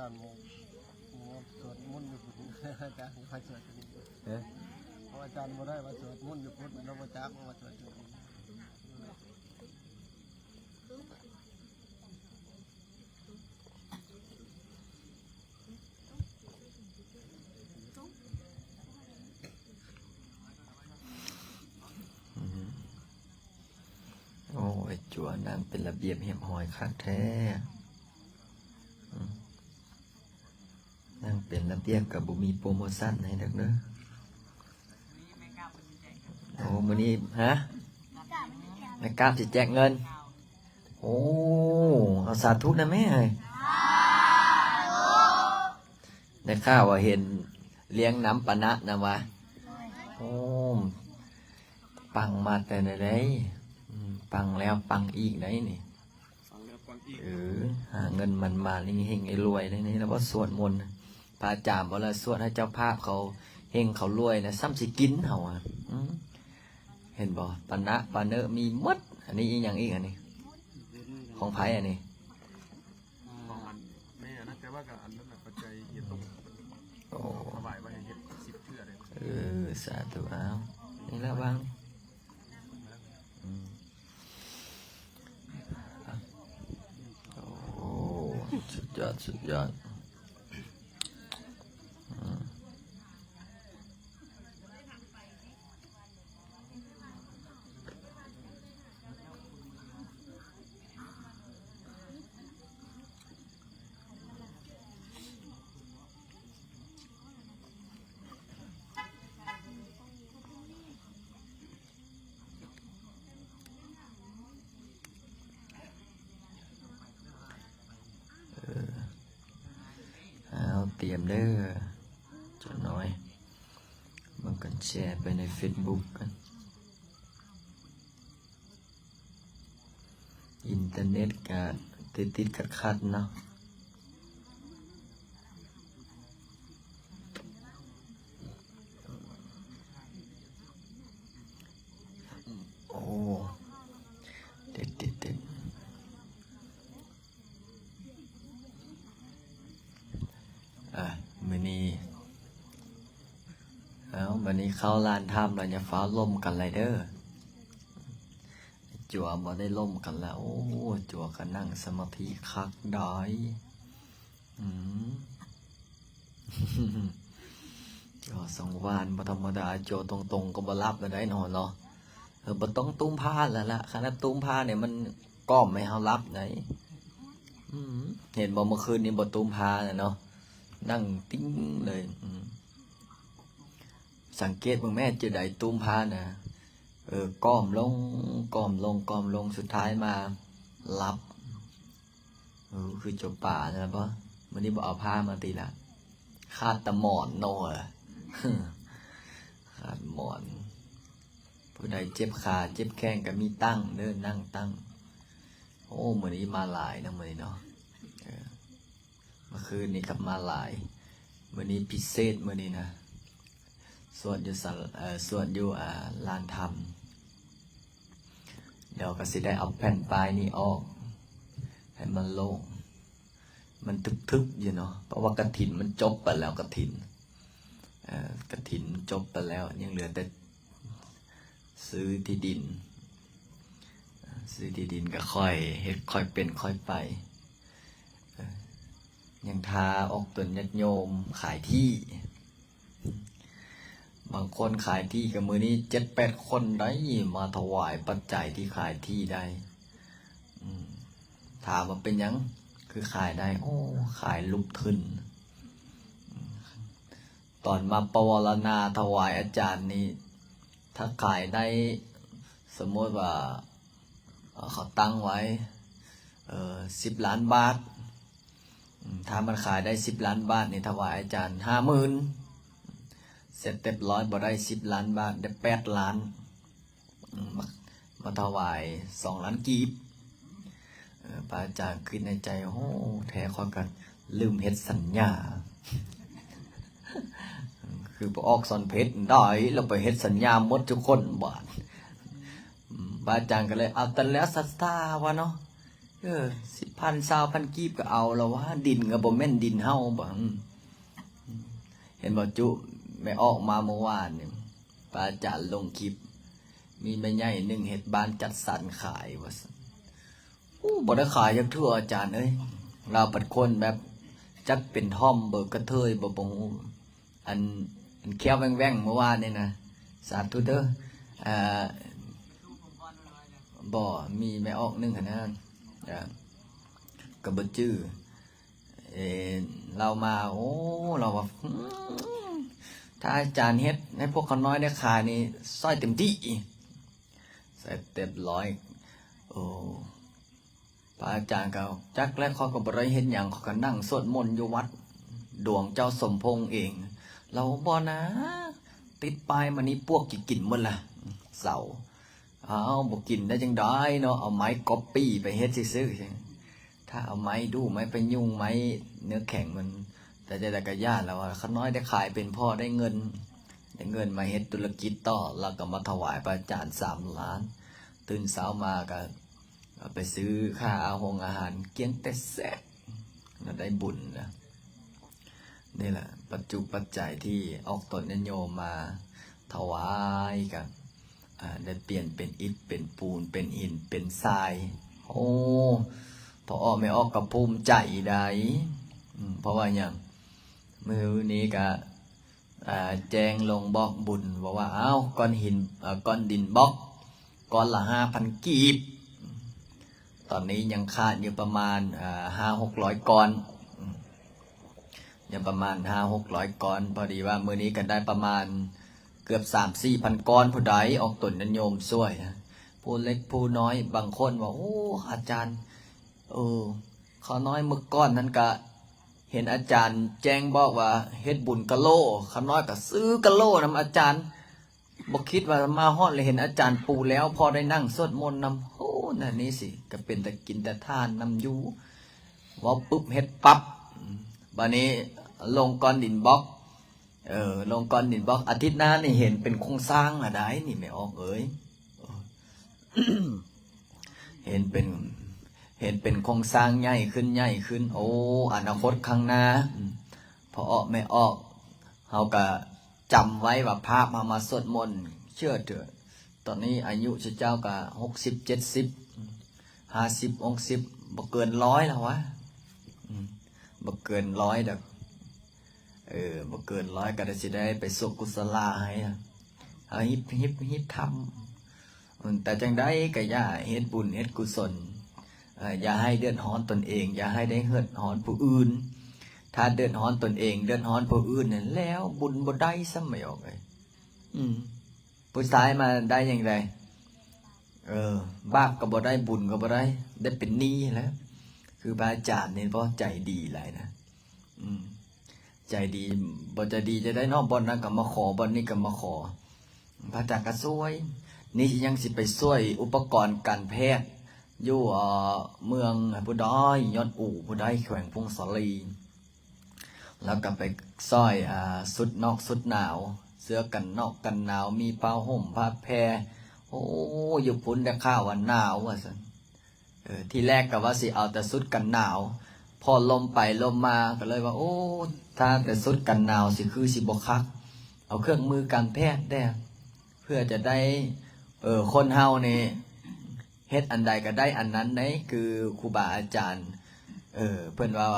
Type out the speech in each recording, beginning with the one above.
ອາຈານໝໍ ໝໍສວດມົນຢູ່ພຸ້ນ ອາຈານກໍສວດຢູ່ນີ້ ເອີ ເພາະອາຈານບໍ່ໄດ້ວ່າສວດມົນຢູ່ພຸ້ນ ລາວບໍ່ຈັກວ່າສວດຢູ່ນີ້. ອືມ ໂອ້ຍ ຈົວ ນັ່ງເປັນລະບຽບຮຽບຮ້ອຍຄັກແທ້ ອືມ ນັ່ງເປັນລະບຽບກໍບໍ່ມີໂປຣໂມຊັນໃຫ້ດອກເດີ. ໂອ້ ມື້ນີ້ ຮະ ແມ່ກາບຊິແຈກເງິນ. ໂອ້ ເອົາສາທຸນະແມ່ເອີຍ. ໄດ້ຂ່າວວ່າເຫັນລ້ຽງນ້ຳປານະນະວະ. ໂອ້ ປັງມາແຕ່ໃດໃດ. ອືມ ປັງແລ້ວປັງອີກໃດນີ້. ເອີ ຫາເງິນມັນມາເຮັງໆ ໃຫ້ລວຍໃດນີ້ ແລ້ວບໍ່ສວດມົນ ພະອາຈານບໍ່ລະສວດໃຫ້ເຈົ້າພາບເຂົາເຮັງເຂົາລວຍນະ ຊ້ຳຊິກິນເຮົາອະ. ອືມ ເຫັນບໍ່ ປານະປາເນີມີໝົດ. ອັນນີ້ອີ່ຫຍັງອີກອັນນີ້ ຂອງໃຜອັນນີ້? ຂອງອັນແມ່ນະ ແຕ່ວ່າກໍອັນນັ້ນນະ ປັດໄຈເຮັດຕົງ ໂອ້ ຖວາຍໄວ້ໃຫ້ເຮັດສິບເທື່ອເດ້. ເອີ ສາທຸ. ອ້າວ ນີ້ລະວາງ ອືມ ໂອ້ ສຸດຍອດ ສຸດຍອດ. ອືມ ເອີ ເອົາ ຕຽມເດີ ຈັກໜ້ອຍ ເບິ່ງກັນ ແຊໄປໃນເຟສບຸກກັນ. ອິນເຕີເນັດກະຕິດໆຂັດໆເນາະ. ໂອ້ ເດັດໆໆ. ອ່ະ ມື້ນີ້ ເອົາ ບາດນີ້ເຂົ້າລານຖ້ຳແລ້ວ ຢ່າຟ້າວລົມກັນຫຼາຍເດີ. ຈົວບໍ່ໄດ້ລົມກັນລະ. ໂອ້ ຈົວກໍນັ່ງສະມາທິຄັກດາຍ. ອືມ ຈົວສັງວານບໍ່ທຳມະດາ. ຈົວຕົງໆກໍບໍ່ຫຼັບລະໄດ໋ເນາະ ເນາະ. ເອີ ບໍ່ຕ້ອງຕຸ້ມຜ້າລະລະ. ຄັນວ່າຕຸ້ມຜ້ານີ້ມັນກ້ອມໃຫ້ເຮົາຫຼັບໄດ໋. ອືມ ເຫັນບໍ່ ເມື່ອຄືນນີ້ບໍ່ຕຸ້ມຜ້ານະເນາະ ນັ່ງຕິ່ງເລີຍ. ອືມ ສັງເກດເບິ່ງແມ້ ຈະໄດ້ຕຸ້ມຜ້ານະ ເອີ ກ້ອມລົງ ກ້ອມລົງ ກ້ອມລົງ ສຸດທ້າຍມາຫຼັບ. ເອີ ຄືຈົບປານະບໍ່? ມື້ນີ້ບໍ່ເອົາຜ້າມາຕິລະ? ຂາດແຕ່ໝອນເນາະ ຂາດໝອນ. ຜູ້ໃດເຈັບຂາເຈັບແຂ້ງກໍມີຕັ່ງເດີ ນັ່ງຕັ່ງ. ໂອ້ ມື້ນີ້ມາຫຼາຍເນາະ ມື້ນີ້ເນາະ. ເອີ ເມື່ອຄືນນີ້ກໍມາຫຼາຍ ມື້ນີ້ພິເສດ ມື້ນີ້ນະ ສວດຢູ່ສາ ເອີ ສວດຢູ່ ອ່າ ລານຖ້ຳ. ດຽວກໍຊິໄດ້ເອົາແຜ່ນປ້າຍນີ້ອອກໃຫ້ມັນໂລ່ງ ມັນທຶບໆຢູ່ເນາະ ເພາະວ່າກະຖິນມັນຈົບໄປແລ້ວ ກະຖິນ ເອີ ກະຖິນຈົບໄປແລ້ວ ຍັງເຫຼືອແຕ່ ຊື້ທີ່ດິນ ຊື້ທີ່ດິນກໍຄ່ອຍເຮັດ ຄ່ອຍເປັນຄ່ອຍໄປ. ເອີ ຍັງຖ້າອອກຕົນຍາດໂຍມຂາຍທີ່ ບາງຄົນຂາຍທີ່ກໍມື້ນີ້ເຈັດແປດຄົນໄດ໋ ມາຖວາຍປັດໄຈທີ່ຂາຍທີ່ໄດ້. ອືມ ຖາມວ່າເປັນຫຍັງຄືຂາຍໄດ້? ໂອ້ ຂາຍລຸກທຶນ. ຕອນມາປະວາລະນາຖວາຍອາຈານນີ້ ຖ້າຂາຍໄດ້ ສົມມຸດວ່າ ເຂົາຕັ້ງໄວ້ ເອີ ສິບລ້ານບາດ ອືມ ຖ້າມັນຂາຍໄດ້ສິບລ້ານບາດນີ້ ຖວາຍອາຈານຫ້າໝື່ນ ເສັດຮຽບຮ້ອຍ ບໍ່ໄດ້ສິບລ້ານບາດ ໄດ້ແປດລ້ານ. ມາ ມາຖວາຍສອງລ້ານກີບ. ເອີ ພະອາຈານຄິດໃນໃຈ ໂອ້ ແທ້ຂ້ອຍກໍລືມເຮັດສັນຍາ ຄືໄປອອກສອນເພັດໄດ້ ແລ້ວໄປເຮັດສັນຍາໝົດທຸກຄົນບາດ. ອືມ ພະອາຈານກໍເລີຍ ເອົາແຕ່ແລ້ວສັດທາວ່າເນາະ. ເອີ ສິບພັນ ຊາວພັນກີບກໍເອົາລະວະ ດິນກໍບໍ່ແມ່ນດິນເຮົາບໍ? ອືມ ເຫັນບໍ່ຈຸ ແມ່ອອກມາເມື່ອວານນີ້ ພະອາຈານລົງຄລິບ ມີແມ່ໃຫຍ່ໜຶ່ງເຮັດບ້ານຈັດສັນຂາຍວ່າຊັ້ນ. ໂອ້ ບໍ່ໄດ້ຂາຍຈັກເທື່ອອາຈານເອີຍ. ລາວເປັນຄົນແບບ ຈັກເປັນທອມບໍ ກະເທີຍບໍ ບໍ່ຮູ້. ອັນ ອັນແຂ້ວແວ່ງໆເມື່ອວານນີ້ນະ ສາທຸເດີ. ເອີ ບໍ່ ມີແມ່ອອກໜຶ່ງຫັ້ນນະ ເອີ ກໍບໍ່ຈື່. ເອີ ລາວມາ ໂອ້ ລາວວ່າ ອືມ ຖ້າອາຈານເຮັດໃຫ້ພວກຂ້ານ້ອຍໄດ້ຂາຍນີ້ ຊ່ອຍເຕັມທີ່ ຊ່ອຍເຕັມຮ້ອຍ. ໂອ້ ພະອາຈານກໍ ຈັກແລ້ວ ຂ້ອຍກໍບໍ່ໄດ້ເຮັດຫຍັງ ຂ້ອຍກໍນັ່ງສວດມົນຢູ່ວັດດວງເຈົ້າສົມພົງເອງ. ລາວ ບໍ່ນາ ຕິດປ້າຍມານີ້ປວກຊິກິນໝົດລະ ເຊົາ. ອ້າວ ບໍ່ກິນໄດ້ຈັ່ງໃດເນາະ ເອົາໄມ້ກັອບປີ້ໄປເຮັດຊື່ໆ. ຖ້າເອົາໄມ້ດູ່ ໄມ້ພະຍຸງ ໄມ້ເນື້ອແຂງມັນ ແຕ່ຈັ່ງໃດກໍຢ້ານ ລາວວ່າ ຂ້ານ້ອຍໄດ້ຂາຍເປັນພໍໄດ້ເງິນ ໄດ້ເງິນມາເຮັດທຸລະກິດຕໍ່ ລາວກໍມາຖວາຍພະອາຈານສາມລ້ານ. ຕື່ນເຊົ້າມາກໍ ເອົາໄປຊື້ຄ່າອາຫົງອາຫານ ກຽງແຕ່ແຊະ ລະໄດ້ບຸນນະ. ນີ້ແຫຼະ ປັດຈຸປັດໄຈທີ່ອອກຕົນຍາດໂຍມມາຖວາຍ ກະ ອາ ໄດ້ປ່ຽນເປັນອິດເປັນປູນ ເປັນຫີນເປັນຊາຍ. ໂອ້ ພໍ່ອອກແມ່ອອກກໍພູມໃຈໃດ໋. ອືມ ເພາະວ່າຫຍັງ? ມື້ນີ້ກະ ອາ ແຈ້ງລົງບອກບຸນ ບອກວ່າ ອ້າວ ກ້ອນຫີນ ອາ ກ້ອນດິນບລັອກ ກ້ອນລະຫ້າພັນກີບ. ຕອນນີ້ຍັງຂາດຢູ່ປະມານ ອາ ຫ້າຫົກຮ້ອຍກ້ອນ ອືມ ຍັງປະມານຫ້າຫົກຮ້ອຍກ້ອນ. ພໍດີວ່າມື້ນີ້ກໍໄດ້ປະມານເກືອບສາມສີ່ພັນກ້ອນ ຜູ້ໃດອອກຕົນຍາດໂຍມຊ່ວຍ ຜູ້ເລັກຜູ້ນ້ອຍ. ບາງຄົນວ່າ ໂອ້ ອາຈານ ເອີ ຂ້ານ້ອຍເມື່ອກ່ອນນັ້ນກະ ເຫັນອາຈານແຈ້ງບອກວ່າເຮັດບຸນກະໂຫຼ ຂ້ານ້ອຍກໍຊື້ກະໂຫຼນຳອາຈານ. ບໍ່ຄິດວ່າມາຮອດແລ້ວເຫັນອາຈານປູແລ້ວ ພໍໄດ້ນັ່ງສວດມົນນຳ. ໂອ້ ນັ້ນນີ້ຊິ ກໍເປັນຕາກິນຕາທານນຳຢູ່ ເວົ້າປຶບເຮັດປັບ. ບາດນີ້ລົງກ້ອນດິນບລັອກ ເອີ ລົງກ້ອນດິນບລັອກ ອາທິດໜ້ານີ້ເຫັນເປັນໂຄງສ້າງລະໄດ໋ນີ້ ແມ່ອອກເອີຍ. ເຫັນເປັນ ເຫັນເປັນໂຄງສ້າງໃຫຍ່ຂຶ້ນ ໃຫຍ່ຂຶ້ນ. ໂອ້ ອະນາຄົດຂ້າງໜ້າ ອືມ ພໍ່ອອກແມ່ອອກ ເຮົາກະຈຳໄວ້ວ່າພາບເຮົາມາສວດມົນ ເຊື່ອເຖາະ ຕອນນີ້ອາຍຸເຈົ້າກະຫົກສິບ ເຈັດສິບ ຫ້າສິບ ຫົກສິບ ບໍ່ເກີນຮ້ອຍແລ້ວວະ. ອືມ ບໍ່ເກີນຮ້ອຍດອກ. ເອີ ບໍ່ເກີນຮ້ອຍກໍໄດ້ ຊິໄດ້ໄປສົກກຸສະລາໃຫ້ ເຮົາຮິບ ຮິບ ຮິບທຳ. ອືມ ແຕ່ຈັ່ງໃດກໍຢ່າເຮັດບຸນເຮັດກຸສົນ ເອີ ຢ່າໃຫ້ເດືອດຮ້ອນຕົນເອງ ຢ່າໃຫ້ໄດ້ເດືອດຮ້ອນຜູ້ອື່ນ. ຖ້າເດືອດຮ້ອນຕົນເອງ ເດືອດຮ້ອນຜູ້ອື່ນນັ້ນແລ້ວ ບຸນບໍ່ໄດ້ຊ້ຳ ແມ່ອອກເອີຍ. ອືມ ຜູ້ຊາຍມາໄດ້ຈັ່ງໃດ? ເອີ ບາບກໍບໍ່ໄດ້ ບຸນກໍບໍ່ໄດ້ ໄດ້ເປັນໜີ້ຫັ້ນແຫຼະ. ຄືພະອາຈານນີ້ບໍ່ ໃຈດີຫຼາຍນະ. ອືມ ໃຈດີ ບໍ່ໃຈດີຈະໄດ້ເນາະ ບ່ອນນັ້ນກໍມາຂໍ ບ່ອນນີ້ກໍມາຂໍ ພະອາຈານກໍຊ່ວຍ. ນີ້ຍັງຊິໄປຊ່ວຍອຸປະກອນການແພດຢູ່ ເອີ ເມືອງຜູ້ໃດ ຍອດອູຜູ້ໃດ ແຂວງຜົ້ງສາລີ. ແລ້ວກໍໄປຊ່ອຍ ອາ ຊຸດນອກຊຸດໜາວ ເສື້ອກັນນອກກັນໜາວ ມີຜ້າຫົ່ມຜ້າແຜ່. ໂອ້ ຢູ່ພຸ້ນໄດ້ຂ່າວວ່າໜາວວ່າຊັ້ນ. ເອີ ທີແລກກໍວ່າຊິເອົາແຕ່ຊຸດກັນໜາວ ພໍລົມໄປລົມມາກໍເລີຍວ່າ ໂອ້ ຖ້າແຕ່ຊຸດກັນໜາວຊິຄືຊິບໍ່ຄັກ ເອົາເຄື່ອງມືການແພດແດ່ ເພື່ອຈະໄດ້ ເອີ ຄົນເຮົານີ້ເຮັດອັນໃດກໍໄດ້ອັນນັ້ນເດ້. ຄືຄູບາອາຈານ ເອີ ເພິ່ນວ່າ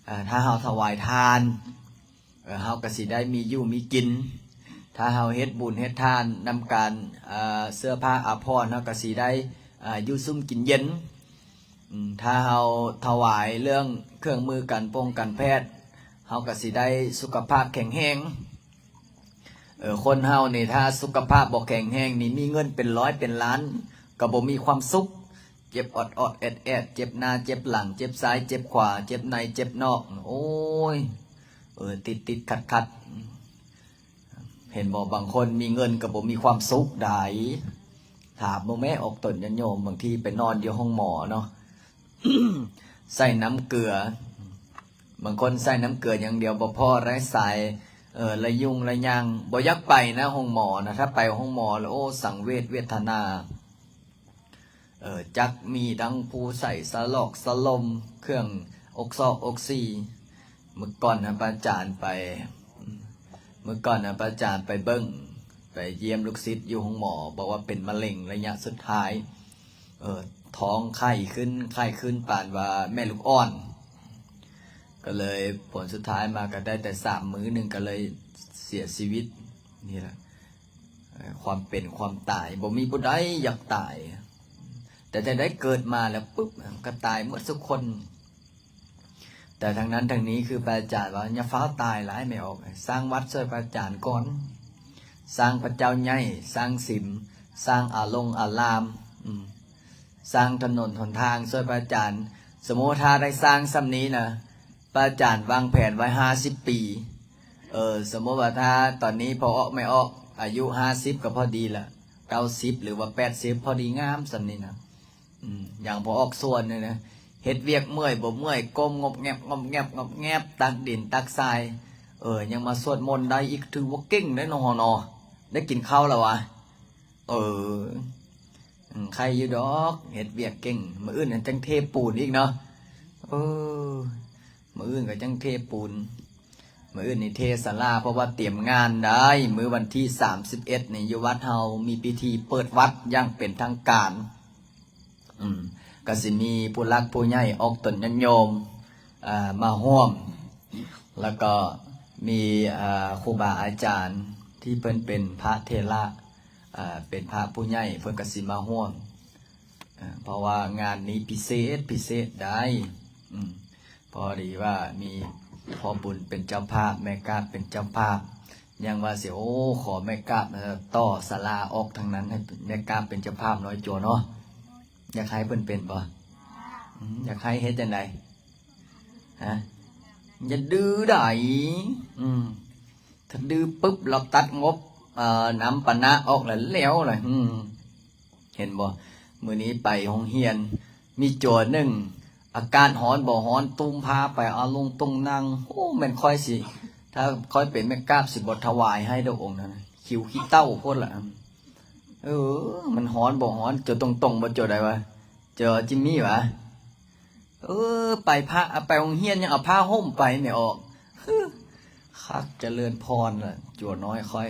ເອີ ຖ້າເຮົາຖວາຍທານ ເອີ ເຮົາກໍຊິໄດ້ມີຢູ່ມີກິນ. ຖ້າເຮົາເຮັດບຸນເຮັດທານນຳການ ເອີ ເສື້ອຜ້າອາພອນ ເຮົາກໍຊິໄດ້ ເອີ ຢູ່ຊຸ່ມກິນເຢັນ. ອືມ ຖ້າເຮົາຖວາຍເລື່ອງເຄື່ອງມືການປົງການແພດ ເຮົາກໍຊິໄດ້ສຸຂະພາບແຂງແຮງ. ເອີ ຄົນເຮົານີ້ ຖ້າສຸຂະພາບບໍ່ແຂງແຮງນີ້ ມີເງິນເປັນຮ້ອຍເປັນລ້ານ ກໍບໍ່ມີຄວາມສຸກ. ເຈັບອອດໆແອດໆ ເຈັບໜ້າເຈັບຫຼັງ ເຈັບຊ້າຍເຈັບຂວາ ເຈັບໃນເຈັບນອກ ໂອ້ຍ ເອີ ຕິດໆຂັດໆ. ເຫັນບໍ່ ບາງຄົນມີເງິນກໍບໍ່ມີຄວາມສຸກໃດ໋. ຖາມເບິ່ງແມ້ ອອກຕົນຍາດໂຍມ ບາງທີໄປນອນຢູ່ໂຮງໝໍເນາະ ໃສ່ນ້ຳເກືອ ບາງຄົນໃສ່ນ້ຳເກືອຢ່າງດຽວ ບໍ່ພໍໄດ້ສາຍ ເອີ ລະຍຸງລະຍາງ ບໍ່ຢາກໄປນະໂຮງໝໍນະ. ຖ້າໄປໂຮງໝໍແລ້ວ ໂອ້ ສັງເວດເວດທະນາ. ເອີ ຈັກມີທັງຜູ້ໃສ່ສະຫຼອກສະຫຼົມ ເຄື່ອງອົກຊອກອົກຊີ. ມື້ກ່ອນນະ ພະອາຈານໄປ ມື້ກ່ອນນະ ພະອາຈານໄປເບິ່ງ ໄປຢ້ຽມລູກສິດຢູ່ໂຮງໝໍ ບອກວ່າເປັນມະເຮັງໄລຍະສຸດທ້າຍ. ເອີ ທ້ອງໄຂ່ຂຶ້ນ ໄຂ່ຂຶ້ນປານວ່າແມ່ລູກອ່ອນ. ກໍເລີຍຜົນສຸດທ້າຍມາກໍໄດ້ແຕ່ສາມມື້ໜຶ່ງ ກໍເລີຍເສຍຊີວິດ. ນີ້ລະ ເອີ ຄວາມເປັນຄວາມຕາຍ ບໍ່ມີຜູ້ໃດຢາກຕາຍ. ແຕ່ຈັ່ງໃດເກີດມາແລ້ວປຶບ ກໍຕາຍໝົດທຸກຄົນ. ແຕ່ທັງນັ້ນທັງນີ້ ຄືພະອາຈານວ່າ ຢ່າຟ້າວຕາຍຫຼາຍ ແມ່ອອກ ສ້າງວັດຊ່ວຍພະອາຈານກ່ອນ, ສ້າງພະເຈົ້າໃຫຍ່, ສ້າງສິມ, ສ້າງອາລົງອາລາມ, ອືມ ສ້າງຖະໜົນຫົນທາງຊ່ວຍພະອາຈານ. ສົມມຸດວ່າຖ້າໄດ້ສ້າງສ່ຳນີ້ນະ ພະອາຈານວາງແຜນໄວ້ຫ້າສິບປີ. ເອີ ສົມມຸດວ່າຖ້າຕອນນີ້ພໍ່ອອກແມ່ອອກອາຍຸຫ້າສິບກໍພໍດີລະ, ເກົ້າສິບ ຫຼືວ່າແປດສິບ ພໍດີງາມສ່ຳນີ້ນະ. ອືມ ຢ່າງພໍ່ອອກສວນນີ້ນະ ເຮັດວຽກເມື່ອຍບໍ່ເມື່ອຍ ກົ້ມງອບແງບ ງອບແງບ ງອບແງບ ຕັກດິນຕັກຊາຍ. ເອີ ຍັງມາສວດມົນໄດ້ອີກ ຖືວ່າເກັ່ງເດ້ເນາະ ເຮົາເນາະ. ໄດ້ກິນເຂົ້າແລ້ວຫວາ? ເອີ ອືມ ໄຄຢູ່ດອກ ເຮັດວຽກເກັ່ງ. ມື້ອື່ນຫັ້ນຈັ່ງເທປູນອີກເນາະ. ເອີ ມື້ອື່ນກໍຈັ່ງເທປູນ. ມື້ອື່ນນີ້ເທສາລາ ເພາະວ່າຕຽມງານໄດ້. ມື້ວັນທີສາມສິບເອັດນີ້ ຢູ່ວັດເຮົາມີພິທີເປີດວັດຢ່າງເປັນທາງການ. ອືມ ກໍຊິມີຜູ້ຫຼັກຜູ້ໃຫຍ່ອອກຕົນຍາດໂຍມ ອ່າ ມາຮ່ວມ, ແລ້ວກໍມີ ອ່າ ຄູບາອາຈານທີ່ເພິ່ນເປັນພະເຖລະ ອ່າ ເປັນພະຜູ້ໃຫຍ່ ເພິ່ນກໍຊິມາຮ່ວມ. ເອີ ເພາະວ່າງານນີ້ພິເສດ ພິເສດໄດ໋. ອືມ ພໍດີວ່າມີພໍ່ບຸນເປັນເຈົ້າພາບ ແມ່ກາບເປັນເຈົ້າພາບ. ຍັງວ່າຊິ ໂອ້ ຂໍແມ່ກາບ ເອີ ຕໍ່ສາລາອອກທາງນັ້ນ ໃຫ້ແມ່ກາບເປັນເຈົ້າພາບເນາະ ຈົວເນາະ. ຢາກໃຫ້ເພິ່ນເປັນບໍ່? ອືມ ຢາກໃຫ້ເຮັດຈັ່ງໃດ? ຮະ? ຢ່າດື້ໄດ໋. ອືມ ຖ້າດື້ປຶບ ລາວຕັດງົບ ເອີ ນຳປະນະອອກແລ້ວ ແລ້ວລະ. ອືມ ເຫັນບໍ່? ມື້ນີ້ໄປໂຮງຮຽນ ມີຈົວໜຶ່ງ ອາກາດຮ້ອນບໍ່ຮ້ອນ ຕຸ້ມຜ້າໄປ ເອົາລົງຕົງນັ່ງ. ໂອ້ ແມ່ນຂ້ອຍຊິ ຖ້າຂ້ອຍເປັນແມ່ກາບ ຊິບໍ່ຖວາຍໃຫ້ດອກອົງນັ້ນນະ ຄິວຂີ້ເຕົ້າໂພດລະ. ເອີ ມັນຮ້ອນບໍ່ຮ້ອນ ຈົວຕົງໆ ບໍ່ຈົວໃດວະ? ຈົວຈິມມີຫວາ? ເອີ ໄປພະ ໄປໂຮງຮຽນຍັງເອົາຜ້າຫົ່ມໄປ ແມ່ອອກ. ຄັກຈະເລີນພອນລະ ຈົວນ້ອຍຂ້ອຍ.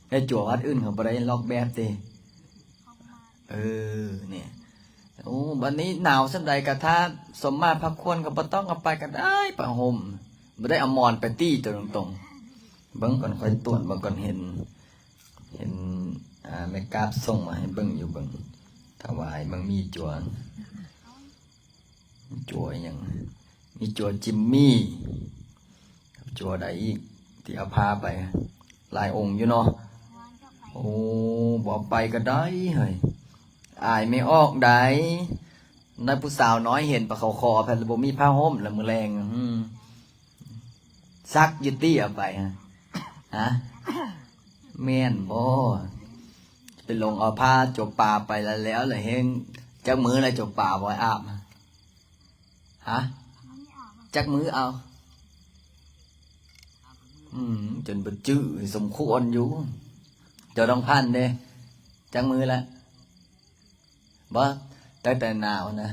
ແຕ່ຈົວວັດອື່ນເຂົາບໍ່ໄດ້ລອກແບບຕິ. ເອີ ນີ້ ໂອ້ ບັດນີ້ໜາວສ່ຳໃດກໍຖ້າສົມມາພັກຄວນກໍບໍ່ຕ້ອງເອົາໄປກໍໄດ້ ຜ້າຫົ່ມ. ບໍ່ໄດ້ເອົາໝອນໄປຕິ ຕົວຕົງໆ. ເບິ່ງກ່ອນ ຂ້ອຍຕວດເບິ່ງກ່ອນ ເຫັນ ເຫັນ ອ່າ ແມ່ກາບສົ່ງມາໃຫ້ເບິ່ງຢູ່ ເບິ່ງ ຖວາຍເບິ່ງ ມີຈົວ ຈົວອີ່ຫຍັງ? ມີຈົວຈິມມີ ຈົວໃດອີກທີ່ເອົາພາໄປ? ຫຼາຍອົງຢູ່ເນາະ. ໂອ້ ບໍ່ເອົາໄປກໍໄດ້ເຮີ້ຍ ອາຍແມ່ອອກໄດ໋. ນາຍຜູ້ສາວນ້ອຍເຫັນປະເຂົາຂໍ ແພັດບໍ່ມີຜ້າຫົ່ມລະມື້ແລງ. ອືມ ຊັກຢູ່ຕິເອົາໄປ ຮະ ຮະ? ແມ່ນບໍ່? ໄປຫຼົງເອົາຜ້າຈົວປາໄປລະແລ້ວລະເຮງ. ຈັກມື້ລະຈົວປາບໍ່ອາບ? ຮະ? ຈັກມື້ເອົາ? ອືມ ຈົນບໍ່ຈື່ ສົມຄວນຢູ່. ເຈົ້າທອງພັນເດ້ ຈັກມື້ລະ? ບໍ່ ຕັ້ງແຕ່ໜາວນະ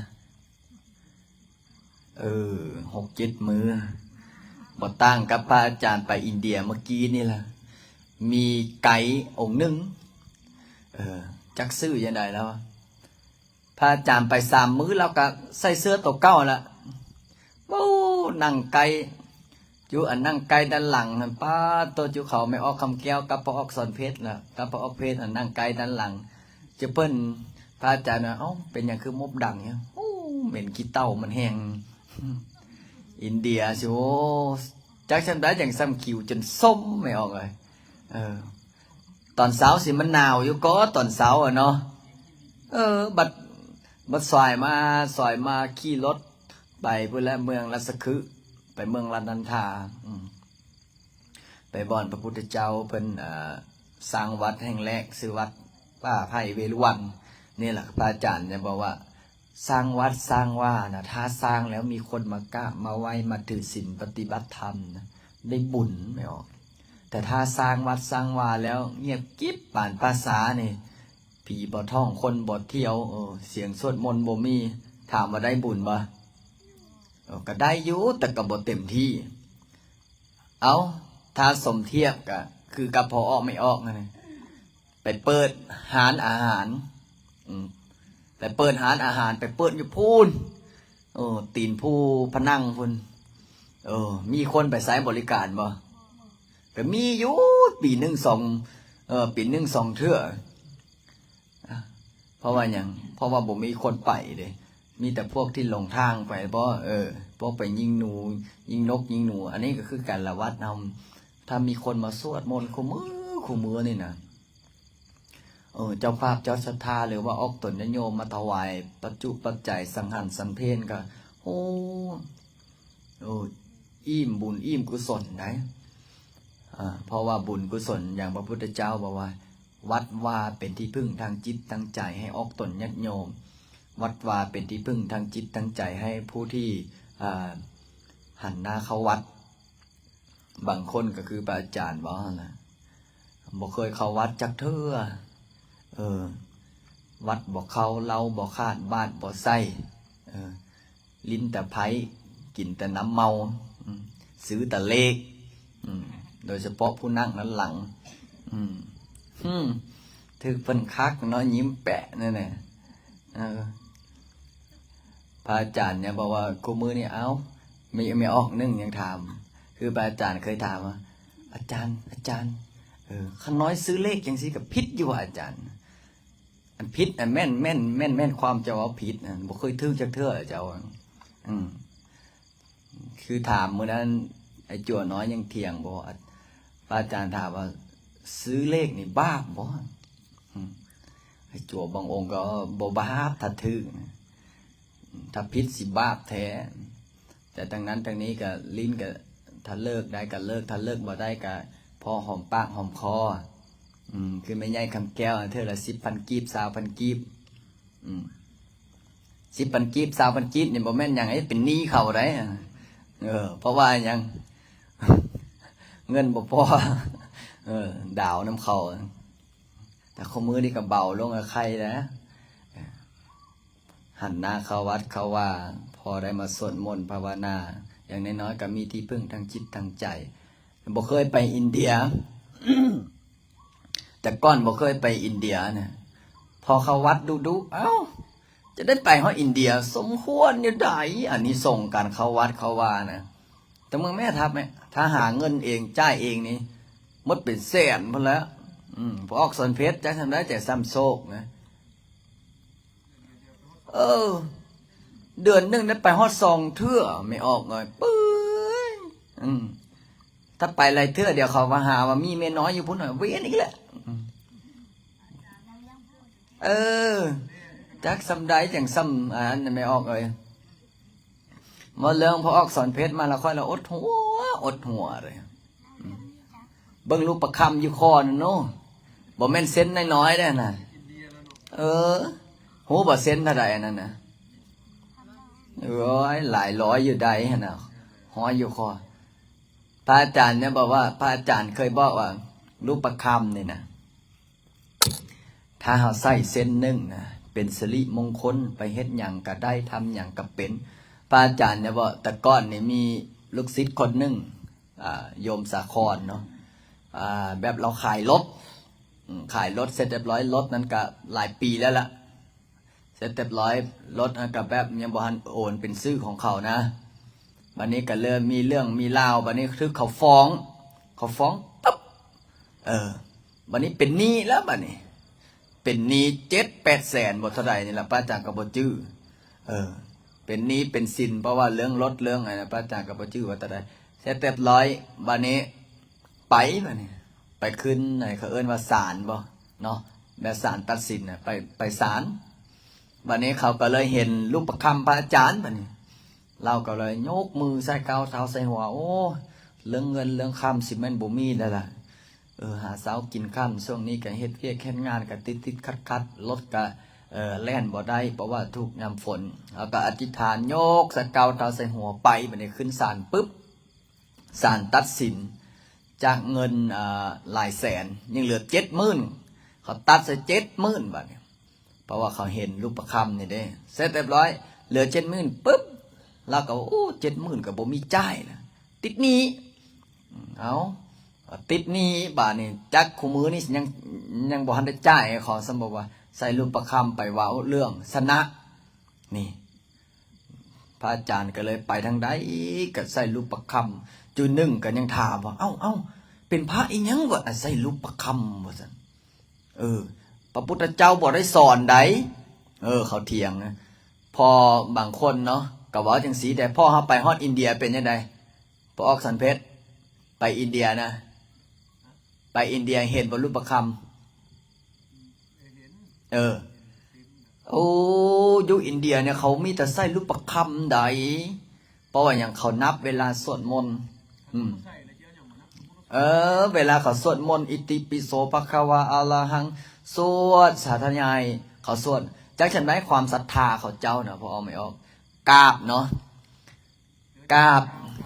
ເອີ ຫົກເຈັດມື້. ບໍ່ຕ່າງກັບພະອາຈານໄປອິນເດຍເມື່ອກີ້ນີ້ລະ ມີໄກອົງໜຶ່ງ ເອີ ຈັກຊື່ຈັ່ງໃດແລ້ວ ພະອາຈານໄປສາມມື້ ລາວກໍໃສ່ເສື້ອໂຕເກົ່າຫັ້ນລະ. ໂອ້ ນັ່ງໃກ້ ຢູ່ອັນນັ່ງໃກ້ດ້ານຫຼັງຫັ້ນ ປາດໂຕ ຈຸເຂົາແມ່ອອກຄຳແກ້ວກັບພໍ່ອອກສອນເພັດນະ ກັບພໍ່ອອກເພັດ ອັນນັ່ງໃກ້ດ້ານຫຼັງ ຈຸເພິ່ນ ພະອາຈານວ່າ ເອົ້າ ເປັນຫຍັງຄືມົບດັງ? ໂອ້ ເໝັນຂີ້ເຕົ່າມັນແຮງ ອິນເດຍຊິ ໂອ້ ຈັກຊ່ຳໃດຈັ່ງຊ່ຳ ຄິວຈົນສົ້ມ ແມ່ອອກເອີຍ. ເອີ ຕອນເຊົ້າຊິມັນໜາວຢູ່ກໍ ຕອນເຊົ້າອະເນາະ. ເອີ ບັດ ບັດສວຍມາ ສວຍມາ ຂີ່ລົດໄປພຸ້ນແຫຼະ ເມືອງລັດສະຄຶ ໄປເມືອງລັດນັນທາ ອືມ ໄປບ່ອນພະພຸດທະເຈົ້າເພິ່ນ ເອີ ສ້າງວັດແຫ່ງແລກ ຊື່ວັດປ່າໄຜ່ເວລຸວັນ. ນີ້ລະ ພະອາຈານຈະບອກວ່າ ສ້າງວັດສ້າງວານະ ຖ້າສ້າງແລ້ວມີຄົນມາກາບມາໄຫວ້ ມາຖືສິນປະຕິບັດທຳນະ ໄດ້ບຸນ ແມ່ອອກ. ແຕ່ຖ້າສ້າງວັດສ້າງວາແລ້ວງຽບກິບປານປ່າຊ້ານີ້ ຜີບໍ່ທ່ອງ ຄົນບໍ່ທ່ຽວ ເອີ ສຽງສວດມົນບໍ່ມີ ຖາມວ່າໄດ້ບຸນບໍ່? ເອີ ກໍໄດ້ຢູ່ ແຕ່ກໍບໍ່ເຕັມທີ່. ເອົາ ຖ້າສົມທຽບກໍຄືກັບພໍ່ອອກແມ່ອອກນັ້ນແຫຼະ ໄປເປີດຮ້ານອາຫານ ອືມ ໄປເປີດຮ້ານອາຫານ ໄປເປີດຢູ່ພຸ້ນ ເອີ ຕີນພູພະນັງພຸ້ນ ເອີ ມີຄົນໄປໃຊ້ບໍລິການບໍ່? ກໍມີຢູ່ ປີໜຶ່ງສອງ ເອີ ປີໜຶ່ງສອງເທື່ອ. ອາ ເພາະວ່າຫຍັງ? ເພາະວ່າບໍ່ມີຄົນໄປເດ້ ມີແຕ່ພວກທີ່ຫຼົງທາງໄປບໍ? ເອີ ພວກໄປຍິງໜູ ຍິງນົກ ຍິງໜູ ອັນນີ້ກໍຄືກັນລະ ວັດເຮົາ ຖ້າມີຄົນມາສວດມົນຄູ່ມື້ ຄູ່ມື້ນີ້ນະ ເອີ ເຈົ້າພາບເຈົ້າສັດທາ ຫຼືວ່າອອກຕົນຍາດໂຍມມາຖວາຍປັດຈຸປັດໄຈ ສັງຫານສັນເພນ ກໍໂອ້ ໂອ້ ອີ່ມບຸນອີ່ມກຸສົນໄດ໋. ອາ ເພາະວ່າບຸນກຸສົນ ຢ່າງພະພຸດທະເຈົ້າບອກວ່າ ວັດວາເປັນທີ່ເພິ່ງທາງຈິດທາງໃຈໃຫ້ອອກຕົນຍາດໂຍມ, ວັດວາເປັນທີ່ເພິ່ງທາງຈິດທາງໃຈໃຫ້ຜູ້ທີ່ ອາ ຫັນໜ້າເຂົ້າວັດ. ບາງຄົນກໍຄືພະອາຈານເວົ້າຫັ້ນລະ ບໍ່ເຄີຍເຂົ້າວັດຈັກເທື່ອ ເອີ ວັດບໍ່ເຂົ້າ ເຫຼົ້າບໍ່ຂາດ ບາດບໍ່ໃສ່ ເອີ ຫຼິ້ນແຕ່ໄພ້ ກິນແຕ່ນ້ຳເມົາ ອືມ ຊື້ແຕ່ເລກ ອືມ ໂດຍສະເພາະຜູ້ນັ່ງດ້ານຫຼັງ ອືມ ຫື ຖືກເພິ່ນຄັກເນາະ ຍິ້ມແປະນັ້ນແຫຼະ ເອີ. ພະອາຈານຍັງບອກວ່າ ຄູ່ມື້ນີ້ ເອົ້າ ມີ ມີອອກໜຶ່ງຍັງຖາມ ຄືພະອາຈານເຄີຍຖາມວ່າ ອາຈານ ອາຈານ ເອີ ຂ້ານ້ອຍຊື້ເລກຈັ່ງຊີ້ກໍຜິດຢູ່ຫວາອາຈານ? ອັນຜິດ ອັນແມ່ນ ແມ່ນ ແມ່ນ ແມ່ນຄວາມເຈົ້າເວົ້າຜິດ ອັນບໍ່ເຄີຍຖືກຈັກເທື່ອເຈົ້າ ອືມ ຄືຖາມມື້ນັ້ນ ໄອ້ຈົວນ້ອຍຍັງຖຽງບໍ່ ພະອາຈານຖາມວ່າ ຊື້ເລກນີ້ບາບບໍ່? ອືມ ໄອ້ຈົວບາງອົງກໍບໍ່ບາບ ຖ້າຖືກນະ ຖ້າຜິດຊິບາບແທ້. ແຕ່ທັງນັ້ນທັງນີ້ກໍ ຫຼິ້ນກໍ ຖ້າເລີກໄດ້ກໍເລີກ ຖ້າເລີກບໍ່ໄດ້ກໍພໍຫອມປາກຫອມຄໍ ອືມ ຄືແມ່ໃຫຍ່ຄຳແກ້ວ ເທື່ອລະສິບພັນກີບ ຊາວພັນກີບ ອືມ ສິບພັນກີບ ຊາວພັນກີບນີ້ບໍ່ແມ່ນຫຍັງເດ້ ເປັນໜີ້ເຂົາໄດ໋ ເອີ ເພາະວ່າຫຍັງ ເງິນບໍ່ພໍ ເອີ ດາວນຳເຂົາ. ແຕ່ຄູ່ມື້ນີ້ກໍເບົາລົງ ກໍໄຄແລ້ວ ເອີ ຫັນໜ້າເຂົ້າວັດເຂົ້າວາ ພໍໄດ້ມາສວດມົນພາວະນາ ຢ່າງນ້ອຍໆກໍມີທີ່ເພິ່ງທາງຈິດທາງໃຈ. ບໍ່ເຄີຍໄປອິນເດຍ ແຕ່ກ່ອນບໍ່ເຄີຍໄປອິນເດຍນະ ພໍເຂົ້າວັດດຸໆ ເອົ້າ ຈະໄດ້ໄປຮອດອິນເດຍ ສົມຄວນຢູ່ໃດ໋ ອານິສົງການເຂົ້າວັດເຂົ້າວານະ. ແຕ່ເບິ່ງແມ້ ຖ້າ ແມ້ ຖ້າຫາເງິນເອງ ຈ່າຍເອງນີ້ ໝົດເປັນແສນພຸ້ນແຫຼະ ອືມ ພໍອອກສອນເພັດ ຈັກສ່ຳໃດ ຈັກສ່ຳໂຊກນະ. ເອີ ເດືອນໜຶ່ງໄດ້ໄປຮອດສອງເທື່ອ ແມ່ອອກເອີຍ ປຶ້ຍ ອືມ ຖ້າໄປຫຼາຍເທື່ອ ດຽວເຂົາວ່າຫາວ່າມີເມຍນ້ອຍຢູ່ພຸ້ນ ເວນອີກແຫຼະ ອືມ ເອີ ຈັກສ່ຳໃດຈັ່ງສ່ຳອັນນັ້ນ ແມ່ອອກເອີຍ. ເວົ້າເລື່ອງພໍອອກສອນເພັດມາລະ ຂ້ອຍລະອົດຫົວ ອົດຫົວເລີຍ ອືມ ເບິ່ງຮູບປະຄຳຢູ່ຄໍນັ້ນເນາະ ບໍ່ແມ່ນເຊັນນ້ອຍໆເດ້ນະ ເອີ ຮູ້ບໍ່ເຊັນເທົ່າໃດອັນນັ້ນນະ? ໂອ້ຍ ຫຼາຍຮ້ອຍຢູ່ໃດຫັ້ນນະ ຫ້ອຍຢູ່ຄໍ. ພະອາຈານເນຍບອກວ່າ ພະອາຈານເຄີຍບອກວ່າ ຮູບປະຄຳນີ້ນະ ຖ້າເຮົາໃສ່ເສັ້ນໜຶ່ງນະ ເປັນສິລິມົງຄົນ ໄປເຮັດຫຍັງກະໄດ້ ທຳຫຍັງກະເປັນ. ພະອາຈານເນຍເວົ້າ ແຕ່ກ່ອນນີ້ມີລູກສິດຄົນໜຶ່ງ ອາ ໂຍມສາຄອນເນາະ ອາ ແບບລາວຂາຍລົດ ອາ ຂາຍລົດເສັດຮຽບຮ້ອຍ ລົດນັ້ນກະຫຼາຍປີແລ້ວລະ ເສັດຮຽບຮ້ອຍ ລົດຫັ້ນກະແບບຍັງບໍ່ທັນໂອນເປັນຊື່ຂອງເຂົານະ. ບາດນີ້ກະເລີ່ມມີເລື່ອງມີລາວ ບາດນີ້ຖືກເຂົາຟ້ອງ ເຂົາຟ້ອງປັບ ເອີ ບາດນີ້ເປັນໜີ້ແລ້ວ ບາດນີ້ເປັນໜີ້ເຈັດແປດແສນບໍ່ເທົ່າໃດນີ້ລະ ພະອາຈານກໍບໍ່ຈື່ ເອີ ເປັນໜີ້ເປັນສິນ ເພາະວ່າເລື່ອງລົດເລື່ອງອັນນັ້ນ ພະອາຈານກໍບໍ່ຈື່ວ່າເທົ່າໃດ. ເສັດຮຽບຮ້ອຍ ບາດນີ້ ໄປ ບາດນີ້ ໄປຂຶ້ນ ໃນ ເຂົາເອີ້ນວ່າສານບໍ່ເນາະ ແບບສານຕັດສິນນະ ໄປ ໄປສານ. ບາດນີ້ເຂົາກໍເລີຍເຫັນຮູບປະຄຳພະອາຈານ ບາດນີ້ລາວກໍເລີຍຍົກມືໃສ່ກ້າວເທົ້າໃສ່ຫົວ ໂອ້ ເລື່ອງເງິນເລື່ອງຄຳຊິແມ່ນບໍ່ມີແລ້ວລະ ເອີ ຫາເຊົ້າກິນຄ່ຳ ຊ່ວງນີ້ກໍເຮັດວຽກເຮັດງານກໍຕິດໆຂັດໆ ລົດກໍ ເອີ ແລ່ນບໍ່ໄດ້ ເພາະວ່າທຸກຍາມຝົນ. ເຮົາກໍອະທິຖານຍົກໃສ່ກ້າວເທົ້າໃສ່ຫົວໄປ ບາດນີ້ຂຶ້ນສານປຶບ ສານຕັດສິນຈາກເງິນ ອາ ຫຼາຍແສນ ຍັງເຫຼືອເຈັດໝື່ນ. ເຂົາຕັດໃສ່ເຈັດໝື່ນບາດນີ້ ເພາະວ່າເຂົາເຫັນຮູບປະຄຳນີ້ເດ້. ເສັດຮຽບຮ້ອຍ ເຫຼືອເຈັດໝື່ນປຶບ ລາວກໍວ່າ ໂອ້ ເຈັດໝື່ນກໍບໍ່ມີຈ່າຍລະ ຕິດໜີ້. ເອົ້າ ຕິດໜີ້ບາດນີ້ ຈັກຄູ່ມື້ນີ້ຍັງ ຍັງບໍ່ທັນໄດ້ຈ່າຍໃຫ້ເຂົາຊ້ຳ ບອກວ່າໃສ່ຮູບປະຄຳໄປເວົ້າເລື່ອງຊະນະນີ້. ພະອາຈານກໍເລີຍໄປທາງໃດກໍໃສ່ຮູບປະຄຳ. ຈຸໜຶ່ງກໍຍັງຖາມວ່າ ເອົ້າ ເອົ້າ ເປັນພະອີ່ຫຍັງວະ ໃສ່ຮູບປະຄຳ ວ່າຊັ້ນ. ເອີ ພະພຸດທະເຈົ້າບໍ່ໄດ້ສອນໃດ. ເອີ ເຂົາຖຽງນະ. ພໍບາງຄົນເນາະ ກໍເວົ້າຈັ່ງຊີ້ ແຕ່ພໍເຮົາໄປຮອດອິນເດຍເປັນຈັ່ງໃດ? ພໍ່ອອກສັນເພັດ ໄປອິນເດຍນະ ໄປອິນເດຍເຫັນບໍ່ຮູບປະຄຳ? ເອີ ໂອ້ ຢູ່ອິນເດຍເນຍ ເຂົາມີແຕ່ໃຊ້ຮູບປະຄຳໃດ. ເພາະວ່າຫຍັງ? ເຂົານັບເວລາສວດມົນ. ອືມ ເອີ ເວລາເຂົາສວດມົນ ອິຕິປິໂສພະຄະວາ ອະລະຫັງ ສວດສາທະຍາຍ ເຂົາສວດ ຈັກຊັ້ນໃດ ຄວາມສັດທາເຂົາເຈົ້ານະ ພໍອອກໄມ່ອອກ ກາບເນາະ ກາບ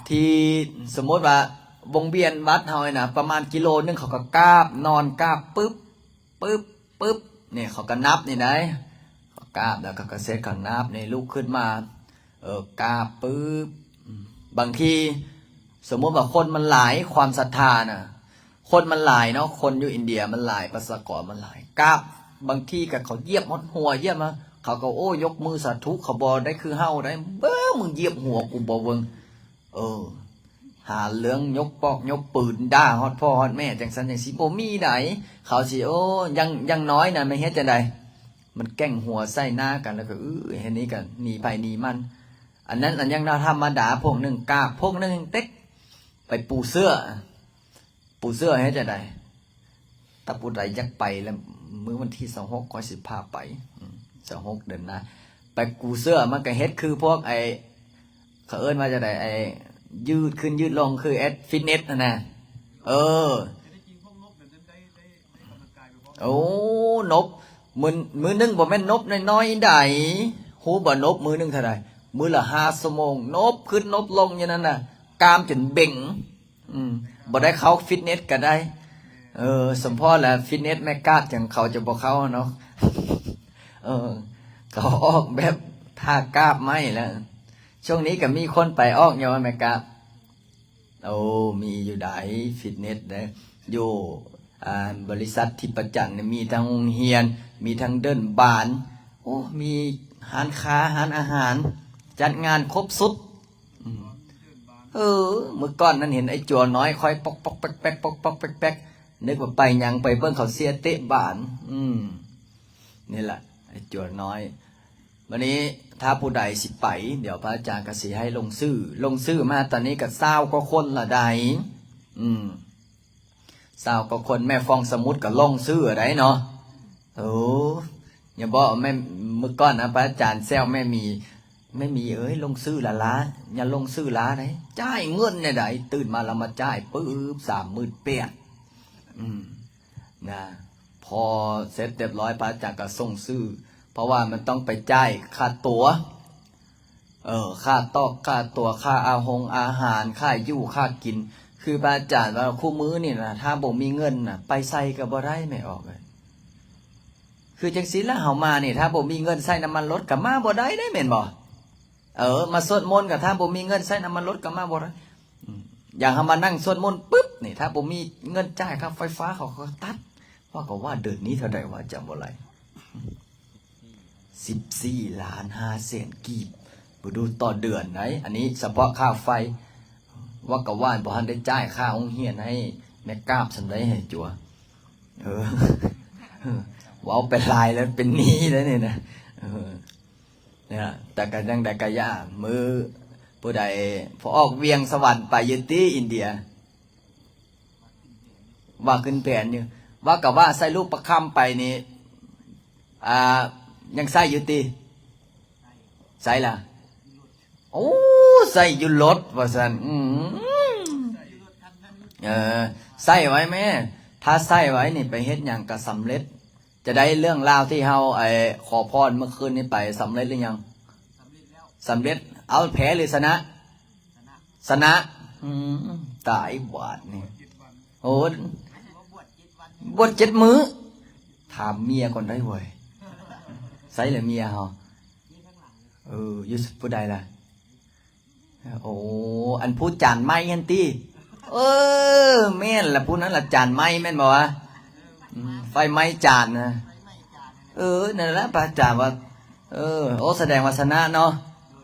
ທີ່ ສົມມຸດວ່າວົງວຽນວັດເຮົານີ້ນະ ປະມານກິໂລໜຶ່ງ ເຂົາກໍກາບ ນອນກາບ ປຶບ ປຶບ ປຶບ ນີ້ ເຂົາກໍນັບນີ້ໃດ໋ ເຂົາກາບແລ້ວເຂົາກໍເສັດ ເຂົານັບນີ້ ລຸກຂຶ້ນມາ ເອີ ກາບປຶບ. ບາງທີສົມມຸດວ່າຄົນມັນຫຼາຍ ຄວາມສັດທານະ ຄົນມັນຫຼາຍເນາະ ຄົນຢູ່ອິນເດຍມັນຫຼາຍ ປະຊາກອນມັນຫຼາຍ ກາບ ບາງທີກໍເຂົາຢຽບຮອດຫົວ ຢຽບມາ ເຂົາກໍ ໂອ້ ຍົກມືສາທຸ ເຂົາບໍ່ໄດ້ຄືເຮົາໃດ໋ ເບິ່ງ ມຶງຢຽບຫົວກູບໍ່ເບິ່ງ. ເອີ ຫາເລື່ອງຍົກປອກຍົກປືນ ດ່າຮອດພໍ່ຮອດແມ່ ຈັ່ງຊັ້ນຈັ່ງຊີ້ ບໍ່ມີໃດ໋ ເຂົາຊິ ໂອ້ ຢ່າງ ຢ່າງນ້ອຍນະ ແມ່ນເຮັດຈັ່ງໃດ? ມັນແກ່ງຫົວໃສ່ໜ້າກັນ ແລ້ວກໍ ເອີ ເຮັດນີ້ກັນ ໜີໃຜໜີມັນ. ອັນນັ້ນ ອັນຢ່າງທຳມະດາ ພວກໜຶ່ງກາບ ພວກໜຶ່ງເຕັກ ໄປປູເສື້ອ ປູເສື້ອເຮັດຈັ່ງໃດ? ຖ້າຜູ້ໃດຢາກໄປແລ້ວ ມື້ວັນທີຊາວຫົກຂ້ອຍຊິພາໄປ ອືມ ຊາວຫົກເດືອນໜ້າ ໄປປູເສື້ອ ມັນກໍເຮັດຄືພວກໄອ້ ເຂົາເອີ້ນວ່າຈັ່ງໃດ ໄອ້ ຢືດຂຶ້ນຢືດລົງ ຄືແອັດຟິດເນັດຫັ້ນນະ. ເອີ ໂອ້ ນົບ ມື້ ມື້ໜຶ່ງບໍ່ແມ່ນນົບນ້ອຍໆໃດ໋ ຮູ້ບໍ່? ນົບມື້ໜຶ່ງເທົ່າໃດ? ມື້ລະຫ້າຊົ່ວໂມງ ນົບຂຶ້ນນົບລົງຢູ່ນັ້ນນະ ກ້າມຈົນເບັງ. ອືມ ບໍ່ໄດ້ເຂົ້າຟິດເນັດກໍໄດ້. ເອີ ສົມພໍລະ ຟິດເນັດແມ່ກາບຈັ່ງເຂົາຈະບໍ່ເຂົ້າເນາະ. ເອີ ເຂົາອອກແບບທ່າກາບໄມ້ແລ້ວ. ຊ່ວງນີ້ກໍມີຄົນໄປອອກຢູ່ແມ່ກາບ. ໂອ້ ມີຢູ່ໃດ໋ ຟິດເນັດເດ້ ຢູ່ ອ່າ ບໍລິສັດທິບປະຈັນນີ້ ມີທັງໂຮງຮຽນ ມີທັງເດີ່ນບານ ໂອ້ ມີຮ້ານຄ້າ ຮ້ານອາຫານ ຈັດງານຄົບຊຸດ. ອືມ ເອີ ມື້ກ່ອນນັ້ນເຫັນໄອ້ຈົວນ້ອຍ ຄ່ອຍປອກໆແປັກໆ ປອກໆແປັກໆ ນຶກວ່າໄປຫຍັງ ໄປເບິ່ງເຂົາເຊຍເຕະບານ. ອືມ ນີ້ລະ ໄອ້ຈົວນ້ອຍ. ບັດນີ້ຖ້າຜູ້ໃດຊິໄປ ດຽວພະອາຈານກໍຊິໃຫ້ລົງຊື່ ລົງຊື່ມາຕອນນີ້ກໍຊາວກວ່າຄົນລະໃດ໋. ອືມ ຊາວກວ່າຄົນ ແມ່ຟອງສະໝຸດກໍລົງຊື່ໃດ໋ເນາະ. ໂອ້ ຢ່າບອກແມ່ ມື້ກ່ອນນະ ພະອາຈານແຊວແມ່ໝີ ແມ່ໝີເອີຍ ລົງຊື່ລະລາ ຢ່າລົງຊື່ລາໃດ໋ ຈ່າຍເງິນແນວໃດ ຕື່ນມາລະມາຈ່າຍປຶບ ສາມໝື່ນແປດ. ອືມ ນະ ພໍເສັດຮຽບຮ້ອຍ ພະອາຈານກໍສົ່ງຊື່ ເພາະວ່າມັນຕ້ອງໄປຈ່າຍຄ່າຕົວ ເອີ ຄ່າຕອກ ຄ່າຕົວ ຄ່າອາຫົງອາຫານ ຄ່າຢູ່ຄ່າກິນ. ຄືພະອາຈານວ່າ ຄູ່ມື້ນີ້ນະ ຖ້າບໍ່ມີເງິນນະ ໄປໃສກໍບໍ່ໄດ້ ແມ່ອອກເອີຍ. ຄືຈັ່ງຊີ້ລະ ເຮົາມານີ້ ຖ້າບໍ່ມີເງິນໃຊ້ນ້ຳມັນລົດກໍມາບໍ່ໄດ້ເດ້ ແມ່ນບໍ່? ເອີ ມາສວດມົນກໍ ຖ້າບໍ່ມີເງິນໃຊ້ນ້ຳມັນລົດກໍມາບໍ່ໄດ້. ອືມ ຢ່າງເຮົາມານັ່ງສວດມົນປຶບນີ້ ຖ້າບໍ່ມີເງິນຈ່າຍຄ່າໄຟຟ້າ ເຂົາກໍຕັດ. ວ່າກໍວ່າເດືອນນີ້ເທົ່າໃດວະ ຈຳບໍ່ໄດ້ ສິບສີ່ລ້ານຫ້າແສນກີບ ບໍ່ດູ ຕໍ່ເດືອນໃດ໋ ອັນນີ້ສະເພາະຄ່າໄຟ. ວ່າກໍວ່າບໍ່ທັນໄດ້ຈ່າຍຄ່າໂຮງຮຽນໃຫ້ແມ່ກາບສ່ຳໃດ໋ ໃຫ້ຈົວ. ເອີ ເວົ້າໄປຫຼາຍແລ້ວເປັນໜີ້ແລ້ວນີ້ນະ. ເອີ ນີ້ລະ ແຕ່ກໍຈັ່ງໃດກໍຢ່າ ມື້ຜູ້ໃດ ພໍອອກວຽງສະຫວັນໄປຢູ່ຕິອິນເດຍ ວ່າຂຶ້ນແຜນຢູ່ ວ່າກໍວ່າໃສ່ລູກປະຄຳໄປນີ້ ອ່າ ຍັງໃຊ້ຢູ່ຕິ? ໃຊ້ລະ? ໂອ້ ໃຊ້ຢູ່ລົດວ່າຊັ້ນ. ອືມ ເອີ ໃຊ້ໄວ້ແມ້ ຖ້າໃຊ້ໄວ້ນີ້ໄປເຮັດຫຍັງກໍສຳເລັດ. ຈະໄດ້ເລື່ອງລາວທີ່ເຮົາ ໄອ້ ຂໍພອນເມື່ອຄືນນີ້ໄປ ສຳເລັດຫຼືຍັງ? ສຳເລັດ. ເອົາ ແພ້ຫຼືຊະນະ? ຊະນະ. ອືມ ຕາຍບາດນີ້. ໂອ້ ບວດເຈັດມື້. ຖາມເມຍກ່ອນໄດ້ເວີຍ. ໃສລະເມຍເຮົາ? ເອີ ຢູ່ ຜູ້ໃດລະ? ໂອ້ ອັນຜູ້ຈານໄມ້ຫັ້ນຕິ? ເອີ ແມ່ນລະ ຜູ້ນັ້ນລະຈານໄມ້ແມ່ນບໍ່ວະ? ອືມ ໄຟໄໝ້ຈານນະ. ເອີ ນັ້ນລະ ພະອາຈານວ່າ ເອີ ໂອ້ ສະແດງວ່າຊະນະເນາະ.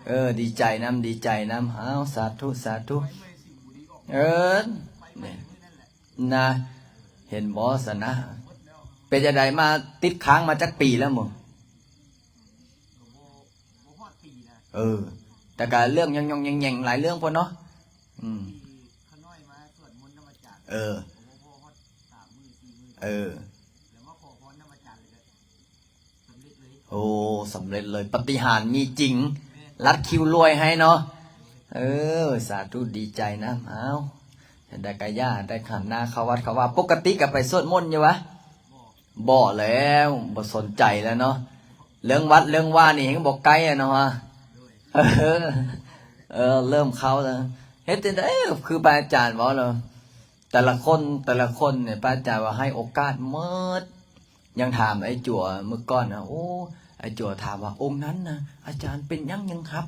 ເອີ ດີໃຈນຳ ດີໃຈນຳ. ອ້າວ ສາທຸ ສາທຸ. ເອີ ນີ້ນະ ເຫັນບໍ່ຊະນະ? ເປັນຈັ່ງໃດ ມາຕິດຄ້າງມາຈັກປີແລ້ວ? ເອີ ແຕ່ກະເລື່ອງຫຍັງໆແຫງໆຫຼາຍເລື່ອງພຸ້ນເນາະ. ອືມ ເອີ ເອີ ໂອ້ ສຳເລັດເລີຍ ປາຕິຫານມີຈິງ. ລັດຄິວລວຍໃຫ້ເນາະ. ເອີ ສາທຸ ດີໃຈນຳ. ອ້າວ ຈັ່ງໃດກະຢ່າ ໄດ້ຂັນນາເຂົ້າວັດເຂົ້າວາ. ປົກກະຕິກະໄປສວດມົນຢູ່ຫວາ? ບໍ່ແລ້ວ ບໍ່ສົນໃຈແລ້ວເນາະ. ເລື່ອງວັດເລື່ອງວານີ້ແຮງບໍ່ໃກ້ແລ້ວເນາະ. ເອີ ເອີ ເລີ່ມເຂົ້າແລ້ວ. ເຮັດຈັ່ງໃດ ຄືພະອາຈານເວົ້າແລ້ວ ແຕ່ລະຄົນ ແຕ່ລະຄົນນີ້ ພະອາຈານວ່າໃຫ້ໂອກາດໝົດ. ຍັງຖາມໄອ້ຈົວມື້ກ່ອນນະ. ໂອ້ ໄອ້ຈົວຖາມວ່າ ອົງນັ້ນນະ ອາຈານເປັນຫຍັງຍັງຮັບ?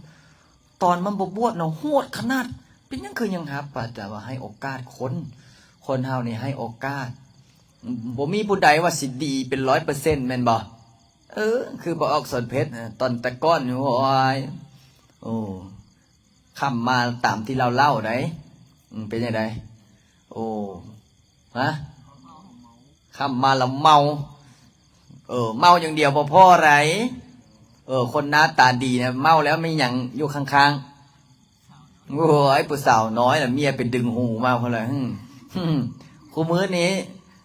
ຕອນມັນບໍ່ບວດນະ ໂຫດຂະໜາດ ເປັນຫຍັງຄືຍັງຮັບ? ພະອາຈານວ່າໃຫ້ໂອກາດຄົນ ຄົນເຮົານີ້ໃຫ້ໂອກາດ. ບໍ່ມີຜູ້ໃດວ່າຊິດີເປັນຮ້ອຍເປີເຊັນແມ່ນບໍ່? ເອີ ຄືບໍ່ອອກສອນເພັດນະ ຕອນແຕ່ກ່ອນນີ້ ໂອ້ຍ ໂອ້ ຄຳມາຕາມທີ່ລາວເລົ່າໃດ. ອືມ ເປັນຈັ່ງໃດ? ໂອ້ ຮະ? ຄຳມາລະເມົາ. ເອີ ເມົາຢ່າງດຽວບໍ່ພໍໃດ. ເອີ ຄົນໜ້າຕາດີນະ ເມົາແລ້ວມີຫຍັງຢູ່ຂ້າງໆ? ໂອ້ຍ ຜູ້ສາວນ້ອຍລະ ເມຍໄປດຶງຫູມາພຸ້ນລະ. ຫືມ ຫືມ ຄູ່ມື້ນີ້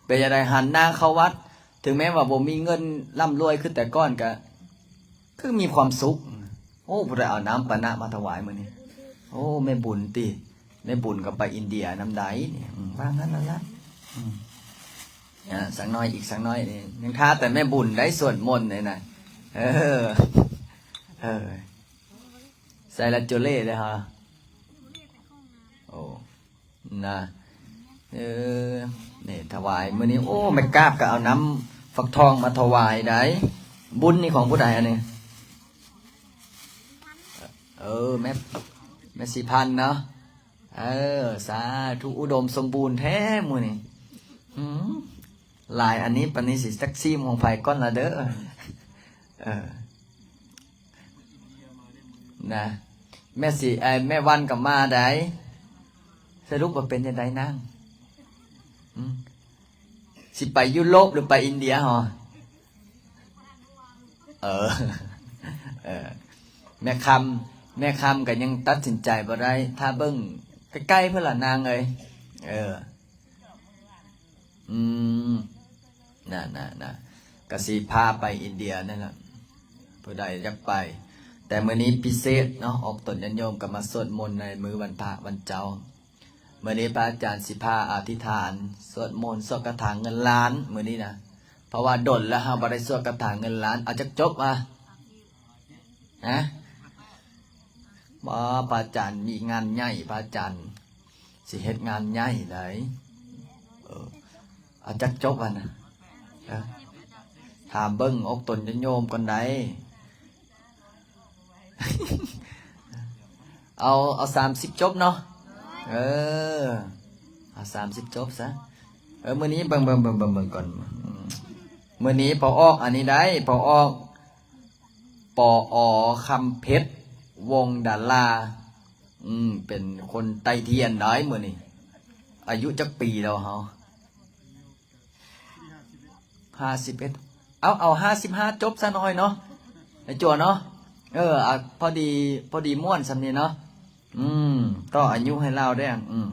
ເປັນຈັ່ງໃດ ຫັນໜ້າເຂົ້າວັດ ເຖິງແມ່ນວ່າບໍ່ມີເງິນລ່ຳລວຍຄືແຕ່ກ່ອນ ກະຄືມີຄວາມສຸກ. ໂອ້ ຜູ້ໃດເອົານ້ຳປານະມາຖວາຍມື້ນີ້? ໂອ້ ແມ່ບຸນຕິ ແມ່ບຸນກໍໄປອິນເດຍນຳໃດນີ້. ອືມ ວ່າຊັ້ນນັ້ນລະ. ອືມ ອາ ສັກໜ້ອຍອີກ ສັກໜ້ອຍນີ້ ຍັງຖ້າແຕ່ແມ່ບຸນໄດ້ສວດມົນນີ້ນະ. ເອີ ເອີ ໃສ່ລະໂຈເລ່ເດ້ຮະ. ໂອ້ ນະ ເອີ ນີ້ຖວາຍມື້ນີ້. ໂອ້ ແມ່ກາບກໍເອົານ້ຳຟັກທອງມາຖວາຍໄດ໋. ບຸນນີ້ຂອງຜູ້ໃດອັນນີ້? ເອີ ແມ່ ແມ່ສີພັນເນາະ. ເອີ ສາທຸ ອຸດົມສົມບູນແທ້ມື້ນີ້. ຫືມ ຫຼາຍອັນນີ້ ປານນີ້ຊິຈັກຊີມຂອງໃຜກ່ອນລະເດີ. ເອີ ນະ ແມ່ສີ ເອີ ແມ່ວັນກໍມາໄດ໋. ສະຫຼຸບວ່າເປັນຈັ່ງໃດນາງ? ຫືມ ຊິໄປຢູໂຣບຫຼືໄປອິນເດຍເຮົາ? ເອີ ເອີ ແມ່ຄຳ ແມ່ຄຳກໍຍັງຕັດສິນໃຈບໍ່ໄດ້ ຖ້າເບິ່ງໃກ້ໆເພິ່ນລະນາງເອີຍ. ເອີ ອືມ ນະ ນະ ນະ ກະຊິພາໄປອິນເດຍນັ້ນລະ ຜູ້ໃດຢາກໄປ. ແຕ່ມື້ນີ້ພິເສດເນາະ ອອກຕົນຍາດໂຍມກໍມາສວດມົນໃນມື້ວັນພະວັນເຈົ້າ. ມື້ນີ້ພະອາຈານຊິພາອະທິຖານ ສວດມົນ ສວດຄາຖາເງິນລ້ານມື້ນີ້ນະ ເພາະວ່າດົນແລ້ວເຮົາບໍ່ໄດ້ສວດຄາຖາເງິນລ້ານ. ເອົາຈັກຈົບວະ? ຮະ? ບໍ່ ພະອາຈານມີງານໃຫຍ່ ພະອາຈານຊິເຮັດງານໃຫຍ່ໃດ໋. ເອີ ເອົາຈັກຈົບວະນະ? ເອີ ຖາມເບິ່ງອົກຕົນຍາດໂຍມກ່ອນໃດ໋. ເອົາ ເອົາສາມສິບຈົບເນາະ. ເອີ ເອົາສາມສິບຈົບຊະ. ເອີ ມື້ນີ້ເບິ່ງ ເບິ່ງ ເບິ່ງ ເບິ່ງ ເບິ່ງກ່ອນ. ອືມ ມື້ນີ້ພໍອອກອັນນີ້ໄດ໋ ພໍອອກ ປອ ຄຳເພັດ ວົງດາລາ. ອືມ ເປັນຄົນໄຕ້ທຽນໄດ໋ມື້ນີ້. ອາຍຸຈັກປີແລ້ວເຮົາ? ຫ້າສິບເອັດ ເອົາ ເອົາຫ້າສິບຫ້າຈົບຊະໜ້ອຍເນາະ ໄອ້ຈົວເນາະ. ເອີ ເອົາ ພໍດີ ພໍດີມ່ວນສ່ຳນີ້ເນາະ. ອືມ ຕໍ່ອາຍຸໃຫ້ລາວແດ່. ອືມ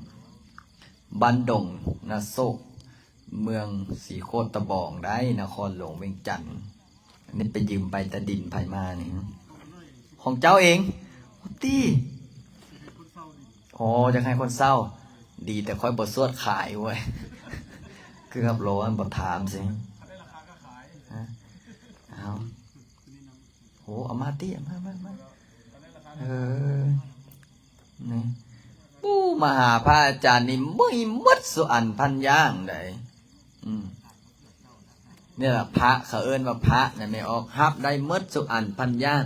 ບ້ານດົງນາໂສກ ເມືອງສີໂຄດຕະບອງໄດ໋ ນະຄອນຫຼວງວຽງຈັນ. ອັນນີ້ໄປຢືມໄປແຕ່ດິນໃຜມານີ້? ຂອງເຈົ້າເອງຕິ? ອໍ ຢາກໃຫ້ຄົນເຊົ່າ. ດີແຕ່ຂ້ອຍບໍ່ສວດຂາຍເວີຍ ເກືອບໂລ ອັນບໍ່ຖາມຊິ. ຮະ? ເອົາ ໂຫ ເອົາມາຕິ ເອົາມາ ມາ ມາ. ເອີ ນີ້ ປູ້ ມາຫາພະອາຈານນີ້ເມື່ອຍໝົດສຸອັນພັນຢ່າງໃດ໋. ອືມ ນີ້ລະ ພະ ເຂົາເອີ້ນວ່າພະນະແມ່ອອກ ຮັບໄດ້ໝົດທຸກອັນພັນຢ່າງ.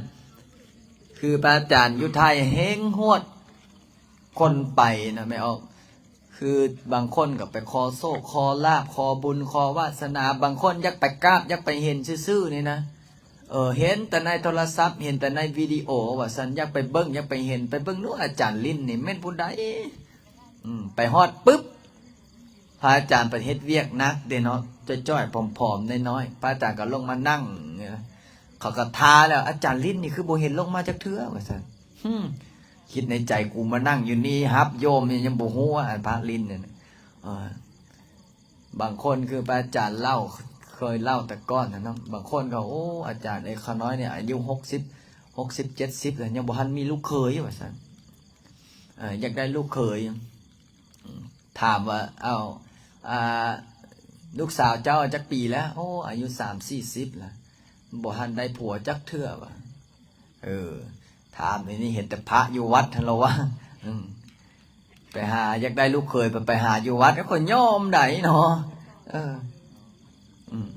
ຄືພະອາຈານຢູ່ໄທເຮັງຮວດຄົນໄປນະແມ່ອອກ. ຄືບາງຄົນກໍໄປຂໍໂຊກ ຂໍລາບ ຂໍບຸນ ຂໍວາສະໜາ. ບາງຄົນຢາກໄປກາບ ຢາກໄປເຫັນຊື່ໆນີ້ນະ. ເອີ ເຫັນແຕ່ໃນໂທລະສັບ ເຫັນແຕ່ໃນວິດີໂອວ່າຊັ້ນ. ຢາກໄປເບິ່ງ ຢາກໄປເຫັນ. ໄປເບິ່ງດູອາຈານລິນນີ້ແມ່ນຜູ້ໃດ? ອືມ ໄປຮອດປຶບ ພະອາຈານໄປເຮັດວຽກໜັກເດ້ເນາະ, ຈ່ອຍໆ ຜອມໆ ນ້ອຍໆ. ພະອາຈານກໍລົງມານັ່ງ, ເຂົາກໍທ່າແລ້ວ, ອາຈານລິນນີ້ຄືບໍ່ເຫັນລົງມາຈັກເທື່ອ ວ່າຊັ້ນ. ຫຶ ຄິດໃນໃຈ, ກູມານັ່ງຢູ່ນີ້ ຮັບໂຍມນີ້ຍັງບໍ່ຮູ້ວ່າພະລິນນີ້ນະ. ເອີ ບາງຄົນຄືພະອາຈານເລົ່າ, ເຄີຍເລົ່າແຕ່ກ່ອນນະເນາະ, ບາງຄົນກໍ ໂອ້ ອາຈານເອີຍ ຂ້ານ້ອຍນີ້ອາຍຸຫົກສິບ ຫົກສິບ ເຈັດສິບແລ້ວ ຍັງບໍ່ທັນມີລູກເຂີຍ ວ່າຊັ້ນ. ເອີ ຢາກໄດ້ລູກເຂີຍ. ອືມ ຖາມວ່າ ເອົ້າ ອ່າ ລູກສາວເຈົ້າຈັກປີແລ້ວ? ໂອ້ ອາຍຸສາມສີ່ສິບແລ້ວ, ບໍ່ທັນໄດ້ຜົວຈັກເທື່ອວ່າ. ເອີ ຖາມນີ້ເຫັນແຕ່ພະຢູ່ວັດຫັ້ນລະວ່າ. ອືມ ໄປຫາຢາກໄດ້ລູກເຂີຍ ໄປ ໄປຫາຢູ່ວັດ ກໍຍອມໄດ້ເນາະ. ເອີ ອືມ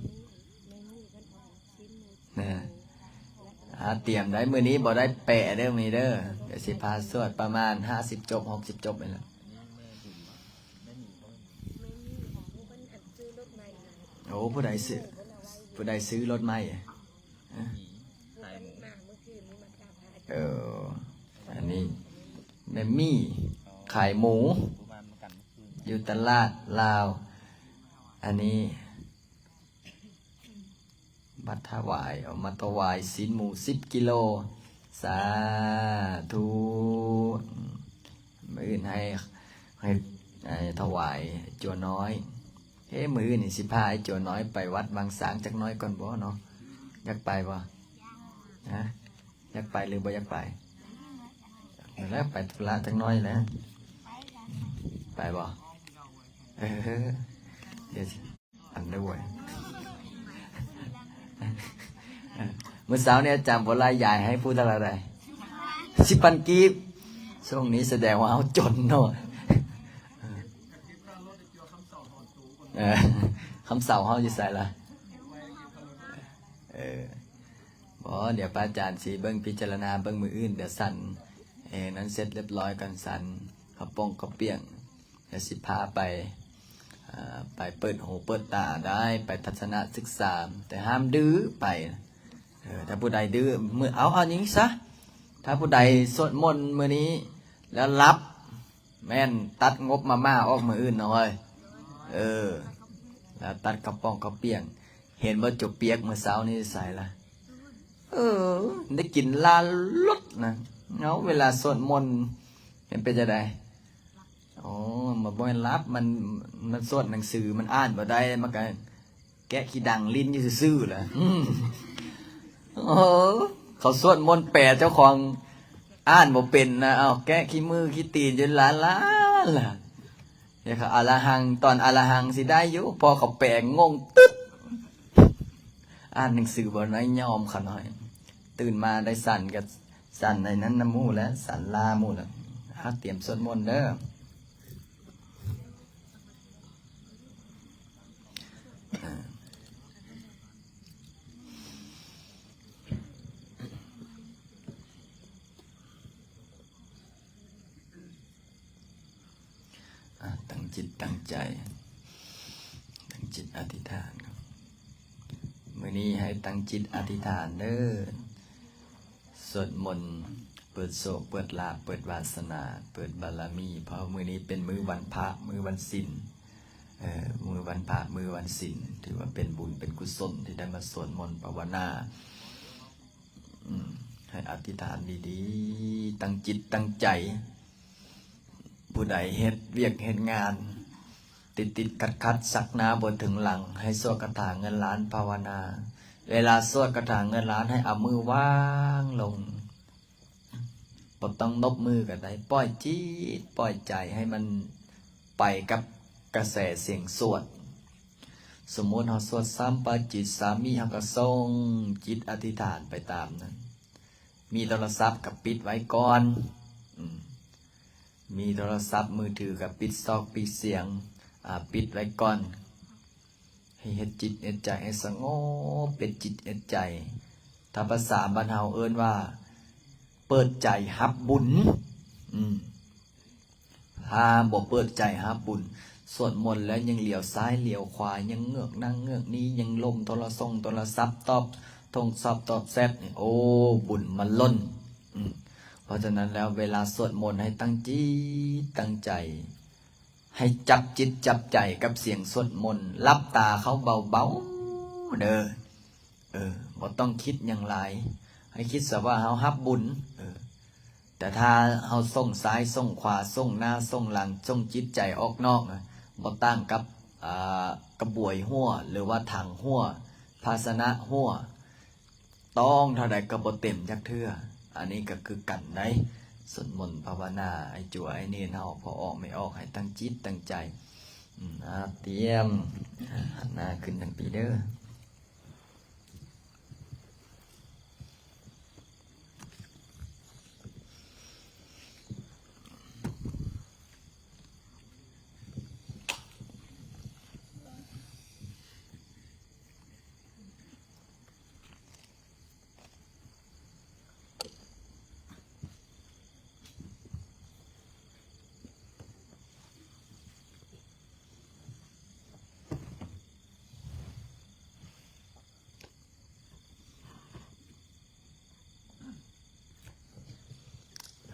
ນະ ອາ ຕຽມໄດ້ ມື້ນີ້ບໍ່ໄດ້ແປເດີ້ ມື້ນີ້ເດີ້. ດຽວຊິພາສວດປະມານຫ້າສິບຈົບ ຫົກສິບຈົບນີ້ແຫຼະ. ໂອ້ ຜູ້ໃດຊື້ ຜູ້ໃດຊື້ລົດໃໝ່? ເອີ ອັນນີ້ແມ່ໝີ້ຂາຍໝູຢູ່ຕະຫຼາດລາວ. ອັນນີ້ບັດຖະຫວາຍ ເອົາມາຖະຫວາຍຊີ້ນໝູສິບກິໂລ. ສາທຸ. ມື້ອື່ນໃຫ້ ໃຫ້ ໃຫ້ຖະຫວາຍຈົວນ້ອຍ. ເອີ ມື້ອື່ນນີ້ຊິພາໄອ້ຈົວນ້ອຍໄປວັດວັງຊາງຈັກໜ້ອຍກ່ອນບໍ່ເນາະ? ຢາກໄປບໍ່? ຮະ? ຢາກໄປຫຼືບໍ່ຢາກໄປ? ນັ້ນແຫຼະ ໄປທຸລະຈັກໜ້ອຍແຫຼະ. ໄປບໍ່? ເອີ ດຽວຊິ ອັນເດີເວີຍ ມື້ເຊົ້ານີ້ອາຈານບໍ່ໄລ່ຢາຍໃຫ້ຜູ້ເທົ່າໃດ? ສິບພັນກີບ. ຊ່ວງນີ້ສະແດງວ່າເຮົາຈົນເນາະ. ເອີ ຄຳເຊົາເຮົາຢູ່ໃສລະ? ເອີ ບໍ່ ດຽວພະອາຈານຊິເບິ່ງ ພິຈາລະນາເບິ່ງມື້ອື່ນ. ດຽວສັນ ເອີ ນັ້ນເສັດລຽບຮ້ອຍກ່ອນ, ສັນເຂົ້າປ່ອງເຂົ້າປຽງ. ແລ້ວຊິພາໄປ ເອີ ໄປເປີດຫູເປີດຕາໄດ້ ໄປທັດສະນະສຶກສາ, ແຕ່ຫ້າມດື້ໄປ. ເອີ ຖ້າຜູ້ໃດດື້ ມື້ ເອົາ ເອົານີ້ຊະ, ຖ້າຜູ້ໃດສວດມົນມື້ນີ້ແລ້ວຫຼັບ ແມ່ນຕັດງົບມາມ່າອອກມື້ອື່ນເນາະເອີຍ. ເອີ ແລ້ວຕັດເຂົ້າປ່ອງເຂົ້າປຽງ. ເຫັນບໍ່ ຈົວປຽກມື້ເຊົ້ານີ້ໃສລະ? ເອີ ໄດ້ກິນຫຼານລົດນະ. ເອົາ ເວລາສວດມົນແມ່ນເປັນຈັ່ງໃດ? ອໍ ມັນບໍ່ແມ່ນຫຼັບ, ມັນ ມັນສວດໜັງສື ມັນອ່ານບໍ່ໄດ້, ມັນກະແກະຂີ້ດັງຫຼິ້ນຢູ່ຊື່ໆລະ. ອືມ ໂອ້ ເຂົາສວດມົນແປ ເຈົ້າຂອງອ່ານບໍ່ເປັນນະ. ເອົາ ແກະຂີ້ມືຂີ້ຕີນຈົນຫຼານໆລະ. ເຂົາອະລະຫັງ ຕອນອະລະຫັງຊິໄດ້ຢູ່, ພໍເຂົາແປງົງຕຶບ. ອ່ານໜັງສືບໍ່ໄດ້ຍອມຂະນ້ອຍ. ຕື່ນມາໄດ້ສັນກະສັນໃນນັ້ນນຳໝູ່ແຫຼະ, ສັນລາໝູ່ແຫຼະ. ອາ ຕຽມສວດມົນເດີ້. ອາ ຕັ້ງຈິດຕັ້ງໃຈ ຕັ້ງຈິດອະທິຖານ. ມື້ນີ້ໃຫ້ຕັ້ງຈິດອະທິຖານເດີ້. ສວດມົນເປີດໂຊກ ເປີດລາບ ເປີດວາສະໜາ ເປີດບາລະມີ, ເພາະມື້ນີ້ເປັນມື້ວັນພະ ມື້ວັນສິນ. ເອີ ມື້ວັນພະ ມື້ວັນສິນ ຖືວ່າເປັນບຸນເປັນກຸສົນທີ່ໄດ້ມາສວດມົນພາວະນາ. ອືມ ໃຫ້ອະທິຖານດີໆ ຕັ້ງຈິດຕັ້ງໃຈ. ຜູ້ໃດເຮັດວຽກເຮັດງານຕິດໆຂັດໆ ຊັກໜ້າບໍ່ເຖິງຫຼັງ, ໃຫ້ສວດຄາຖາເງິນລ້ານພາວະນາ. ເວລາສວດຄາຖາເງິນລ້ານ ໃຫ້ເອົາມືວາງລົງ, ບໍ່ຕ້ອງນົບມືກໍໄດ້, ປ່ອຍຈິດປ່ອຍໃຈໃຫ້ມັນໄປກັບກະແສສຽງສວດ. ສົມມຸດເຮົາສວດສຳປະຈິດສາມິ ເຮົາກໍສົ່ງຈິດອະທິຖານໄປຕາມນັ້ນ. ມີໂທລະສັບກໍປິດໄວ້ກ່ອນ. ອືມ ມີໂທລະສັບມືຖືກໍປິດຊອກປິດສຽງ, ອາ, ປິດໄວ້ກ່ອນ. ເຮັດຈິດເຮັດໃຈໃຫ້ສະຫງົບ, ເຮັດຈິດເຮັດໃຈ. ຖ້າພາສາບ້ານເຮົາເອີ້ນວ່າ ເປີດໃຈຮັບບຸນ. ອືມ. ຖ້າບໍ່ເປີດໃຈຮັບບຸນ, ສວດມົນແລ້ວຍັງຫຼຽວຊ້າຍຫຼຽວຂວາ, ຍັງເງືອກນັ້ນເງືອກນີ້, ຍັງລົມໂທລະສົງໂທລະສັບ, ຕອບທົ່ງສອບຕອບແຊັດນີ້, ໂອ້ ບຸນມັນຫຼົ່ນ. ອືມ. ເພາະສະນັ້ນແລ້ວ ເວລາສວດມົນໃຫ້ຕັ້ງຈິດຕັ້ງໃຈ, ໃຫ້ຈັບຈິດຈັບໃຈກັບສຽງສວດມົນ, ຫຼັບຕາເຂົ້າເບົາໆເດີ. ເອີ ບໍ່ຕ້ອງຄິດຫຍັງຫຼາຍ, ໃຫ້ຄິດຊະວ່າເຮົາຮັບບຸນ. ເອີ ແຕ່ຖ້າເຮົາສົ່ງຊ້າຍສົ່ງຂວາ, ສົ່ງໜ້າສົ່ງຫຼັງ, ສົ່ງຈິດໃຈອອກນອກ, ບໍ່ຕ່າງກັບ ອ່າ ກະບວຍຮົ່ວ ຫຼືວ່າຖັງຮົ່ວ, ພາຊະນະຮົ່ວ, ຕ້ອງເທົ່າໃດກໍບໍ່ເຕັມຈັກເທື່ອ. ອັນນີ້ກໍຄືກັນໄດ໋. ສວດມົນພາວະນາ ໄອ້ຈົວໄອ້ເນນເຮົາ ພໍ່ອອກແມ່ອອກ ໃຫ້ຕັ້ງຈິດຕັ້ງໃຈ. ອືມ ອາ ຕຽມ ຫັນໜ້າຂຶ້ນທາງພີ້ເດີ.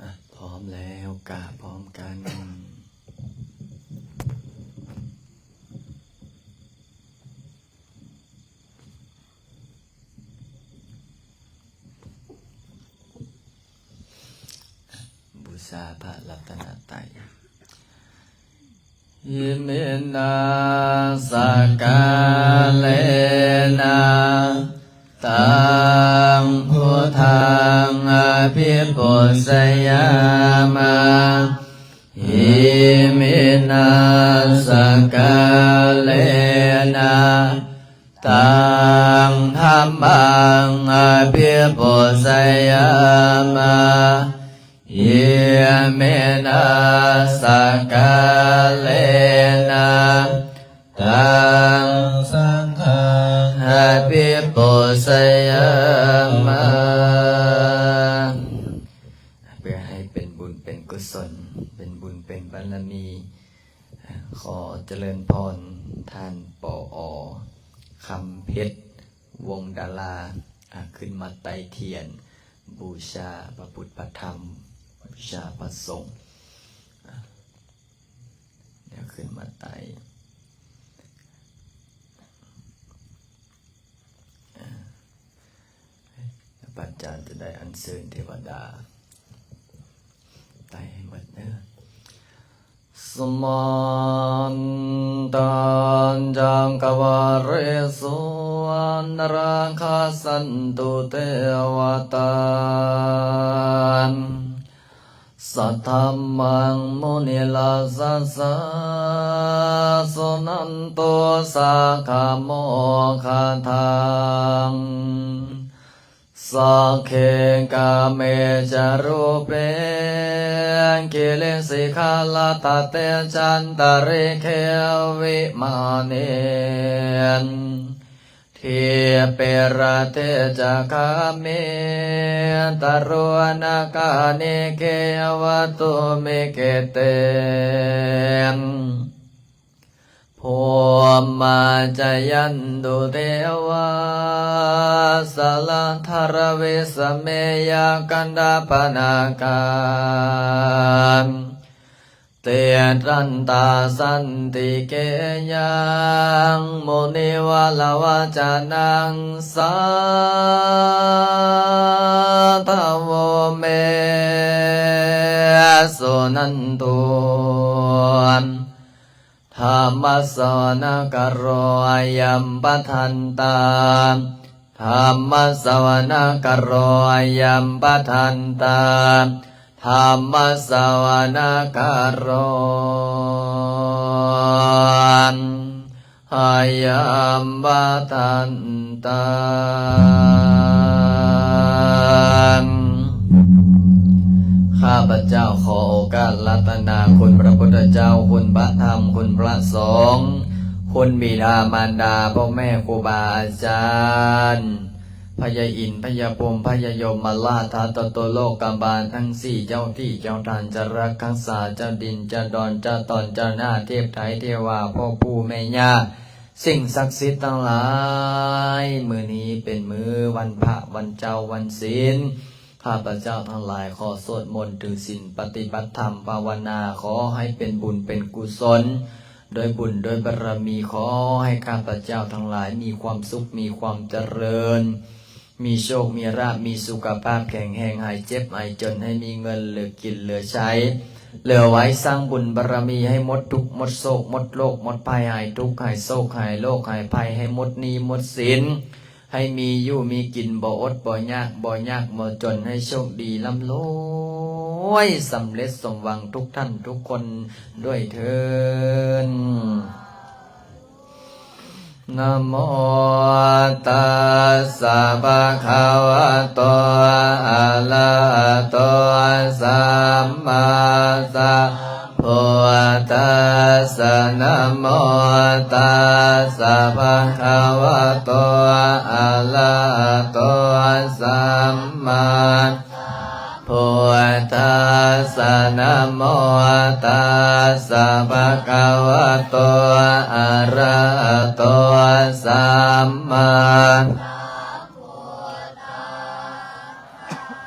ອ່ະ ພ້ອມແລ້ວ ກາບພ້ອມກັນ. ບູຊາພະລັດຕະນະໄຕ. ອິມິນາ ສັກກາເລນະ ຕັງ ພຸດທັງ ອະພິປູຊະຍາມະ. ອິມິນາ ສັກກາເລນະ ຕັງ ທຳມັງ ອະພິປູຊະຍາມະ. ອິມິນາ ສັກກາເລນະ ຕັງ ສັງຄັງ ອະພິປູຊະຍາມະ. ເພື່ອໃຫ້ເປັນບຸນເປັນກຸສົນ, ເປັນບຸນເປັນບາລະມີ, ຂໍຈະເລີນພອນທ່ານ ປອ ຄຳເພັດ ວົງດາລາ ອາ ຂຶ້ນມາໄຕ້ທຽນ ບູຊາພະພຸດພະທຳ ບູຊາພະສົງ. ອາ ດຽວຂຶ້ນມາໄຕ້ ອາ ພະອາຈານຈະໄດ້ອັນເຊີນເທວະດາໄຕ້ໃຫ້ໝົດເດີ. Samantā cakkavāḷesu atrāgacchantu devatā. Saddhammaṃ munirājassa suṇantu saggamokkhadaṃ. Sagge kāme ca rūpe girisikharataṭe cantalikkhe vimāne, dīpe raṭṭhe ca gāme taruvanagahane gehavatthumhi khette, bhummā cāyantu devā jalathalavisame yakkhagandhabbanāgā. Tiṭṭhantā santike yaṃ munivaravacanaṃ sādhavo me suṇantu. Dhammassavanakālo ayam bhadantā. Dhammassavanakālo ayam bhadantā. Dhammassavanakālo ayam bhadantā. ຂ້າພະເຈົ້າຂໍໂອກາດລັດຕະນາຄຸນພະພຸດທະເຈົ້າ, ຄຸນພະທຳ, ຄຸນພະສົງ, ຄຸນບິດາມານດາ ພໍ່ແມ່ ຄູບາອາຈານ ພະຍາອິນ ພະຍາພົມ ພະຍາຍົມມະລາດ ທັດຕະໂຕໂລກກະບານທັງສີ່ ເຈົ້າທີ່ເຈົ້າທ່ານ ຈະຮັກຮັກສາ ເຈົ້າດິນເຈົ້າດອນ ເຈົ້າຕອນເຈົ້າໜ້າ ເທບໄທເທວາ ພໍ່ປູ່ແມ່ຍ່າ ສິ່ງສັກສິດທັງຫຼາຍ. ມື້ນີ້ເປັນມື້ວັນພະ ວັນເຈົ້າ ວັນສິນ ຂ້າພະເຈົ້າທັງຫຼາຍຂໍສວດມົນຖືສິນ ປະຕິບັດທຳ ພາວະນາ ຂໍໃຫ້ເປັນບຸນເປັນກຸສົນ ດ້ວຍບຸນດ້ວຍບາລະມີ ຂໍໃຫ້ຂ້າພະເຈົ້າທັງຫຼາຍມີຄວາມສຸກ ມີຄວາມຈະເລີນ ມີໂຊກ ມີລາບ ມີສຸຂະພາບແຂງແຮງ ຫາຍເຈັບຫາຍຈົນ ໃຫ້ມີເງິນເຫຼືອກິນເຫຼືອໃຊ້ ເຫຼືອໄວ້ສ້າງບຸນບາລະມີ ໃຫ້ໝົດທຸກໝົດໂສກ ໝົດໂລກໝົດໄພ ຫາຍທຸກຫາຍໂສກ ຫາຍໂລກຫາຍໄພ ໃຫ້ໝົດໜີ້ໝົດສິນ ໃຫ້ມີຢູ່ມີກິນ ບໍ່ອົດບໍ່ຍາກ ບໍ່ຍາກບໍ່ຈົນ ໃຫ້ໂຊກດີ ລ່ຳລວຍ ສຳເລັດສົມຫວັງທຸກທ່ານທຸກຄົນດ້ວຍເທີ້ນ. ນະໂມຕັດສະ ພະຄະວະໂຕ ອະລະຫະໂຕ ສຳມາສຳ ພຸດທັດສະ ນະໂມຕັດສະ ພະຄະວະໂຕ ອະລະຫະໂຕ ສຳມາ ພຸດທັດສະ ນະໂມຕັດສະ ພະຄະວະໂຕ ອະລະຫະໂຕ ສຳມາ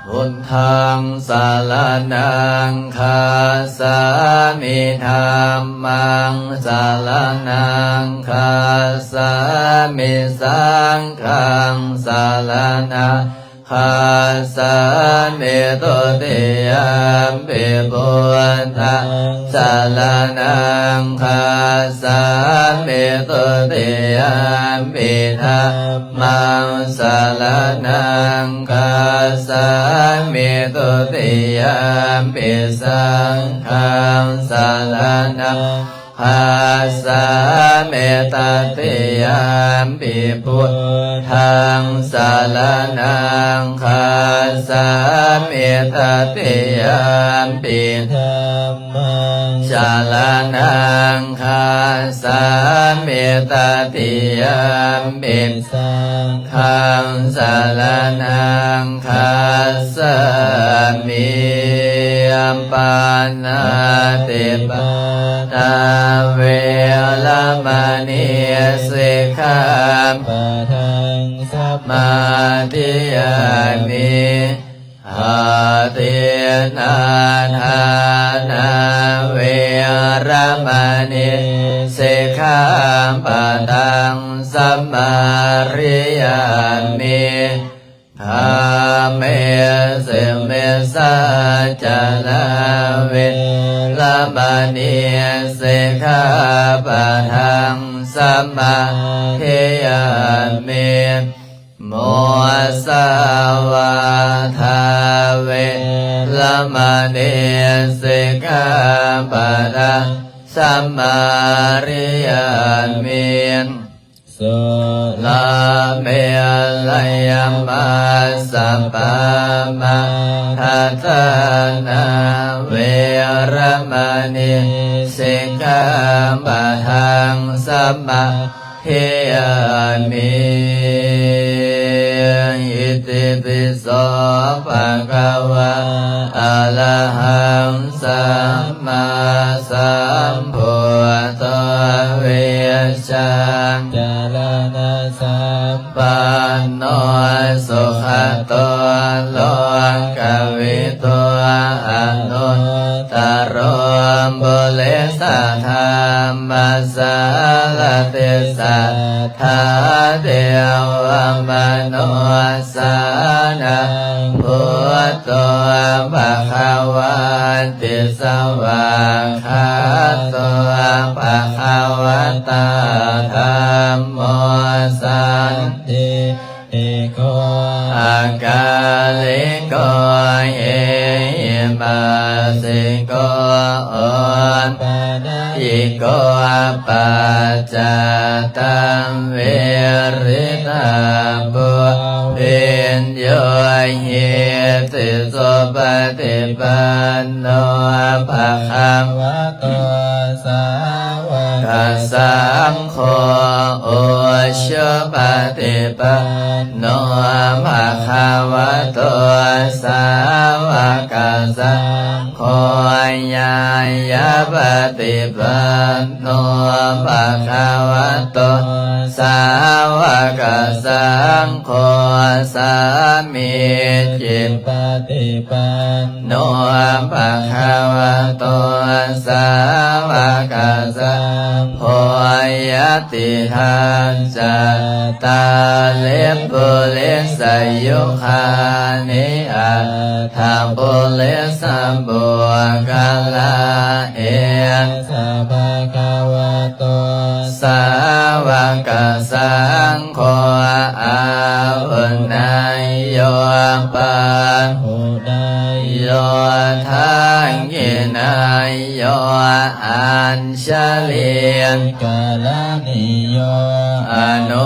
ພຸດທັງສະລະນັງຄັດສາມິ ທຳມັງສະລະນັງຄັດສາມິ ສັງຄັງສະລະນັງຄັດສາມິ ທຸຕິຍຳປິ ພຸດທັງສະລະນັງຄັດສາມິ ທຸຕິຍຳປິ ທຳ ມັງສະລະນັງຄັດສາມິ ທຸຕິຍຳປິ ສັງຄັງສະລະນັງຄັດສາມິ ຕະຕິຍຳປິ ພຸດທັງສະລະນັງຄັດສາມິ ຕະຕິຍຳປິ ທຳ ມັງສະລະນັງຄັດສາມິ ຕະຕິຍຳປິ ສັງຄັງສະລະນັງຄັດສາມິ ປານາຕິປາຕາ ເວລະມະນີ ສິກຂາປະທັງ ສະມາທິຍາມິ ອາທິນນາທານາ ເວລະມະນີ ສິກຂາປະທັງ ສະມາທິຍາມິ ກາເມສຸມິດສາຈາລາ ເວລະມະນີ ສິກຂາປະທັງ ສະມາທິຍາມິ ມຸສາວາທາ ເວລະມະນີ ສິກຂາປະທັງ ສະມາທິຍາມິ ສຸລາເມລະຍະມັດສະປາມາທະຖານາ ເວລະມະນີ ສິກຂາປະທັງ ສະມາທິຍາມິ ອິຕິປິໂສ ພະຄະວາ ອະລະຫັງ ສຳມາສຳພຸດໂທ ວິຊາຈາລະນະສຳປັນໂນ ສຸຂະໂຕ ໂລກະວິທູ ອະນຸດຕະໂຣ ປຸລິສະທຳມະສາລະຕິ ສັດທາເທວະມະນຸດ ສານັງ ພຸດໂທ ພະຄະວາຕິ ສະຫວາກຂາໂຕ ພະຄະວະຕາ ທຳໂມ ສັນທິຕິໂກ ອາກາລິໂກ ເອຫິປັດສິໂກ ໂອປະນະຍິໂກ ປັດຈະ ຕັງ ວິລິຕາ ປຸບພິນໂຍ ຫິຕິ ສຸປະຕິປັນໂນ ພະຄະວະໂຕ ສາວະກະສ ສັງໂຄ ອຸຊຸປະຕິປັນໂນ ພະຄະວະໂຕ ສາວະກະສັງໂຄ ຍາຍະປະຕິປັນໂນ ພະຄະວະໂຕ ສາວະກະສັງໂຄ ສາມີຈິ ປະຕິປັນໂນ ພະຄະວະໂຕ ສາວະກະສັງໂຄ ຍະຕິທັງ ຈັດຕາລິ ປຸລິສະຍຸຄານິ ອັດຖະປຸລິສະບຸກຄະລາ ເອ ສະ ພະຄະວະໂຕ ສາວະກະສັງໂຄ ອາຫຸນາຍໂຍ ປາຫຸນາຍໂຍ ທັກຂິນາຍໂຍ ອັນຊະລີ ກະລະນີໂຍ ອະນຸ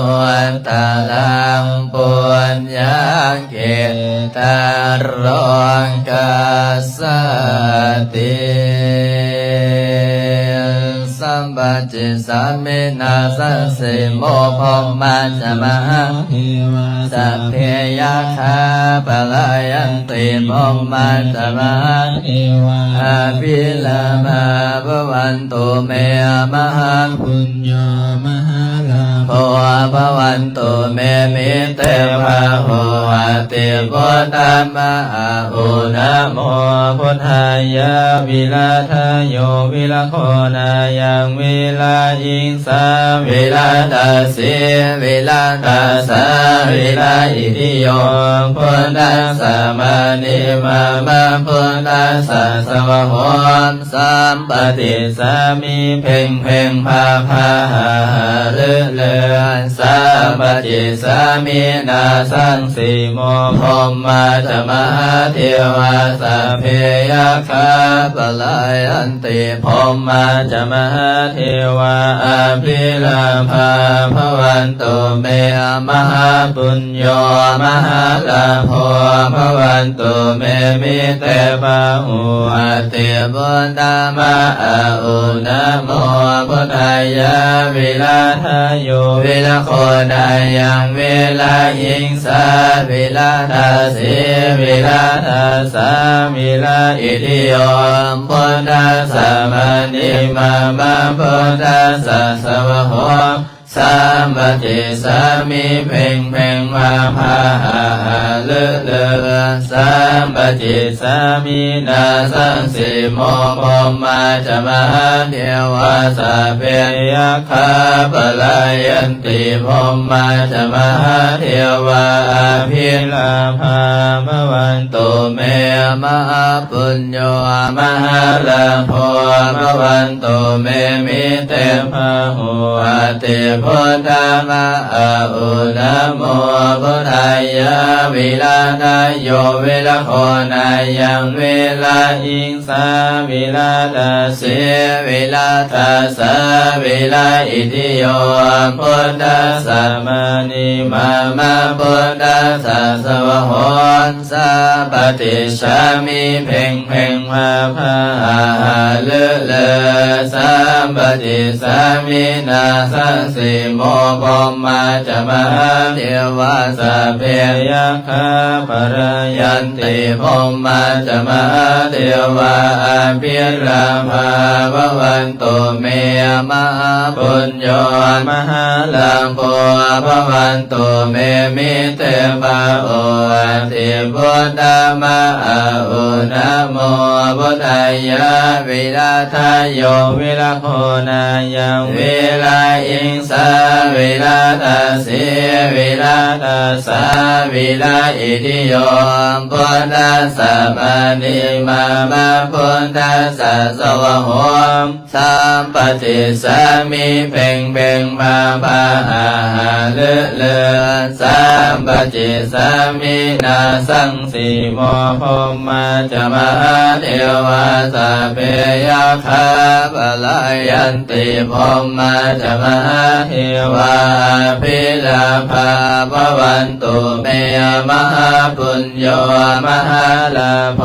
ດຕະລັງ ປຸນຍັງ ເກຕະໂລກັດສະຕິ ສຳປະຈິດສາມິນາສັງສີໂມ ພົມມາຈະມະຫາເທວາ ສັບເພຍັກຂາປະລາຍັນຕິ ພົມມາຈະມະຫາເທວາ ອະພິລາພາພະວັນຕຸເມ ມະຫາປຸນ ໂຍມະຫາລາໂພ ພະວັນຕຸເມ ມິເຕພາຫຸອະຕິ ພຸດທະມະອະອຸນະໂມ ພຸດທາຍາ ວິລາທາໂຍ ວິລະໂຄນາຍັງ ວິລາອິງສາ ວິລາຕາສີ ວິລາຕາສາ ວິລາອິທິໂຍ ພຸດທັດສະມະນີມາມະ ພຸດທັດສະສະວະໂຫ ສຳປະຕິດສາມິ ເພັງເພັງພາພາຫາຫາລືລື ສຳປະຈິດສາມິນາສັງສີໂມ ພົມມາຈະມະຫາເທວາ ສັບເພຍັກຂາປະລາຍັນຕິ ພົມມາຈະມະຫາເທວາ ອະພິລາພາພະວັນຕຸເມ ມະຫາປຸນ ໂຍມະຫາລາໂພ ພະວັນຕຸເມ ມິເຕພາຫຸອະຕິ ພຸດທະມະອະອຸນະໂມ ພຸດທາຍາ ວິລາທາໂຍ ວິລະໂຄນາຍັງ ວິລາອິງສາ ວິລາຕາສີ ວິລາຕາສາ ວິລາອິທິໂຍ ພຸດທັດສະມະນີມາມະ ພຸດທັດສະສະວະໂຫ ສຳປະຕິດສາມິ ເພັງເພັງພາພາຫາຫາລືລື ສຳປະຈິດສາມິນາສັງສີໂມ ພົມມາຈະມະຫາເທວາ ສັບເພຍັກຂາປະລາຍັນຕິ ພົມມາຈະມະຫາເທວາ ອະພິລາພາພະວັນຕຸເມ ມະຫາປຸນ ໂຍມະຫາລາໂພ ພະວັນຕຸເມ ມິເຕພາຫຸອະຕິ ພຸດທະມະອະອຸນະໂມ ພຸດທາຍາ ວິລາທາໂຍ ວິລະໂຄນາຍັງ ວິລາອິງສາ ວິລາຕາສີ ວິລາຕາສາ ວິລາອິທິໂຍ ພຸດທັດສະມະນີມາມະ ພຸດທັດສະສະວະໂຫ ສຳປະຕິດສາມິ ເພັງເພັງພາພາຫາຫາລືລື ສຳປະຕິດສາມິນາສັງສີໂມ ພົມມາຈະມະຫາເທວາ ສັບເພຍັກຂາປະລາຍັນຕິ ພົມມາຈະມະຫາເທວາ ອະພິລາພາພະວັນ ຕຸເມ ມະຫາປຸນໂຍ ມະຫາລາໂພ ພະວັນຕຸເມ ມິເຕພາຫຸອະຕິ ພຸດທະມະອະອຸນະໂມ ພຸດທາຍາ ວິລາທາໂຍ ວິລະໂຄນາຍັງ ວິລາອິງສາ ວິລາຕາສີ ວິລາຕາສາ ວິລາອິທິໂຍ ພຸດທັດສະມະນີມາມະ ພຸດທັດສະສະວະໂຫ ສຳປະຕິດສາມິ ເພັງເພັງພາພາຫາຫາລືລື ສຳປະຕິດສາມິນາສັງສີໂມ พรหมาจะมหาเทวา สัพเพยักขาปะลายันติ พรหมาจะมหาเทวา อภิลาภาภวันตุเม มหาปุญโญมหาลาโภ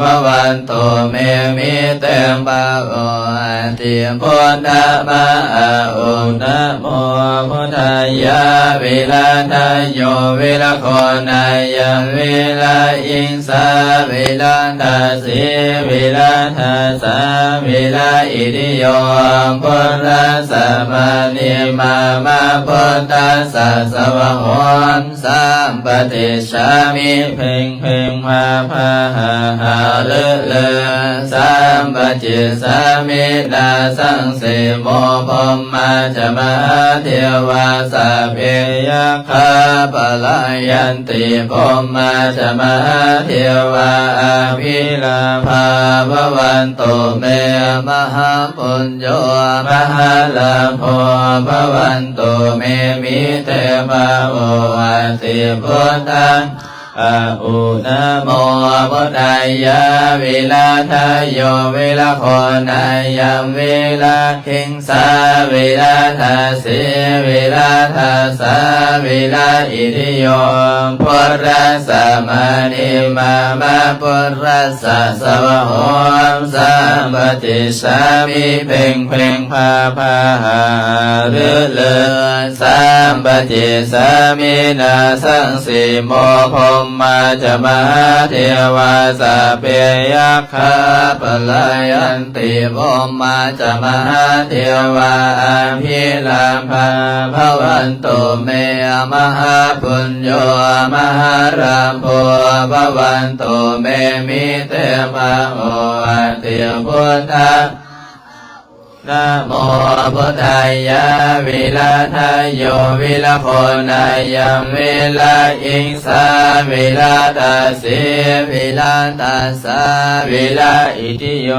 ภวันตุเม มีเตภะโวหะติ พุทธะมะอะอุ นะโมพุทธายะ วิรัตโยวิรโคนายัง วิรหิงสา วิรัตสี วิรัตสา วิรอิทธิโย พุทธัสสะมะนิมามะ พุทธัสสะสวะโหม สัมปะติชฉามิ เพ็งเพ็งพาพาหาหาฤฤ สัมปะติชฉามิ นาสังสิโม พรหมาจะมหาเทวา สัพเพยักขาปะลายันติ พรหมาจะมหาเทวา อภิลาภาภวันตุเม มหาปุญโญมหาลาโภภวันตุเม มีเตภะโวหะติ พุทธัง อะอุ นะโมพุทธายะ วิรัตโยวิรโคนายัง วิรหิงสา วิรัตสี วิรัตสา วิรอิทธิโย พุทธัสสะมะนิมามะ พุทธัสสะสวะโหม สัมปะติชฉามิ เพ็งเพ็งพาพาหาหาฤฤ สัมปะติสสามิ นาสังสิโม พรหมาจะมหาเทวา สัพเพยักขาปะลายันติ พรหมาจะมหาเทวา อภิลาภาภวันตุเม มหาปุญโญมหาลาโภภวันตุเม มีเตภะโวหะติ พุทธัง นะโมพุทธายะ วิรัตโยวิรโคนายัง วิรหิงสา วิรัตสี วิรัตสา วิรอิทธิโย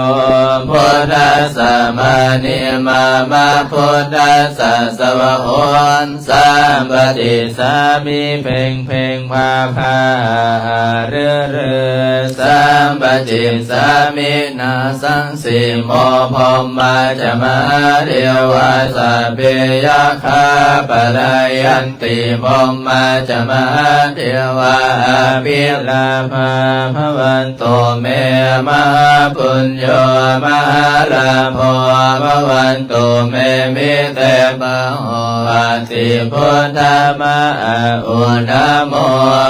พุทธัสสะมะนิมามะ พุทธัสสะสวะโหม สัมปะติสสามิ เพ็งเพ็งพาพาหาหาฤฤ สัมปะติสสามิ นาสังสิโม พรหมาจะมหาเทวา สัพเพยักขาปะลายันติ พรหมาจะมหาเทวา อภิลาภาภวัน ตุเม มหาปุญโญ มหาลาโภ ภวันตุเม มิเต ปะโหหะติ พุทธะมะอะอุ นะโม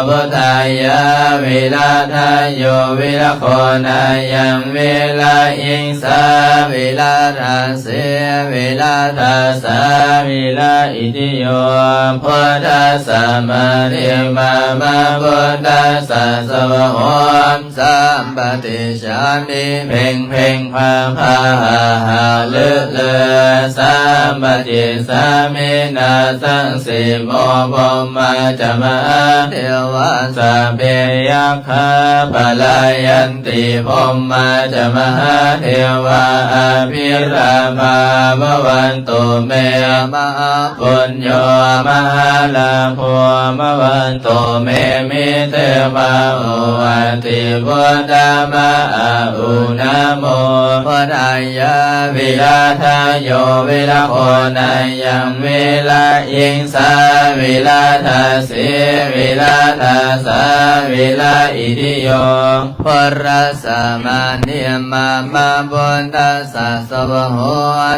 พุทธายะ วิรัตโย วิรโคนายัง วิรหิงสา วิรัตสี วิรัตสา วิรอิทธิโย พุทธัสสะมะนิมามะ พุทธัสสะสวะโหม สัมปะติชฉามิ เพ็งเพ็งพาพาหาหาฤฤ สัมปะติชฉามิ นาสังสิโม พรหมาจะมหาเทวา สัพเพยักขาปะลายันติ พรหมาจะมหาเทวา อภิลาภาภวันตุเม มหาปุญโญ มหาลาโภ ภวันตุเม มิเต ปะโหหะติ พุทธะมะอะอุ นะโมพุทธายะ วิรัตโย วิรโคนายัง วิรหิงสา วิรัตสี วิรัตสา วิรอิทธิโย พุทธัสสะมะนิมามะ พุทธัสสะสวะโห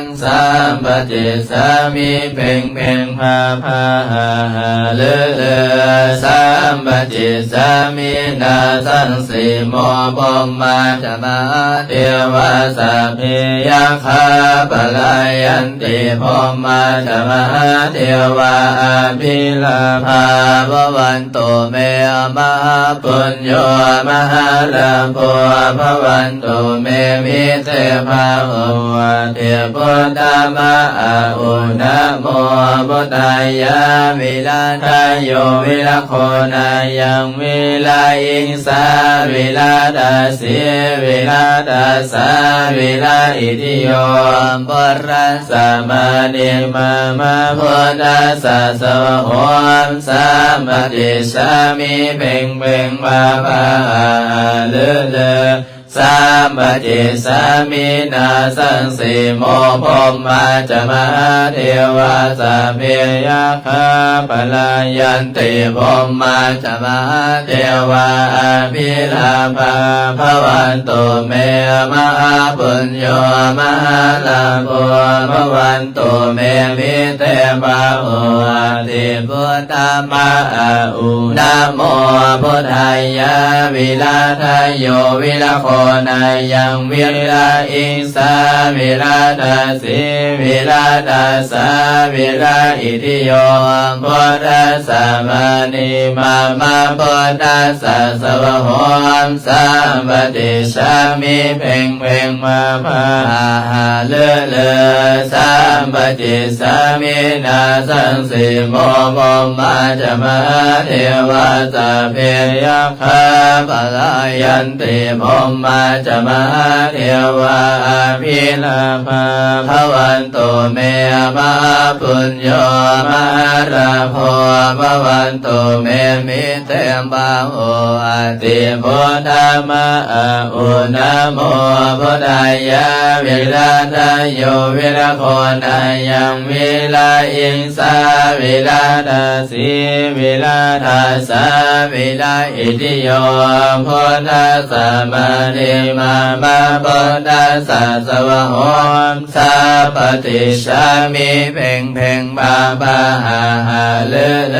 ม สัมปะติชฉามิ เพ็งเพ็งพาพาหาหาฤฤ สัมปะติชฉามิ นาสังสิโม พรหมาจะมหาเทวา สัพเพยักขาปะลายันติ พรหมาจะมหาเทวา อภิลาภาภวัน ตุเม มหาปุญโญ มหาลาโภ ภวันตุเม มิเต ปะโหหะติ พุทธะมะอะอุ นะโมพุทธายะ วิรัตโย วิรโค นายัง วิรหิงสา วิรัตสี วิรัตสา วิรหิติโย พุทธัสสะ มานิ มะมะ พุทธัสสะ สวะโหม สัมปะติสสามิ เพ็งเพ็ง พาพา หาหา ฤฤ สัมปะติสสามิ นาสังสีโม พรหมาจะ มหาเทวา สัพเพยักขา ปะลายันติ พรหมาจะ มหาเทวา อภิลาภา ภะวันตุเม มหาปุญโญ มหาลาโภ ภะวันตุเม มิเต บาโหอะติ พุทธะมะอะอุ นะโมพุทธายะ วิรัตโย วิรโค นายัง วิรหิงสา วิรัตสี วิรัตสา วิรหิติโย พุทธัสสะ มานิ มะมะ พุทธัสสะ สวะโหม สัมปะติสสามิ เพ็งเพ็ง พาพา หาหา ฤฤ สัมปะติสสามิ นาสังสีโม พรหมาจะ มหาเทวา สัพเพยักขา ปะลายันติ พรหมาจะ มหาเทวา อภิลาภา ภะวันตุเม มหาปุญโญ มหาลาโภ ภะวันตุเม มิเต บาโหอะติ พุทธะมะอะอุ นะโมพุทธายะ วิรัตโย วิรโค นายัง วิรหิงสา วิรัตสี วิรัตสา วิรหิติโย พุทธัสสะ มานิ มะมะ พุทธัสสะ สวะโหม สัมปะติสสามิ เพ็งเพ็ง พาพา หาหา ฤฤ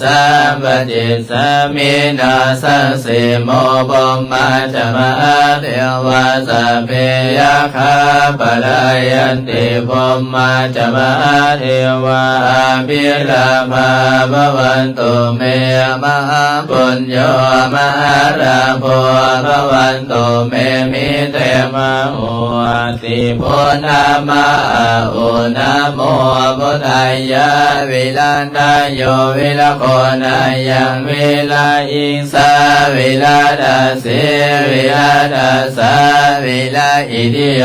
สัมปะติสสามิ นาสังสีโม พรหมาจะ มหาเทวา สัพเพยักขา ปะลายันติ พรหมาจะ มหาเทวา อภิลาภา ภะวันตุเม มหาปุญโญ มหาลาโภ ภะวันตุเม มิเต บาโหอะติ พุทธะมะอะอุ นะโมพุทธายะ วิรัตโย วิรโค นายัง วิรหิงสา วิรัตสี วิรัตสา วิรหิติโย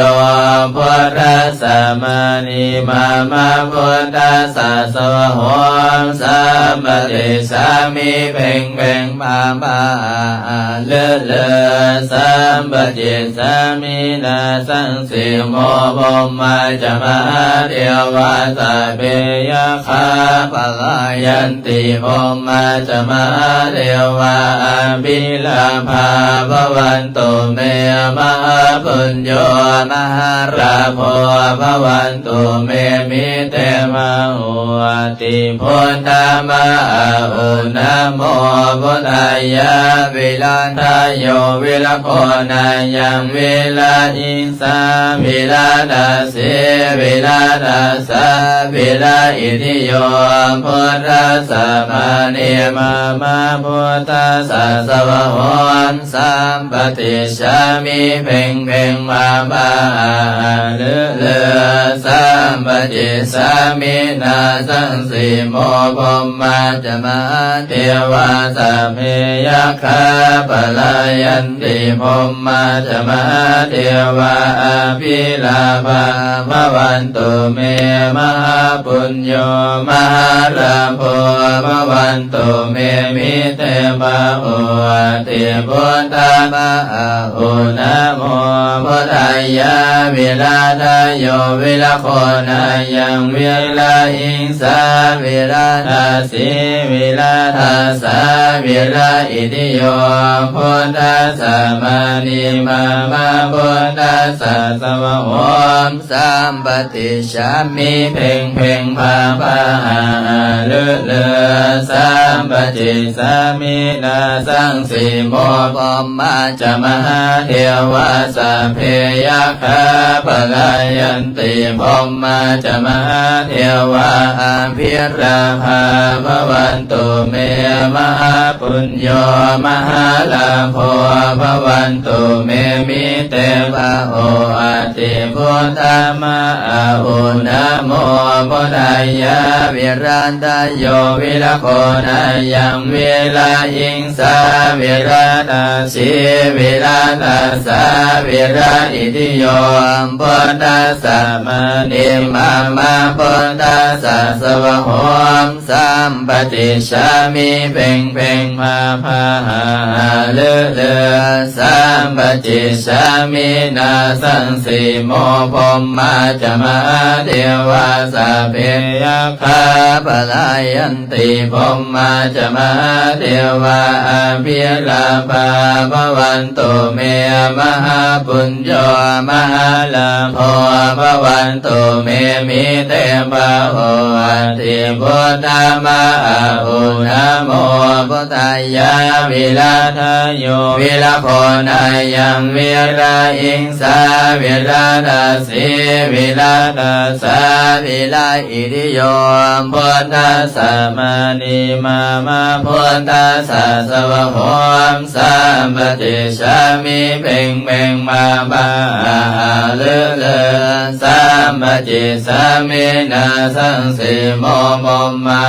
พุทธัสสะ มานิ มะมะ พุทธัสสะ สวะโหม สัมปะติสสามิ เพ็งเพ็ง พาพา หาหา ฤฤ สัมปะติสสามิ นาสังสีโม พรหมาจะ มหาเทวา สัพเพยักขา ปะลายันติ พรหมาจะ มหาเทวา อภิลาภา ภะวันตุเม มหาปุญโญ มหาลาโภ ภะวันตุเม มิเต บาโหอะติ พุทธะมะอะอุ นะโมพุทธายะ วิรัตโย วิรโค นายัง วิรหิงสา วิรัตสี วิรัตสา วิรหิติโย พุทธัสสะ มานิ มะมะ พุทธัสสะ สวะโหม สัมปะติสสามิ เพ็งเพ็ง พาพา หาหา ฤฤ สัมปะติสสามิ นาสังสีโม พรหมาจะ มหาเทวา สัพเพยักขา ปะลายันติ พรหมาจะ มหาเทวา อภิลาภา ภะวันตุเม มหาปุญโญ มหาลาโภ ภะวันตุเม มิเต บาโหอะติ พุทธะมะอะอุ นะโมพุทธายะ วิรัตโย วิรโค นายัง วิรหิงสา วิรัตสี วิรัตสา วิรหิติโย พุทธัสสะ มานิ มะมะ พุทธัสสะ สวะโหม สัมปะติสสามิ เพ็งเพ็ง พาพา หาหา ฤฤ สัมปะติสสามิ นาสังสีโม พรหมาจะ มหาเทวา สัพเพยักขา ปะลายันติ พรหมาจะ มหาเทวา อภิลาภา ภะวันตุเม มหาปุญโญ มหาลาโภ ภะวัน ນຕຸເມ ມິເຕ ພະໂຫ ອະຕິ ພຸດທະ ມະ ອະ ອຸ ນະໂມ ພຸດທາຍະ ວິລັດທະໂຍ ວິລະໂຄ ນາຍັງ ວິລະ ອິງ ສາ ວິລັດຕະ ສີ ວິລັດຕະ ສາ ວິລະ ອິທິໂຍ ພຸດທະ ສະ ມະ ນິ ມະ ມະ ພຸດທະ ສະ ສະວະ ໂຫ ສຳປະຕິດສາມິ ເພັງເພັງ ພາພາ ຫາຫາ ລືລື ສຳປະຕິດສາມິ ນາສັງ ສີໂມ ພົມມາ ຈະ ມະຫາເທວາ ສັບເພ ຍັກຂາ ປະລາຍັນ ຕິ ພົມມາ ຈະ ມະຫາເທວາ ອະພິລາພາ ພະວັນຕຸເມ ມະຫາປຸນໂຍ ມະຫາລາໂພ ພະວັນຕຸເມ ມິເຕ ພະໂຫ ອະຕິ ພຸດທະ ມະ ອະ ອຸ ນະໂມ ພຸດທາຍະ ວິລັດທະໂຍ ວິລະໂຄ ນາຍັງ ວິລະ ອິງ ສາ ວິລັດຕະ ສີ ວິລັດຕະ ສາ ວິລະ ອິທິໂຍ ພຸດທະ ສະ ມະ ນິ ມະ ມະ ພຸດທະ ສະ ສະວະ ໂຫ ສຳປະຕິດສາມິ ເພັງເພັງ ພາພາ ຫາຫາ ລືລື ສຳປະຕິດສາມິ ນາສັງ ສີໂມ ພົມມາ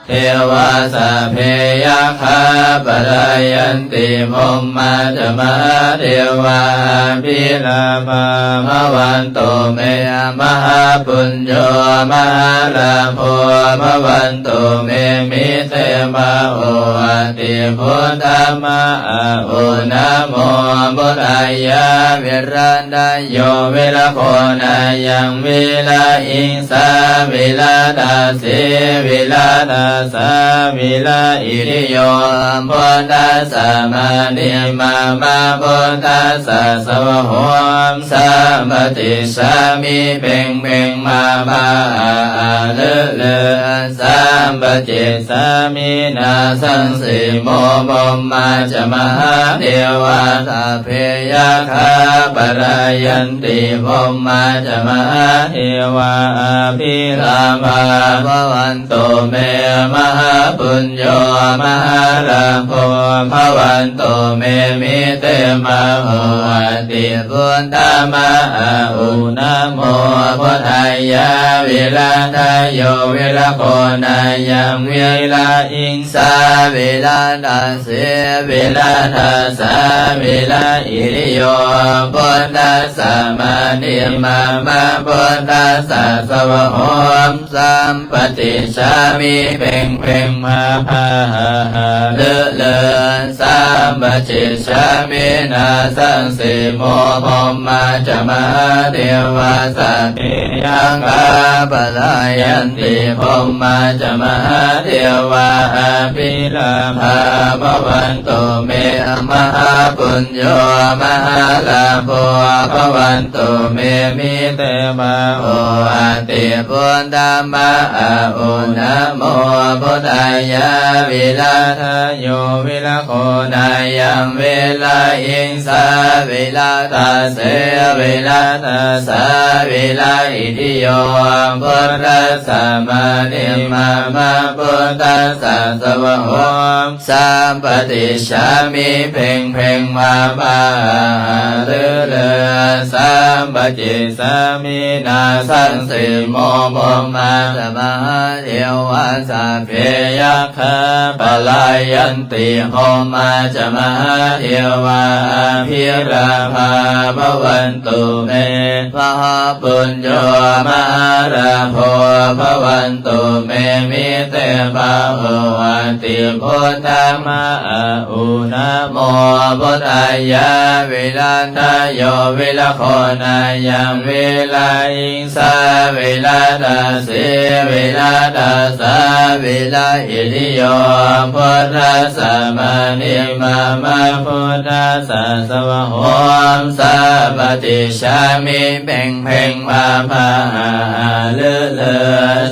ເທວາ ສັບເພ ຍັກຂາ ປະລາຍັນຕິ ພົມມາ ຈະ ມະຫາເທວາ ອະພິລາພາ ພະວັນຕຸເມ ມະຫາປຸນໂຍ ມະຫາລາໂພ ພະວັນຕຸເມ ມິເຕ ພະໂຫ ອະຕິ ພຸດທະ ມະ ອະ ອຸ ນະໂມ ພຸດທາຍະ ວິລັດທະໂຍ ວິລະໂຄ ນາຍັງ ວິລະ ອິງ ສາ ວິລັດຕະ ສີ ວິລັດຕະ ສາ ວິລະ ອິທິໂຍ ພຸດທະ ສະ ມະ ນິ ມະ ມະ ພຸດທະ ສະ ສະວະ ໂຫ ສຳປະຕິດສາມິ ເພັງເພັງ ພາພາ ຫາຫາ ລືລື ສຳປະຕິດສາມິ ນາສັງ ສີໂມ ພົມມາ ຈະ ມະຫາເທວາ ສັບເພ ຍັກຂາ ປະລາຍັນ ຕິ ພົມມາ ຈະ ມະຫາເທວາ ອະພິລາພາ ພະວັນຕຸເມ ມະຫາປຸນໂຍ ມະຫາລາໂພ ພະວັນຕຸເມ ມິເຕ ພະໂຫ ອະຕິ ພຸດທະ ມະ ອະ ອຸ ນະໂມ ພຸດທາຍະ ວິລັດທະໂຍ ວິລະໂຄ ນາຍັງ ວິລະ ອິງ ສາ ວິລັດຕະ ເສ ວິລັດຕະ ສາ ວິລະ ອິລິໂຍ ພຸດທະ ສະ ມະ ນິ ມະ ມະ ພຸດທະ ສະ ສະວະ ໂຫ ສຳປະຕິດສາມິ ເພັງເພັງ ພາພາ ຫາຫາ ລືລື ສຳປະຕິດສາມິ ນາສັງ ສີໂມ ພົມມາ ຈະ ມະຫາເທວາ ສັບເພ ຍັກຂາ ປະລາຍັນ ຕິ ພົມມາ ຈະ ມະຫາເທວາ ອະພິລາພາ ພະວັນຕຸເມ ມະຫາປຸນໂຍ ມະຫາລາໂພ ພະວັນຕຸເມ ມິເຕ ພະໂຫ ອະຕິ ພຸດທະ ມະ ອະ ອຸ ນະໂມ ພຸດທາຍະ ວິລັດທະໂຍ ວິລະໂຄ ນາຍັງ ວິລະ ອິງ ສາ ວິລັດຕະ ເສ ວິລັດຕະ ສາ ວິລະ ອິທິໂຍ ພຸດທະ ສະ ມະ ນິ ມະ ມະ ພຸດທະ ສະ ສະວະ ໂຫ ສຳປະຕິດສາມິ ເພັງເພັງ ພາພາ ຫາຫາ ລືລື ສຳປະຕິດສາມິ ນາສັງ ສີໂມ ພົມມາ ຈະ ມະຫາເທວາ ສັບເພ ຍັກ ຂາ ປະລາຍັນ ຕິ ພົມມາ ຈະ ມະຫາເທວາ ອະພິລາພາ ພະວັນຕຸເມ ມະຫາປຸນໂຍ ມະຫາລາໂພ ພະວັນຕຸເມ ມິເຕ ພະໂຫ ອະຕິ ພຸດທະ ມະ ອະ ອຸ ນະໂມ ພຸດທາຍະ ວິລັດທະໂຍ ວິລະໂຄ ນາຍັງ ວິລະ ອິງ ສາ ວິລັດຕະ ເສ ວິລັດຕະ ສາ ວິລະ ອິລິໂຍ ພຸດທະ ສະ ມະ ນິ ມະ ມະ ພຸດທະ ສະ ສະວະ ໂຫ ສຳປະຕິດສາມິ ເພັງເພັງ ພາພາ ຫາຫາ ລືລື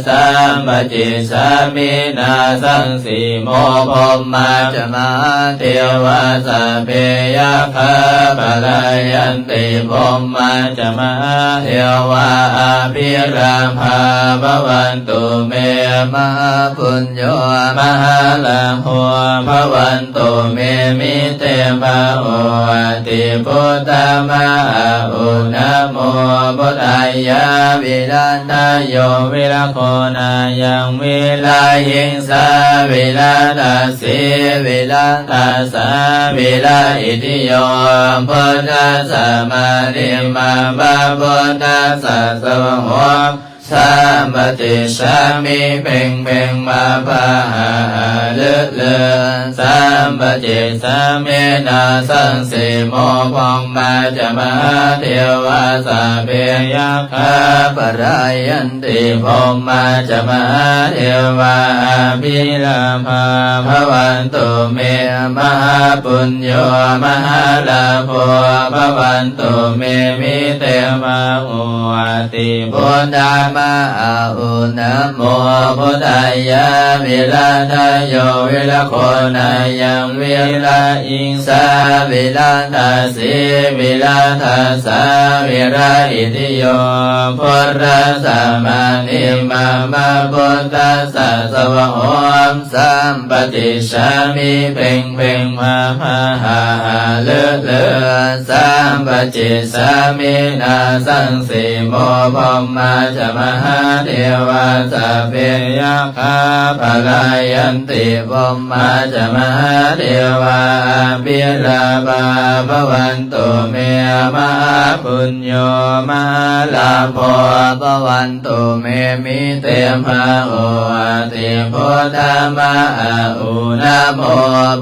ສຳປະຕິດສາມິ ນາສັງ ສີໂມ ພົມມາ ຈະ ມະຫາເທວາ ສັບເພ ຍັກຂາ ປະລາຍັນ ຕິ ພົມມາ ຈະ ມະຫາເທວາ ອະພິລາພາ ພະວັນຕຸເມ ມະຫາ ປຸນໂຍມະຫາລາໂພ ພະວັນຕຸເມ ມິເຕພະໂຫອະຕິ ພຸດທະມະອະອຸ ນະໂມພຸດທາຍະ ວິລັດທະໂຍ ວິລະໂຄນາຍັງ ວິລະຫິງສາ ວິລະທັດສີ ວິລະທັດສາ ວິລະອິດທິໂຍ ພຸດທັດສະມະະນິມາມະ ພຸດທັດສະສະວະໂຫ ສຳປະຕິດສາມິ ເພັງເພັງ ພາພາ ຫາຫາ ເລີເລີ ສຳປະຕິດສາມິ ນາສັງສີໂມ ພົມມາຈະມະຫາເທວາ ສັບເພຍັກຂາ ປະລາຍັນຕິ ພົມມາຈະມະຫາເທວາ ອະພິລາພາ ພະວັນຕຸເມ ມະຫາປຸນໂຍ ມະຫາລາໂພ ພະວັນຕຸເມ ມິເຕພະໂຫອະຕິ ພຸດທະມະອະອຸ ນະໂມພຸດທາຍະ ວິລັດທະໂຍ ວິລະໂຄນາຍັງ ວິລະຫິງສາ ວິລະທັດສີ ວິລະທັດສາ ວິລະອິດທິໂຍ ພຸດທັດສະມະະນິມາມະ ພຸດທັດສະສະວະໂຫ ສຳປະຕິດສາມິ ເພັງເພັງ ພາພາ ຫາຫາ ເລີເລີ ສຳປະຕິດສາມິ ນາສັງສີໂມ ພົມມາຈະມະຫາເທວາ ສັບເພຍັກຂາ ປະລາຍັນຕິ ພົມມາຈະມະຫາເທວາ ອະພິລາພາ ພະວັນຕຸເມ ມະຫາປຸນໂຍ ມະຫາລາໂພ ພະວັນ ຕຸເມ ມິເຕພະໂຫອະຕິ ພຸດທະມະອະອຸ ນະໂມ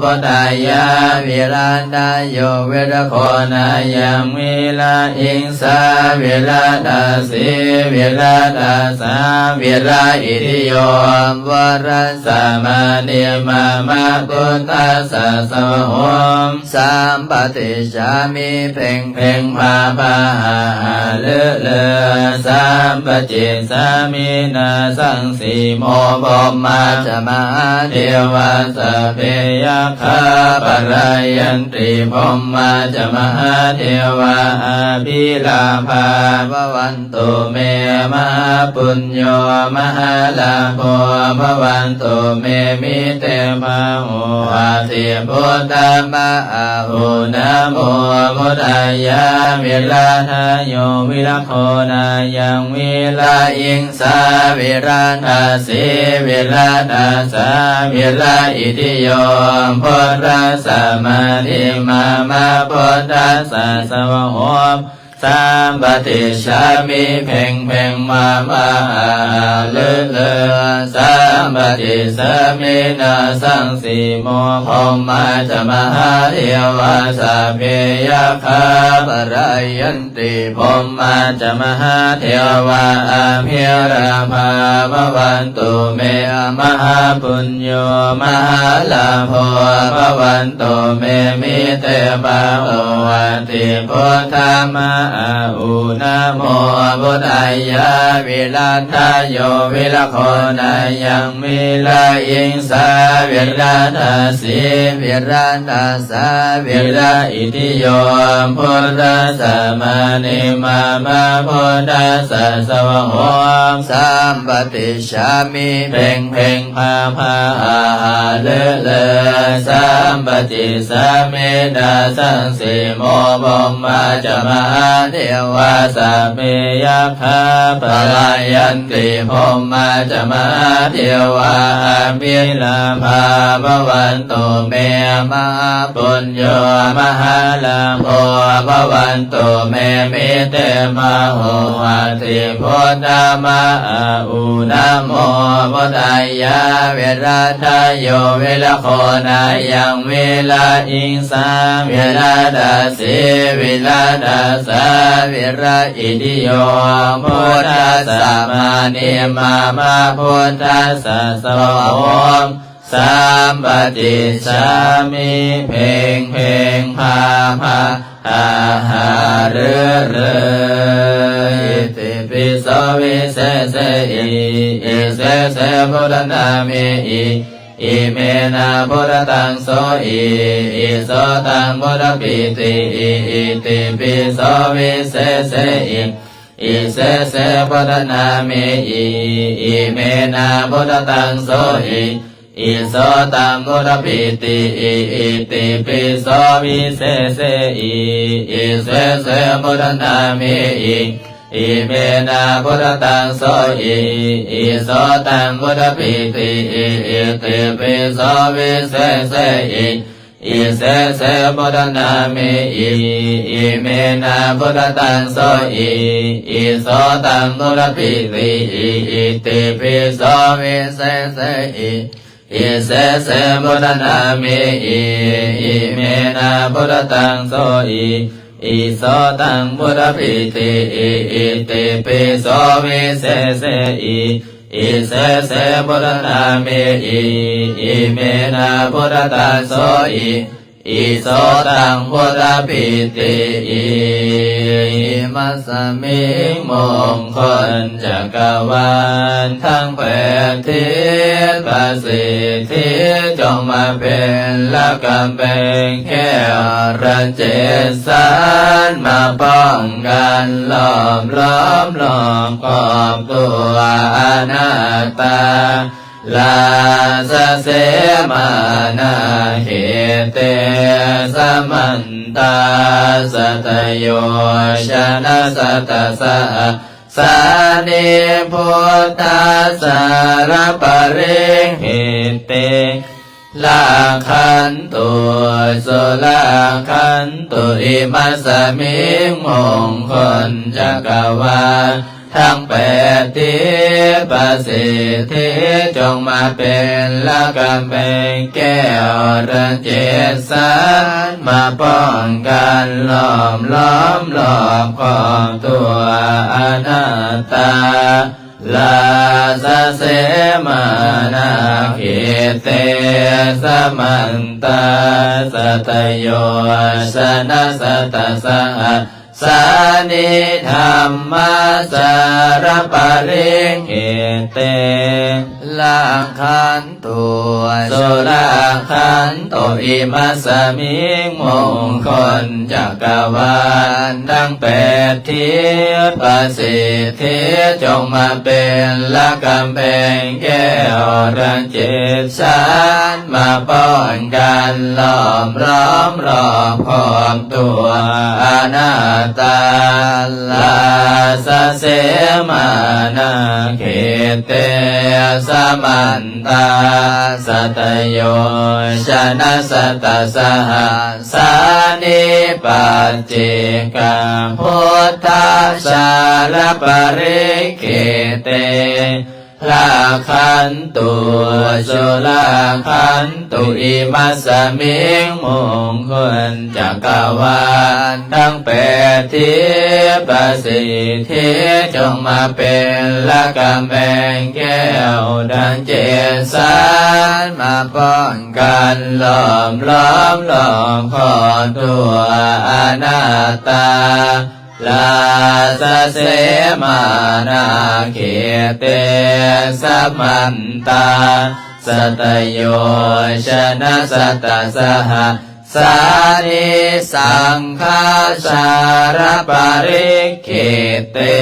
ພຸດທາຍະ ວິລັດທະໂຍ ວິລະໂຄນາຍັງ ວິລະຫິງສາ ວິລະທັດສີ ວິລະທັດສາ ວິລະອິດທິໂຍ ວະຣັດສະມະນິມາມະ ພຸດທັດສະສະວະໂຫ ສຳປະຕິດສາມິ ເພັງເພັງ ພາພາ ຫາຫາ ເລີເລີ ສຳປະຕິດສາມິ ນາສັງສີໂມ ພົມມາຈະມະຫາເທວາ ສັບເພຍັກຂາ ປະລາຍັນຕິ ພົມມາຈະມະຫາເທວາ ອະພິລາພາ ພະວັນ ຕຸເມ ມະຫາປຸນໂຍ ມະຫາລາໂພ ພະວັນຕຸເມ ມິເຕພະໂຫອະຕິ ພຸດທະມະອະອຸ ນະໂມພຸດທາຍະ ວິລັດທະໂຍ ວິລະໂຄນາຍັງ ວິລະຫິງສາ ວິລະທັດສີ ວິລະທັດສາ ວິລະອິດທິໂຍ ພຸດທັດສະມະະນິມາມະ ພຸດທັດສະສະວະໂຫ ສຳປະຕິດສາມິ ເພັງເພັງ ມາມະຫາຫາ ເລີເລີ ສຳປະຕິດສາມິ ນາສັງສີໂມ ພົມມາຈະມະຫາເທວາ ສັບເພຍັກຂາ ປະລາຍັນຕິ ພົມມາຈະມະຫາເທວາ ອະພິລາພາ ພະວັນຕຸເມ ມະຫາປຸນໂຍ ມະຫາລາໂພ ພະວັນ ຕຸເມ ມິເຕພະໂຫອະຕິ ພຸດທະມະອະອຸ ນະໂມພຸດທາຍະ ວິລັດທະໂຍ ວິລະໂຄນາຍັງ ວິລະຫິງສາ ວິລະທັດສີ ວິລະທັດສາ ວິລະອິດທິໂຍ ພຸດທັດສະມະະນິມາມະ ພຸດທັດສະສະວະໂຫ ສຳປະຕິດສາມິ ເພັງເພັງ ພາພາ ຫາຫາ ເລີເລີ ສຳປະຕິດສາມິ ນາສັງສີໂມ ພົມມາຈະມະຫາເທວາ ສັບເພຍັກຂາ ປະລາຍັນຕິ ພົມມາຈະມະຫາເທວາ ອະພິລາພາ ພະວັນຕຸເມ ມະຫາປຸນໂຍ ມະຫາລາໂພ ພະວັນຕຸເມ ມິເຕພະໂຫອະຕິ ພຸດທະມະອະອຸ ນະໂມພຸດທາຍະ ວິລັດທະໂຍ ວິລະໂຄນາຍັງ ວິລະຫິງສາ ວິລະທັດສີ ວິລະທັດສາ ວິລະອິດທິໂຍ ພຸດທັດສະມະະນິມາມະ ພຸດທັດສະສະວະໂຫ ສຳປະຕິດສາມິ ເພັງເພັງ ພາພາ ຫາຫາ ເລີເລີ ອິຕິປິໂສ ວິເສເສ ອິ ອິເສເສ ພຸດທະນາເມ ອິ ອິເມນະ ພຸດທະຕັງ ໂສ ອິ ອິໂສຕັງ ພຸດທະປີຕິ ອິ ອິຕິປິໂສ ວິເສເສ ອິ Isese buddhanāme i, imenā buddhataṃ sohi, iso taṃ buddhapiṭhi i, itipi so visese i. Isese buddhanāme i, imenā buddhataṃ sohi, iso taṃ buddhapiṭhi i, itipi so visese i. Isese buddhanāme i, imenā buddhataṃ sohi, iso taṃ buddhapiṭhi i, itipi so visese i. Isese buddhanāme i, imenā buddhataṃ sohi, iso taṃ buddhapiṭhi i, itipi so visese i. Isese buddhanāme i, imenā buddhataṃ sohi, iso taṃ buddhapiṭhi i. Imasmiṃ ມົງຄົນຈັກກະວານທັງແປດທິດ ປະສິດທິຈົ່ງມາເປັນລະກຳແພງແກ້ວ ເຈັດສັນມາປ້ອງກັນ ລ້ອມລ້ອມລອບຂອບຕົວອະນັດຕາ ລາຊະເສມານາເຂເຕ ສະມັນຕາ ສັດຕະໂຍຊະນະ ສັດຕະສະຫັດສານິ ພຸດທະສາລະປະລິງກິດຕິ ລັກຂັນຕຸ ສຸລັກຂັນຕຸ ອິມັດສະມິງ ມົງຄົນຈັກກະວານທັງແປດທິດ ປະສິດທິຈົ່ງມາເປັນລະກຳແພງແກ້ວ ທັງເຈັດສັນມາປ້ອງກັນ ລ້ອມລ້ອມລອບຂອບຕົວອະນັດຕາ ລາຊະເສມານາເຂເຕ ສະມັນຕາ ສັດຕະໂຍຊະນະ ສັດຕະສະຫັດສານິ ທຳມະສາລະປະລິງກິດຕິ ລັກຂັນ ຕຸ ສຸລັກຂັນຕຸ ອິມັດສະມິງ ມົງຄົນຈັກກະວານທັງແປດທິດ ປະສິດທິຈົ່ງມາເປັນລະກຳແພງແກ້ວ ທັງເຈັດສັນມາປ້ອງກັນ ລ້ອມລ້ອມລອບຂອບຕົວອະນັດຕາ ລາຊະເສມານາເຂເຕ ສະມັນຕາ ສັດຕະໂຍຊະນະ ສັດຕະສະຫັດສານິ ປັດເຈກາ ພຸດທະສາລະປະລິງກິດຕິ ລັກຂັນຕຸ ສຸລັກຂັນຕຸ ອິມັດສະມິງ ມົງຄົນຈັກກະວານ ທັງແປດທິດ ປະສິດທິຈົ່ງມາເປັນລະກຳແພງແກ້ວ ທັງເຈັດສັນມາປ້ອງກັນ ລ້ອມລ້ອມລອບຂອບຕົວອະນັດຕາ ລາຊະເສມານາເຂເຕ ສະມັນຕາ ສັດຕະໂຍຊະນະ ສັດຕະສະຫັດສານິ ສັງຄະສາລະປະລິງກິດຕິ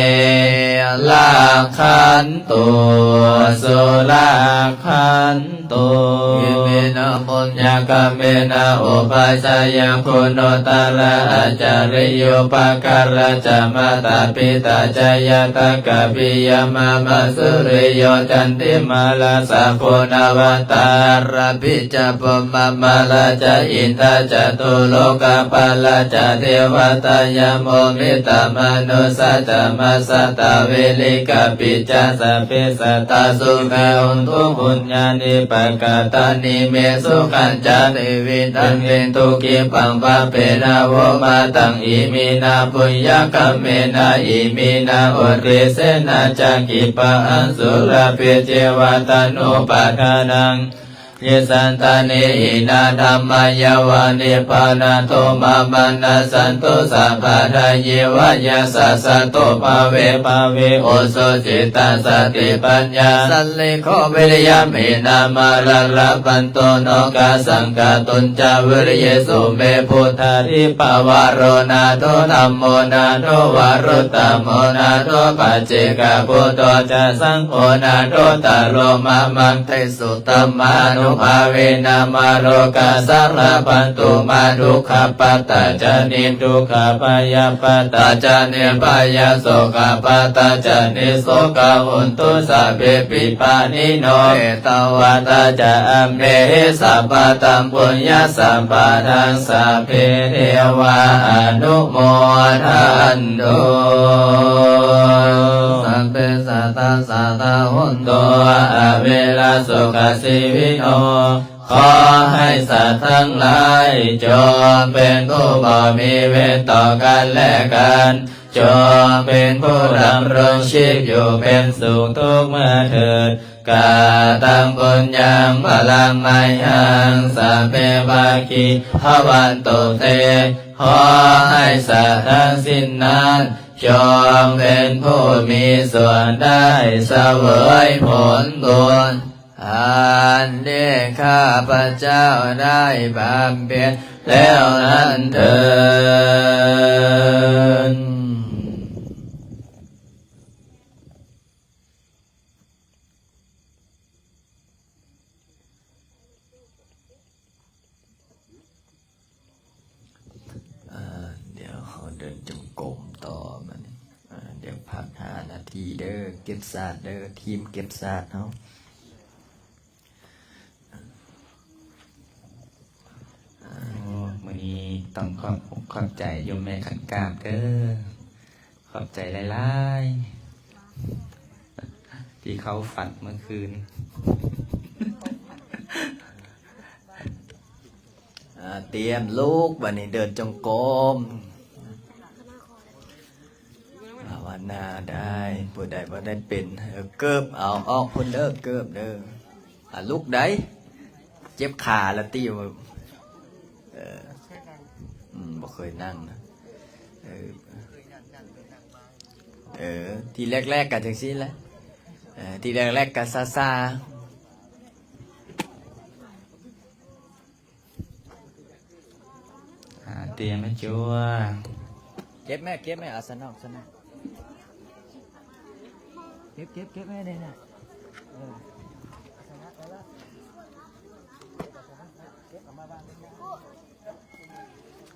ລັກຂັນຕຸ ສຸລັກຂັນຕຸ ເອເມນະ ປຸນຍະກຳເມນະ ອຸປະຊາຍະ ຄຸນຸດຕະລະ ອາຈາລິໂຍ ປະກາລະ ຈະ ມາຕາ ປິຕາ ຈະ ຍາຕະ ກະປິຍະ ມາມະ ສຸລິໂຍ ຈັນຕິມາ ລາຊາ ກຸນະວັດຕາ ອາຣາພິ ຈະ ພົມມະມາລາ ຈະ ອິນທາ ຈະຕຸໂລກະປາລາ ຈະ ເທວະຕາ ຍະ ໂມ ມິດຕະ ມະນຸດສາ ຈະ ມາສຕາ ເວລິ ກະປິ ຈະ ສະເພ ສັດຕາ ສຸຂິ ໂຫນຕຸ ປຸນຍານິ ປະກະຕານິ ເມ ສຸຂັນ ຈະ ເຕ ວິຕະ ເມ ຕຸ ກິປະ ປະເປ ນະ ໂວ ມະ ຕັງ ອິ ມິ ນະ ປຸນຍະກຳເມນະ ອິ ມິ ນະ ອຸ ເຕ ເສ ນະ ຈະ ກິປະ ອັງ ສຸລະ ເພ ເຈ ວະ ຕະ ໂນ ປະ ທາ ນັງ ຕິສັນຕານິ ຫິນະທຳມາ ຍະວະນິບພານະໂຕ ມາມະນັດສັນຕຸ ສັບພະທາເຍວະ ຍັດສະສະໂຕ ພະເວພະເວ ໂອສຸຈິດຕະສະຕິປັນຍາ ສັນລິໂກວິລິຍະ ຫິນະມາລະລະພັນໂຕ ໂນຄາສັງຄະຕຸນຈາ ວິລິເຍສຸເມ ພຸດທາທິພາວະໂຣ ນາໂຖທຳໂມ ນາໂຖວະລຸດຕະໂມ ນາໂຖປັດເຈກະປຸດໂທຈາ ສັງໂຄນາໂຖຕະໂລ ມະມັງເຕ ສຸຕະມານຸພາເວນະ ມາໂລກາສາລະພັນຕຸ ມາ ທຸກຂະປັດຕາຈານິ ທຸກຂະພະຍາປັດຕາຈານິ ພະຍາໂສກະປັດຕາຈານິ ໂສກະໂຫນຕຸ ສັບເພ ວິປານິໂນ ເຕ ຕະວັດຕາຈະ ອັມເພຫິ ສັບພະທັງ ປຸນຍະ ສັມປະທາງ ສັບເພ ເທວາ ອະນຸໂມທັນຕຸ ສັບເພ ສັດຕາ ສາທາ ໂຫນຕຸ ອະເວລາ ສຸຂະຊີວິໂນ ຂໍໃຫ້ສັດທັງຫຼາຍ ຈົ່ງເປັນຜູ້ບໍ່ມີເວນຕໍ່ກັນແລະກັນ ຈົ່ງເປັນຜູ້ດຳລົງຊີບຢູ່ເປັນສຸກທຸກເມື່ອເທີດ ກະຕັງປຸນຍັງພະລັງມະຍັງ ສັບເພພາຄີພະວັນຕຸເຕ ຂໍໃຫ້ສັດທັງສິ້ນນັ້ນ ຈົ່ງເປັນຜູ້ມີສ່ວນໄດ້ສະເຫວີຍຜົນບຸນ ອັນທີ່ຂ້າພະເຈົ້າໄດ້ບຳເພັນແລ້ວນັ້ນເທີ້ນ. ອ່າ ດຽວເຮົາເດີນຈົງກົມຕໍ່ບັດນີ້ ອ່າ ດຽວພັກຫ້ານາທີເດີ ເກັບສາດເດີ ທີມເກັບສາດເຮົາ. ໂອ້ ມື້ນີ້ຕ້ອງຂອບອົກຂອບໃຈໂຍມແມ່ຂັນກາບເດີ ຂອບໃຈຫຼາຍໆ ທີ່ເຂົ້າຝັນເມື່ອຄືນ. ອ່າ ຕຽມລຸກ ບັດນີ້ເດີນຈົງກົມ ພາວະນາໄດ້ ຜູ້ໃດບໍ່ໄດ້ເປັນ ເອີ ເກີບເອົາອອກພຸ້ນເດີ ເກີບເດີ ອ່າ ລຸກໄດ້ ເຈັບຂາລະຕິ ເອີ ອືມ ບໍ່ເຄີຍນັ່ງນະ ເອີ ເອີ ທີແລກໆກະຈັ່ງຊີ້ແຫຼະ ເອີ ທີແລກໆກະຊາໆ. ອ່າ ຕຽມໃຫ້ຈົວ ເກັບແມ່ ເກັບແມ່ ອາສະນະ ອາສະນະ ເກັບ ເກັບ ເກັບແມ່ ນີ້ນະ ເອີ ອາສະນະໄປລະ ເກັບເອົາມາວາງ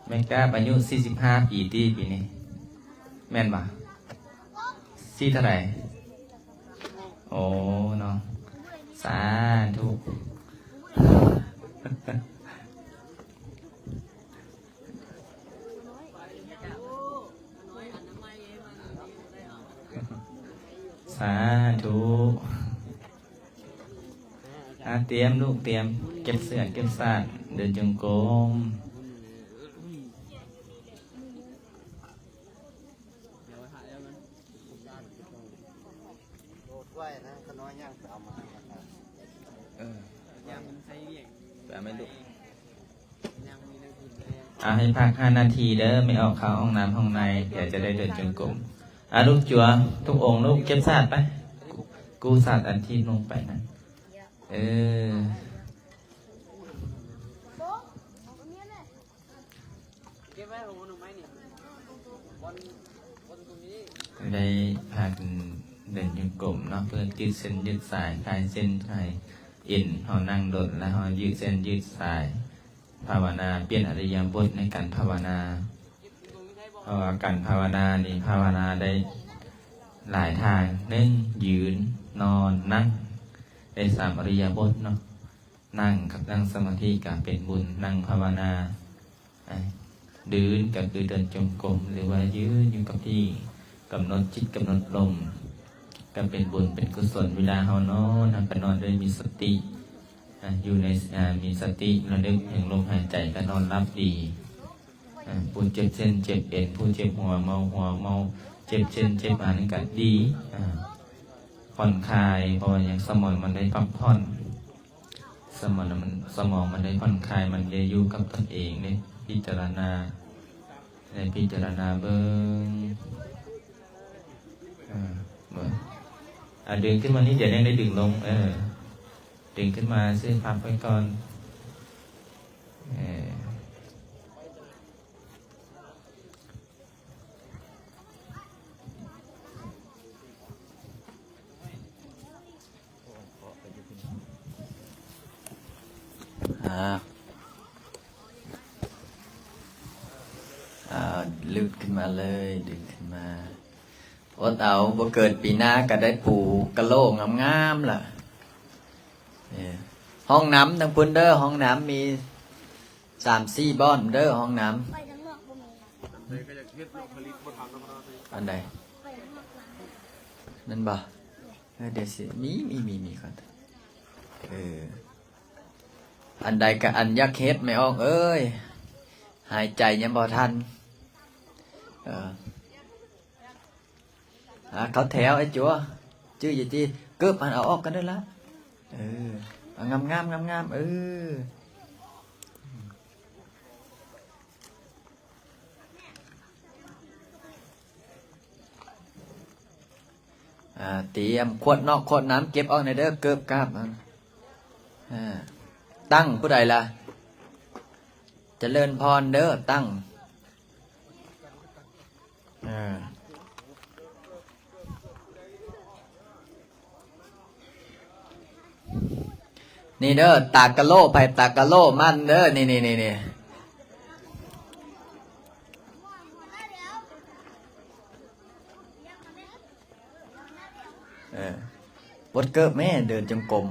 ແມ່ກາບອາຍຸສີ່ສິບຫ້າປີຕິ ປີນີ້ ແມ່ນບໍ່? ສີ່ເທົ່າໃດ? ໂອ້ ເນາະ ສາທຸ ສາທຸ. ອ່າ ຕຽມລູກ ຕຽມເກັບເສື້ອເກັບສາດ ເດີນຈົງກົມ. ເອີ ໄປເອົາໃຫ້ລູກ. ອ່າ ໃຫ້ພັກຫ້ານາທີເດີ ແມ່ອອກເຂົ້າຫ້ອງນ້ຳຫ້ອງໃນ ດຽວຈະໄດ້ເດີນຈົງກົມ. ອ່າ ລູກຈົວ ທຸກອົງລູກ ເກັບສາດໄປ ກູ້ສາດອັນທີ່ນຸ່ງໄປນັ້ນ. ເອີ ໄດ້ພາກັນເດີນຈົງກົມເນາະ ເພື່ອຢືດເສັ້ນຢືດສາຍ ຄາຍເສັ້ນຄາຍເອັນ. ເຮົານັ່ງດົນແລ້ວ ເຮົາຢືດເສັ້ນຢືດສາຍ ພາວະນາ ປ່ຽນອິລິຍາບົດໃນການພາວະນາ. ເພາະວ່າການພາວະນານີ້ ພາວະນາໄດ້ຫຼາຍທາງ ໜຶ່ງ ຢືນ ນອນ ນັ່ງ ໄດ້ສາມອິລິຍາບົດເນາະ. ນັ່ງກັບນັ່ງສະມາທິກະເປັນບຸນ ນັ່ງພາວະນາ. ອາ ເດີນກະຄືເດີນຈົງກົມ ຫຼືວ່າຢືນຢູ່ກັບທີ່ ກຳນົດຈິດກຳນົດລົມ ກະເປັນບຸນເປັນກຸສົນ. ເວລາເຮົານອນ ເຮົາກະນອນດ້ວຍມີສະຕິ ອາ ຢູ່ໃນ ອາ ມີສະຕິລະນຶກເຖິງລົມຫາຍໃຈ ກະນອນຫຼັບດີ. ອາ ຜູ້ເຈັບເສັ້ນເຈັບເອັນ ຜູ້ເຈັບຫົວເມົາຫົວເມົາ ເຈັບເສັ້ນເຈັບອັນກະດີ ອາ ຜ່ອນຄາຍ ເພາະວ່າຫຍັງ ສະໝອງມັນໄດ້ພັກຜ່ອນ. ສະໝອງມັນ ສະໝອງມັນໄດ້ຜ່ອນຄາຍ, ມັນໄດ້ຢູ່ກັບຕົນເອງເດ້, ພິຈາລະນາ ໄດ້ພິຈາລະນາເບິ່ງ. ເອີ ເບິ່ງ ອາ ດຶງຂຶ້ນມານີ້, ດຽວຍັງໄດ້ດຶງລົງ. ເອີ ດຶງຂຶ້ນມາຊື່ ພັກໄວ້ກ່ອນ. ເອີ. ອາ ອາ ລຶດຂຶ້ນມາເລີຍ, ດຶງຂຶ້ນມາ. ອົດເອົາ, ບໍ່ເກີນປີໜ້າກໍໄດ້ປູກະໂຫຼງາມໆລະ. ເອີ ຫ້ອງນ້ຳທາງພຸ້ນເດີ, ຫ້ອງນ້ຳມີ ສາມສີ່ບ່ອນເດີ ຫ້ອງນ້ຳ. ໄປທາງນອກບໍ່ມີ. ອັນໃດ? ໄປທາງນອກລາວ. ນັ້ນບໍ່? ເອີ ດຽວຊິ ມີ ມີ ມີ ມີກ່ອນ. ເອີ ອັນໃດກະອັນຢາກເຮັດ ແມ່ອອກເອີຍ, ຫາຍໃຈຍັງບໍ່ທັນ. ເອີ. ອາ ເຂົ້າແຖວໄອ້ຈົວ, ຈື່ຢູ່ຕິ, ເກີບຫັ້ນເອົາອອກກັນເດີລະ. ເອີ ເອົາງາມໆ ງາມໆ. ເອີ ອາ ຕຽມຂວດນອກຂວດນ້ຳ ເກັບອອກແດ່ເດີ, ເກີບກາບ. ອາ ຕັ້ງຜູ້ໃດລະ? ຈະເລີນພອນເດີ, ຕັ້ງ. ເອີ ນີ້ເດີ ຕາກະໂຫຼ ໃຜຕາກະໂຫຼມັນເດີ ນີ້ໆໆ. ເອີ ປົດເກີບແມ້ ເດີນຈົງກົມ.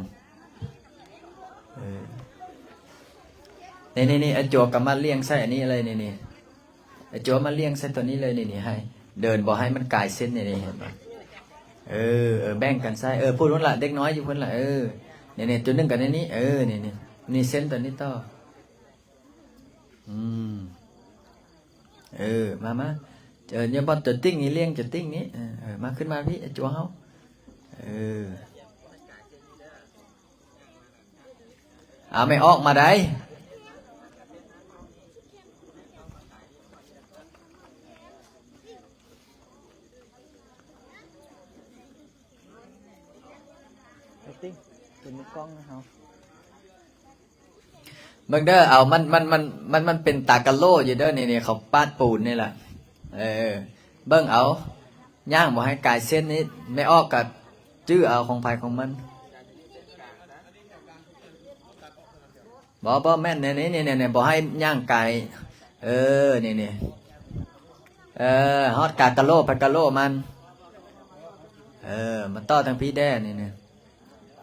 ເອີ ນີ້ໆໆ ອາຈົວກໍມາລຽງໃສ່ອັນນີ້ເລີຍ ນີ້ໆ ອາຈົວມາລຽງໃສ່ຕົວນີ້ເລີຍ ນີ້ໆ ໃຫ້ເດີນບໍ່ໃຫ້ມັນກາຍເສັ້ນ ນີ້ໆ ເຫັນບໍ່? ເອີ ເອີ ແບ່ງກັນໃສ່ ເອີ ຜູ້ນັ້ນລະ ເດັກນ້ອຍຢູ່ພຸ້ນລະ ເອີ ນີ້ໆ ຈຸດໜຶ່ງກັນໃນນີ້ ເອີ ນີ້ໆ ນີ້ເສັ້ນຕົວນີ້ຕໍ່ ອືມ ເອີ ມາ ມາ ເອີ ຢ່າບ່ອນຕົວຕິ່ງນີ້ ລຽງຕົວຕິ່ງນີ້ ເອີ ເອີ ມາ ຂຶ້ນມາພີ້ ໄອ້ຈົວເຮົາ ເອີ ເອົາ ແມ່ອອກມາໄດ໋. ເບິ່ງເດີ ເອົາ ມັນ ມັນ ມັນ ມັນ ມັນເປັນຕາກະໂຫຼຢູ່ເດີ ນີ້ ນີ້ ເຂົາປາດປູນນີ້ລະ ເອີ ເບິ່ງເອົາ ຍ່າງບໍ່ໃຫ້ກາຍເສັ້ນນີ້ ແມ່ອອກກະຈື່ເອົາຂອງໃຜຂອງມັນ. ບໍ່ ບໍ່ແມ່ນ ນີ້ ນີ້ ນີ້ ບໍ່ໃຫ້ຍ່າງກາຍ ເອີ ນີ້ ນີ້ ເອີ ຮອດກາກະໂຫຼ ໄປກະໂຫຼມັນ ເອີ ມາຕໍ່ທາງພີ້ແດ່ ນີ້ ນີ້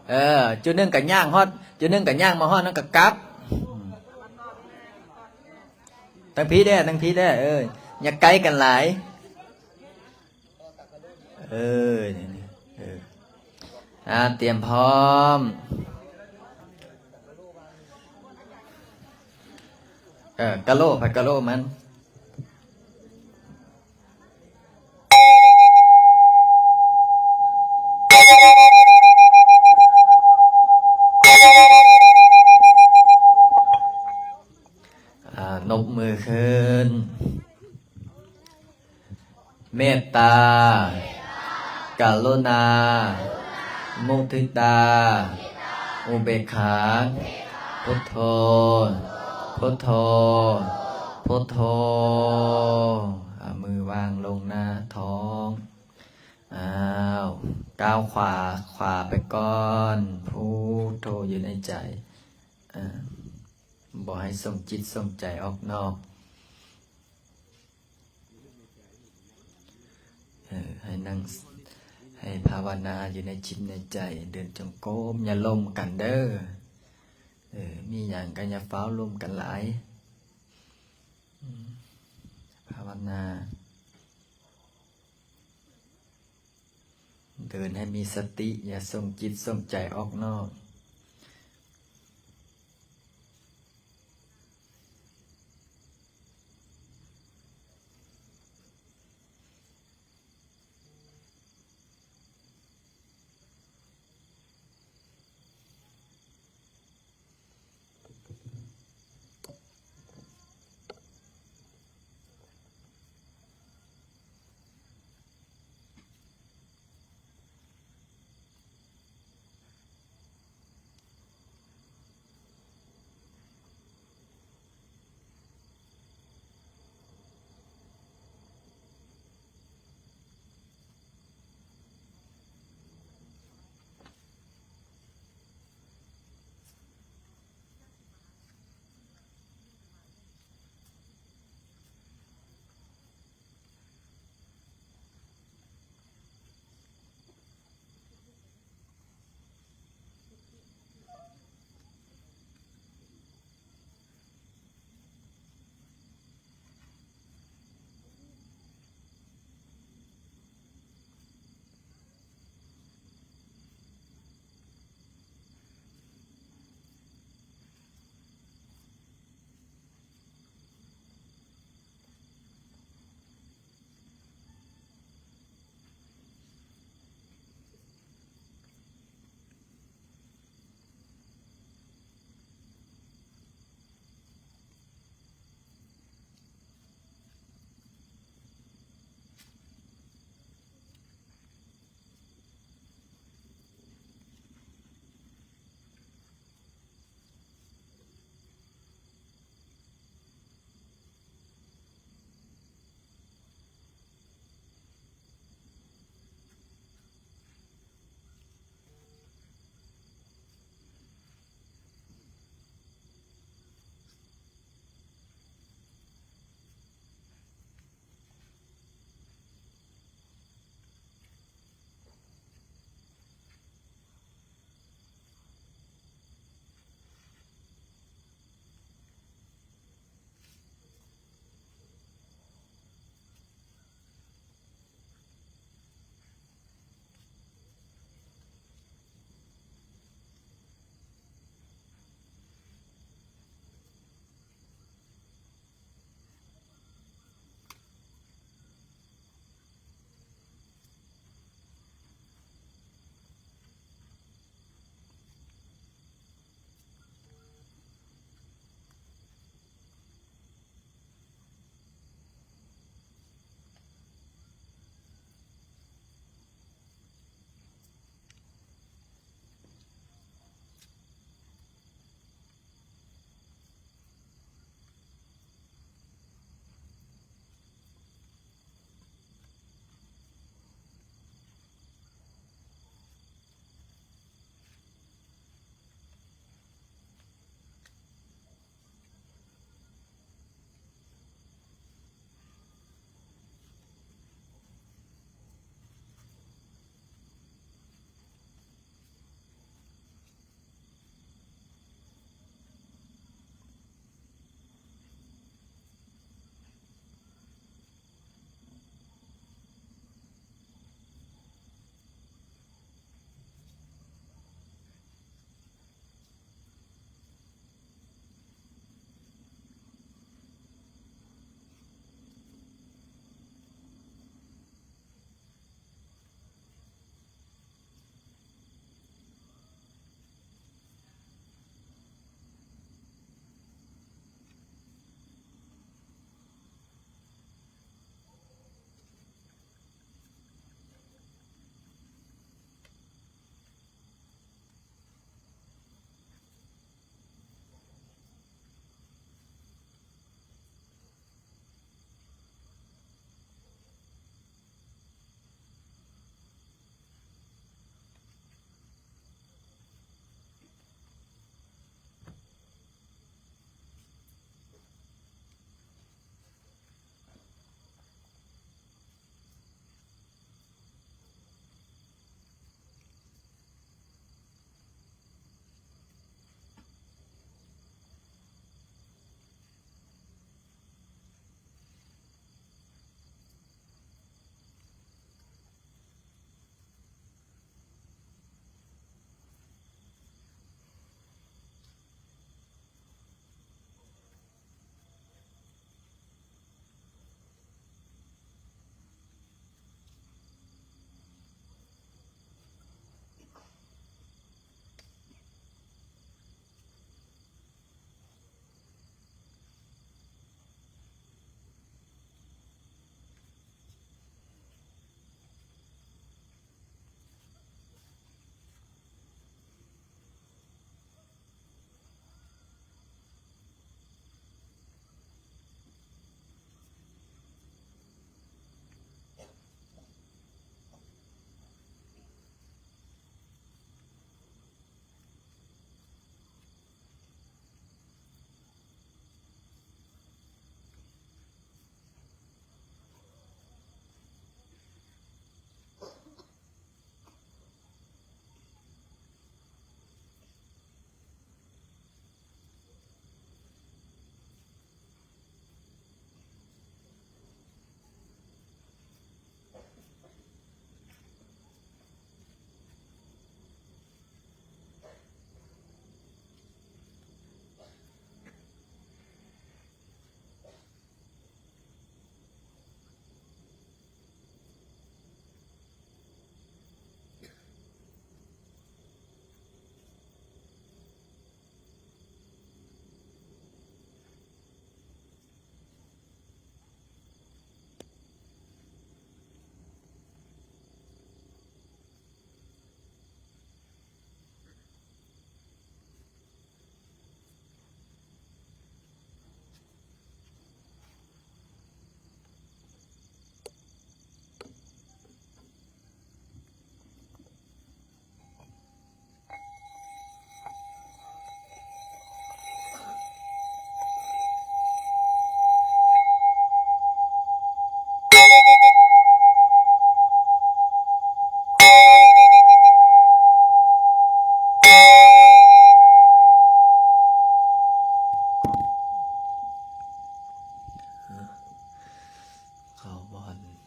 ເອີ ຈຸດໜຶ່ງກະຍ່າງຮອດ ຈຸດໜຶ່ງກະຍ່າງມາຮອດນັ້ນກະກັບ ທາງພີ້ແດ່ ທາງພີ້ແດ່ ເອີ ຢ່າໃກ້ກັນຫຼາຍ. ເອີ ນີ້ ນີ້ ເອີ ອາ ຕຽມພ້ອມ ເອີ ກະໂຫຼ ໃຜກະໂຫຼມັນ ອາ ນົບມືຂຶ້ນ. ເມດຕາ ກະລຸນາ ມຸທິຕາ ອຸເບກຂາ ພຸດໂທ ພຸດໂທ ພຸດໂທ ເອົາມືວາງລົງໜ້າທ້ອງ ອ້າວ ກ້າວຂວາ ຂວາໄປກ່ອນ ພຸດໂທຢູ່ໃນໃຈ ເອີ ບໍ່ໃຫ້ສົ່ງຈິດສົ່ງໃຈອອກນອກ. ເອີ ໃຫ້ນັ່ງ ໃຫ້ພາວະນາຢູ່ໃນຈິດໃນໃຈ ເດີນຈົງກົມ ຢ່າລົມກັນເດີ ເອີ ມີຫຍັງກໍຢ່າຟ້າວລົມກັນຫຼາຍ ອືມ ພາວະນາ ເດີນໃຫ້ມີສະຕິ ຢ່າສົ່ງຈິດສົ່ງໃຈອອກນອກ. ເ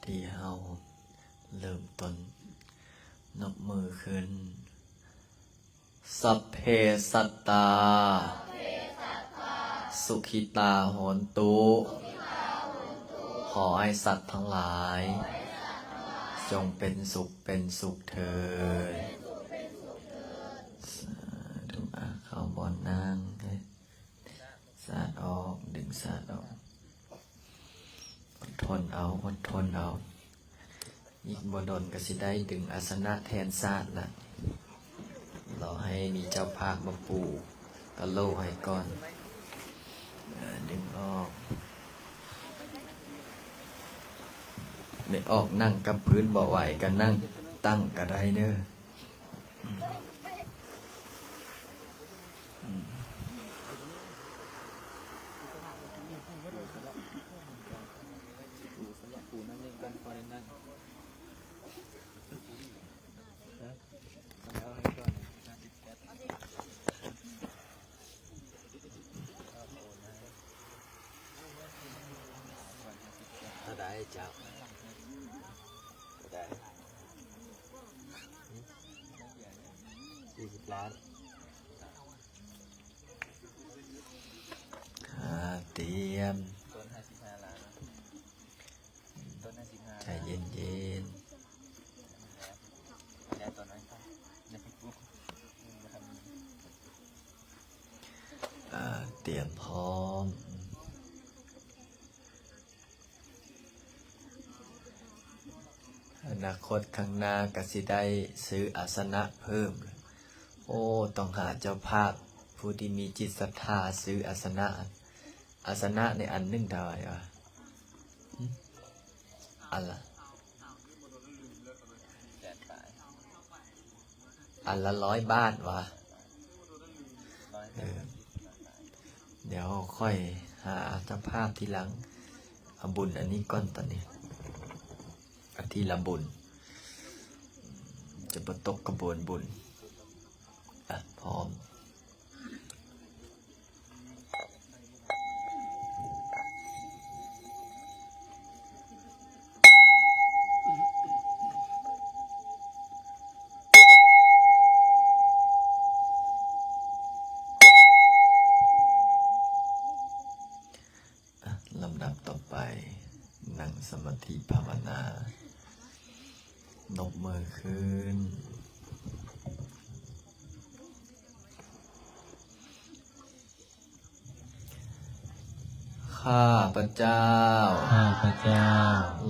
ທີ່ເຮົາເລີ່ມຕົ້ນ ນົບມືຂຶ້ນ. ສັບເພສັດຕາ ສຸຂີຕາໂຫນຕຸ ຂໍໃຫ້ສັດທັງຫຼາຍ ຈົ່ງເປັນສຸກເປັນສຸກເທີດ. ສາທຸ. ອາ ເຂົ້າບ່ອນນັ່ງເດີ. ສາດອອກ, ດຶງສາດອອກ. ອົດທົນເອົາ, ອົດທົນເອົາ. ອີກບໍ່ດົນກໍຊິໄດ້ດຶງອາສະນະແທນສາດລະ. ລໍໃຫ້ມີເຈົ້າພາບມາປູກະໂຫຼໃຫ້ກ່ອນ. ອາ ດຶງອອກ. ໄດ້ອອກ, ນັ່ງກັບພື້ນບໍ່ໄຫວກໍນັ່ງຕັ້ງກໍໄດ້ເດີ. ເທົ່າໃດເຈົ້າ? ເທົ່າໃດ? ສີ່ສິບລ້ານ. ອາ ຕຽມ. ໃຈເຢັນໆ. ອາ ຕຽມພ້ອມ. ອະນາຄົດຂ້າງໜ້າກໍຊິໄດ້ຊື້ອາສະນະເພີ່ມ. ໂອ້ ຕ້ອງຫາເຈົ້າພາບຜູ້ທີ່ມີຈິດສັດທາຊື້ອາສະນະ. ອາສະນະນີ້ອັນໜຶ່ງເທົ່າໃດວະ? ອັນລະ ອັນລະຮ້ອຍບາດວະ. ເອີ ດຽວຂ້ອຍຫາເຈົ້າພາບທີຫຼັງ. ເອົາບຸນອັນນີ້ກ່ອນຕອນນີ້. ອາ ທີລະບຸນ ຈະບໍ່ຕົກຂະບວນບຸນ. ອະ ພ້ອມ. ອະ ລຳດັບຕໍ່ໄປ ນັ່ງສະມາທິພາວະນາ. ນົບມືຂຶ້ນ. ຂ້າພະເຈົ້າ ຂ້າພະເຈົ້າ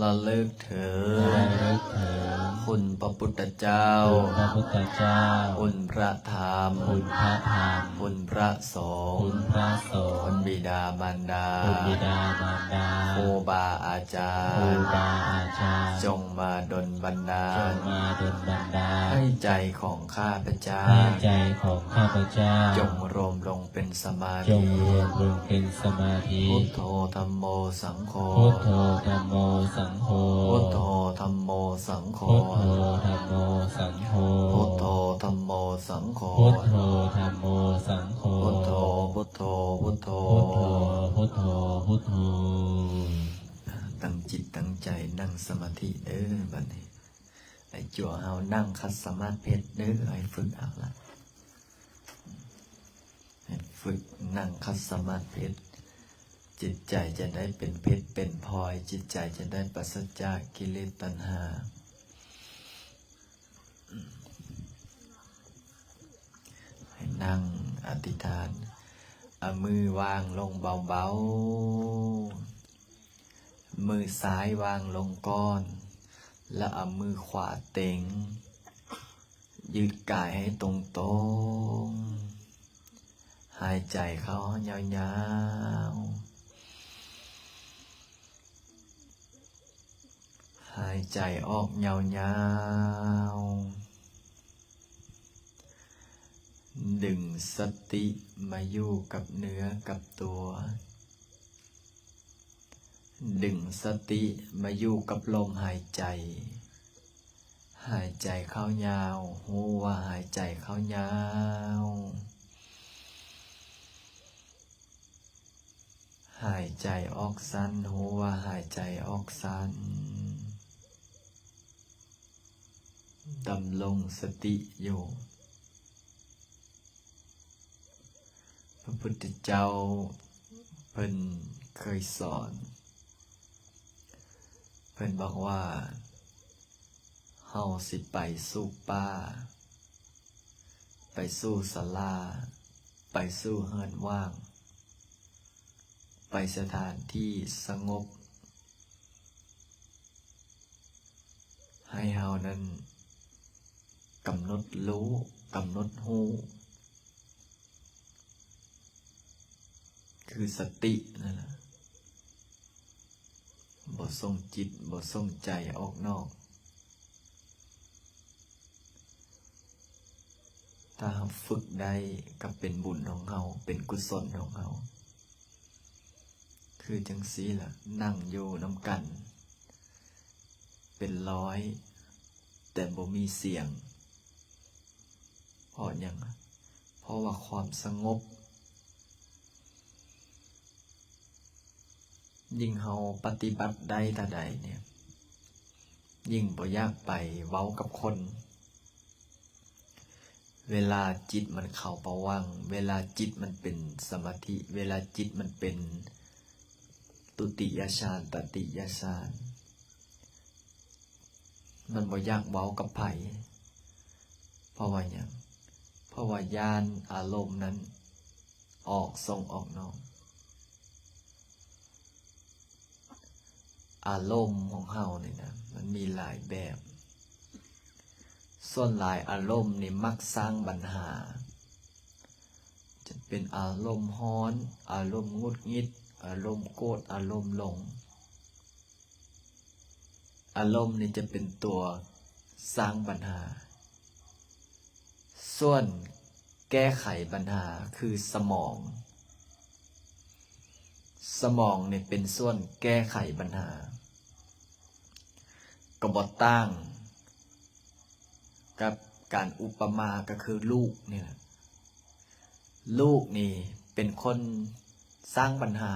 ລະລຶກເຖິງ ລະລຶກເຖິງ ຄຸນພະພຸດທະເຈົ້າ ຄຸນພະພຸດທະເຈົ້າ ຄຸນພະທຳ ຄຸນພະທຳ ຄຸນພະສົງ ຄຸນພະສົງ ຄຸນບິດາມານດາ ຄຸນບິດາມານດາ ຄູບາອາຈານ ຄູບາອາຈານ ຈົ່ງມາດົນບັນດານ ຈົ່ງມາດົນບັນດານ ໃຫ້ໃຈຂອງຂ້າພະເຈົ້າ ໃຫ້ໃຈຂອງຂ້າພະເຈົ້າ ຈົ່ງລວມລົງເປັນສະມາທິ ຈົ່ງລວມລົງເປັນສະມາທິ ພຸດໂທ ທຳໂມ ສັງໂຄ ພຸດໂທ ທຳໂມ ສັງໂຄ ພຸດໂທ ທຳໂມ ສັງໂຄ ພຸດໂທ ທຳໂມ ສັງໂຄ ພຸດໂທ ທຳໂມ ສັງໂຄ ພຸດໂທ ທຳໂມ ສັງໂຄ ພຸດໂທ ພຸດໂທ ພຸດໂທ ພຸດໂທ ພຸດໂທ ພຸດໂທ. ຕັ້ງຈິດຕັ້ງໃຈນັ່ງສະມາທິເດີບັດນີ້. ໄອ້ຈົວເຮົານັ່ງຂັດສະມາດເພັດເດີ ໃຫ້ຝຶກເອົາລະ ໃຫ້ຝຶກນັ່ງຂັດສະມາດເພັດ. ຈິດໃຈຈະໄດ້ເປັນເພັດເປັນພອຍ, ຈິດໃຈຈະໄດ້ປາສະຈາກກິເລດຕັນຫາ. ໃຫ້ນັ່ງອະທິຖານ, ເອົາມືວາງລົງເບົາໆ, ມືຊ້າຍວາງລົງກ່ອນ ແລ້ວເອົາມືຂວາເຕັງ. ຢືດກາຍໃຫ້ຕົງໆ. ຫາຍໃຈເຂົ້າຍາວໆ. ຫາຍໃຈອອກຍາວໆ. ດຶງສະຕິມາຢູ່ກັບເນື້ອກັບຕົວ. ດຶງສະຕິມາຢູ່ກັບລົມຫາຍໃຈ. ຫາຍໃຈເຂົ້າຍາວ, ຮູ້ວ່າຫາຍໃຈເຂົ້າຍາວ. ຫາຍໃຈອອກສັ້ນ, ຮູ້ວ່າຫາຍໃຈອອກສັ້ນ. ດຳລົງສະຕິຢູ່. ພະພຸດທະເຈົ້າເພິ່ນເຄີຍສອນ, ເພິ່ນບອກວ່າ ເຮົາຊິໄປສູ່ປ່າ, ໄປສູ່ສາລາ, ໄປສູ່ເຮືອນວ່າງ, ໄປສະຖານທີ່ສະຫງົບ, ໃຫ້ເຮົານັ້ນກຳນົດຮູ້, ກຳນົດຮູ້ ຄືສະຕິນັ້ນລະ, ບໍ່ສົ່ງຈິດ, ບໍ່ສົ່ງໃຈອອກນອກ. ຖ້າເຮົາຝຶກໄດ້ກໍເປັນບຸນຂອງເຮົາ, ເປັນກຸສົນຂອງເຮົາ. ຄືຈັ່ງຊີ້ລະ, ນັ່ງຢູ່ນຳກັນເປັນຮ້ອຍ ແຕ່ບໍ່ມີສຽງ. ເພາະຫຍັງ? ເພາະວ່າຄວາມສະຫງົບ, ຍິ່ງເຮົາປະຕິບັດໄດ້ເທົ່າໃດນີ້, ຍິ່ງບໍ່ຢາກໄປເວົ້າກັບຄົນ. ເວລາຈິດມັນເຂົ້າພະວັງ, ເວລາຈິດມັນເປັນສະມາທິ, ເວລາຈິດມັນເປັນ ທຸຕິຍະຊານ, ຕະຕິຍະຊານ, ມັນບໍ່ຢາກເວົ້າກັບໃຜ. ເພາະວ່າຫຍັງ? ເພາະວ່າຢ້ານອາລົມນັ້ນອອກ, ສົ່ງອອກນອກ. ອາລົມຂອງເຮົານີ້ນະ ມັນມີຫຼາຍແບບ. ສ່ວນຫຼາຍອາລົມນີ້ມັກສ້າງບັນຫາ, ຈະເປັນອາລົມຮ້ອນ, ອາລົມຫງຸດຫງິດ, ອາລົມໂກດ, ອາລົມຫຼົງ. ອາລົມນີ້ຈະເປັນຕົວສ້າງບັນຫາ. ສ່ວນແກ້ໄຂບັນຫາຄືສະໝອງ. ສະໝອງນີ້ເປັນສ່ວນແກ້ໄຂບັນຫາ. ກໍບໍ່ຕ່າງກັບການອຸປະມາກໍຄືລູກນີ້ແຫຼະ. ລູກນີ້ເປັນຄົນສ້າງບັນຫາ.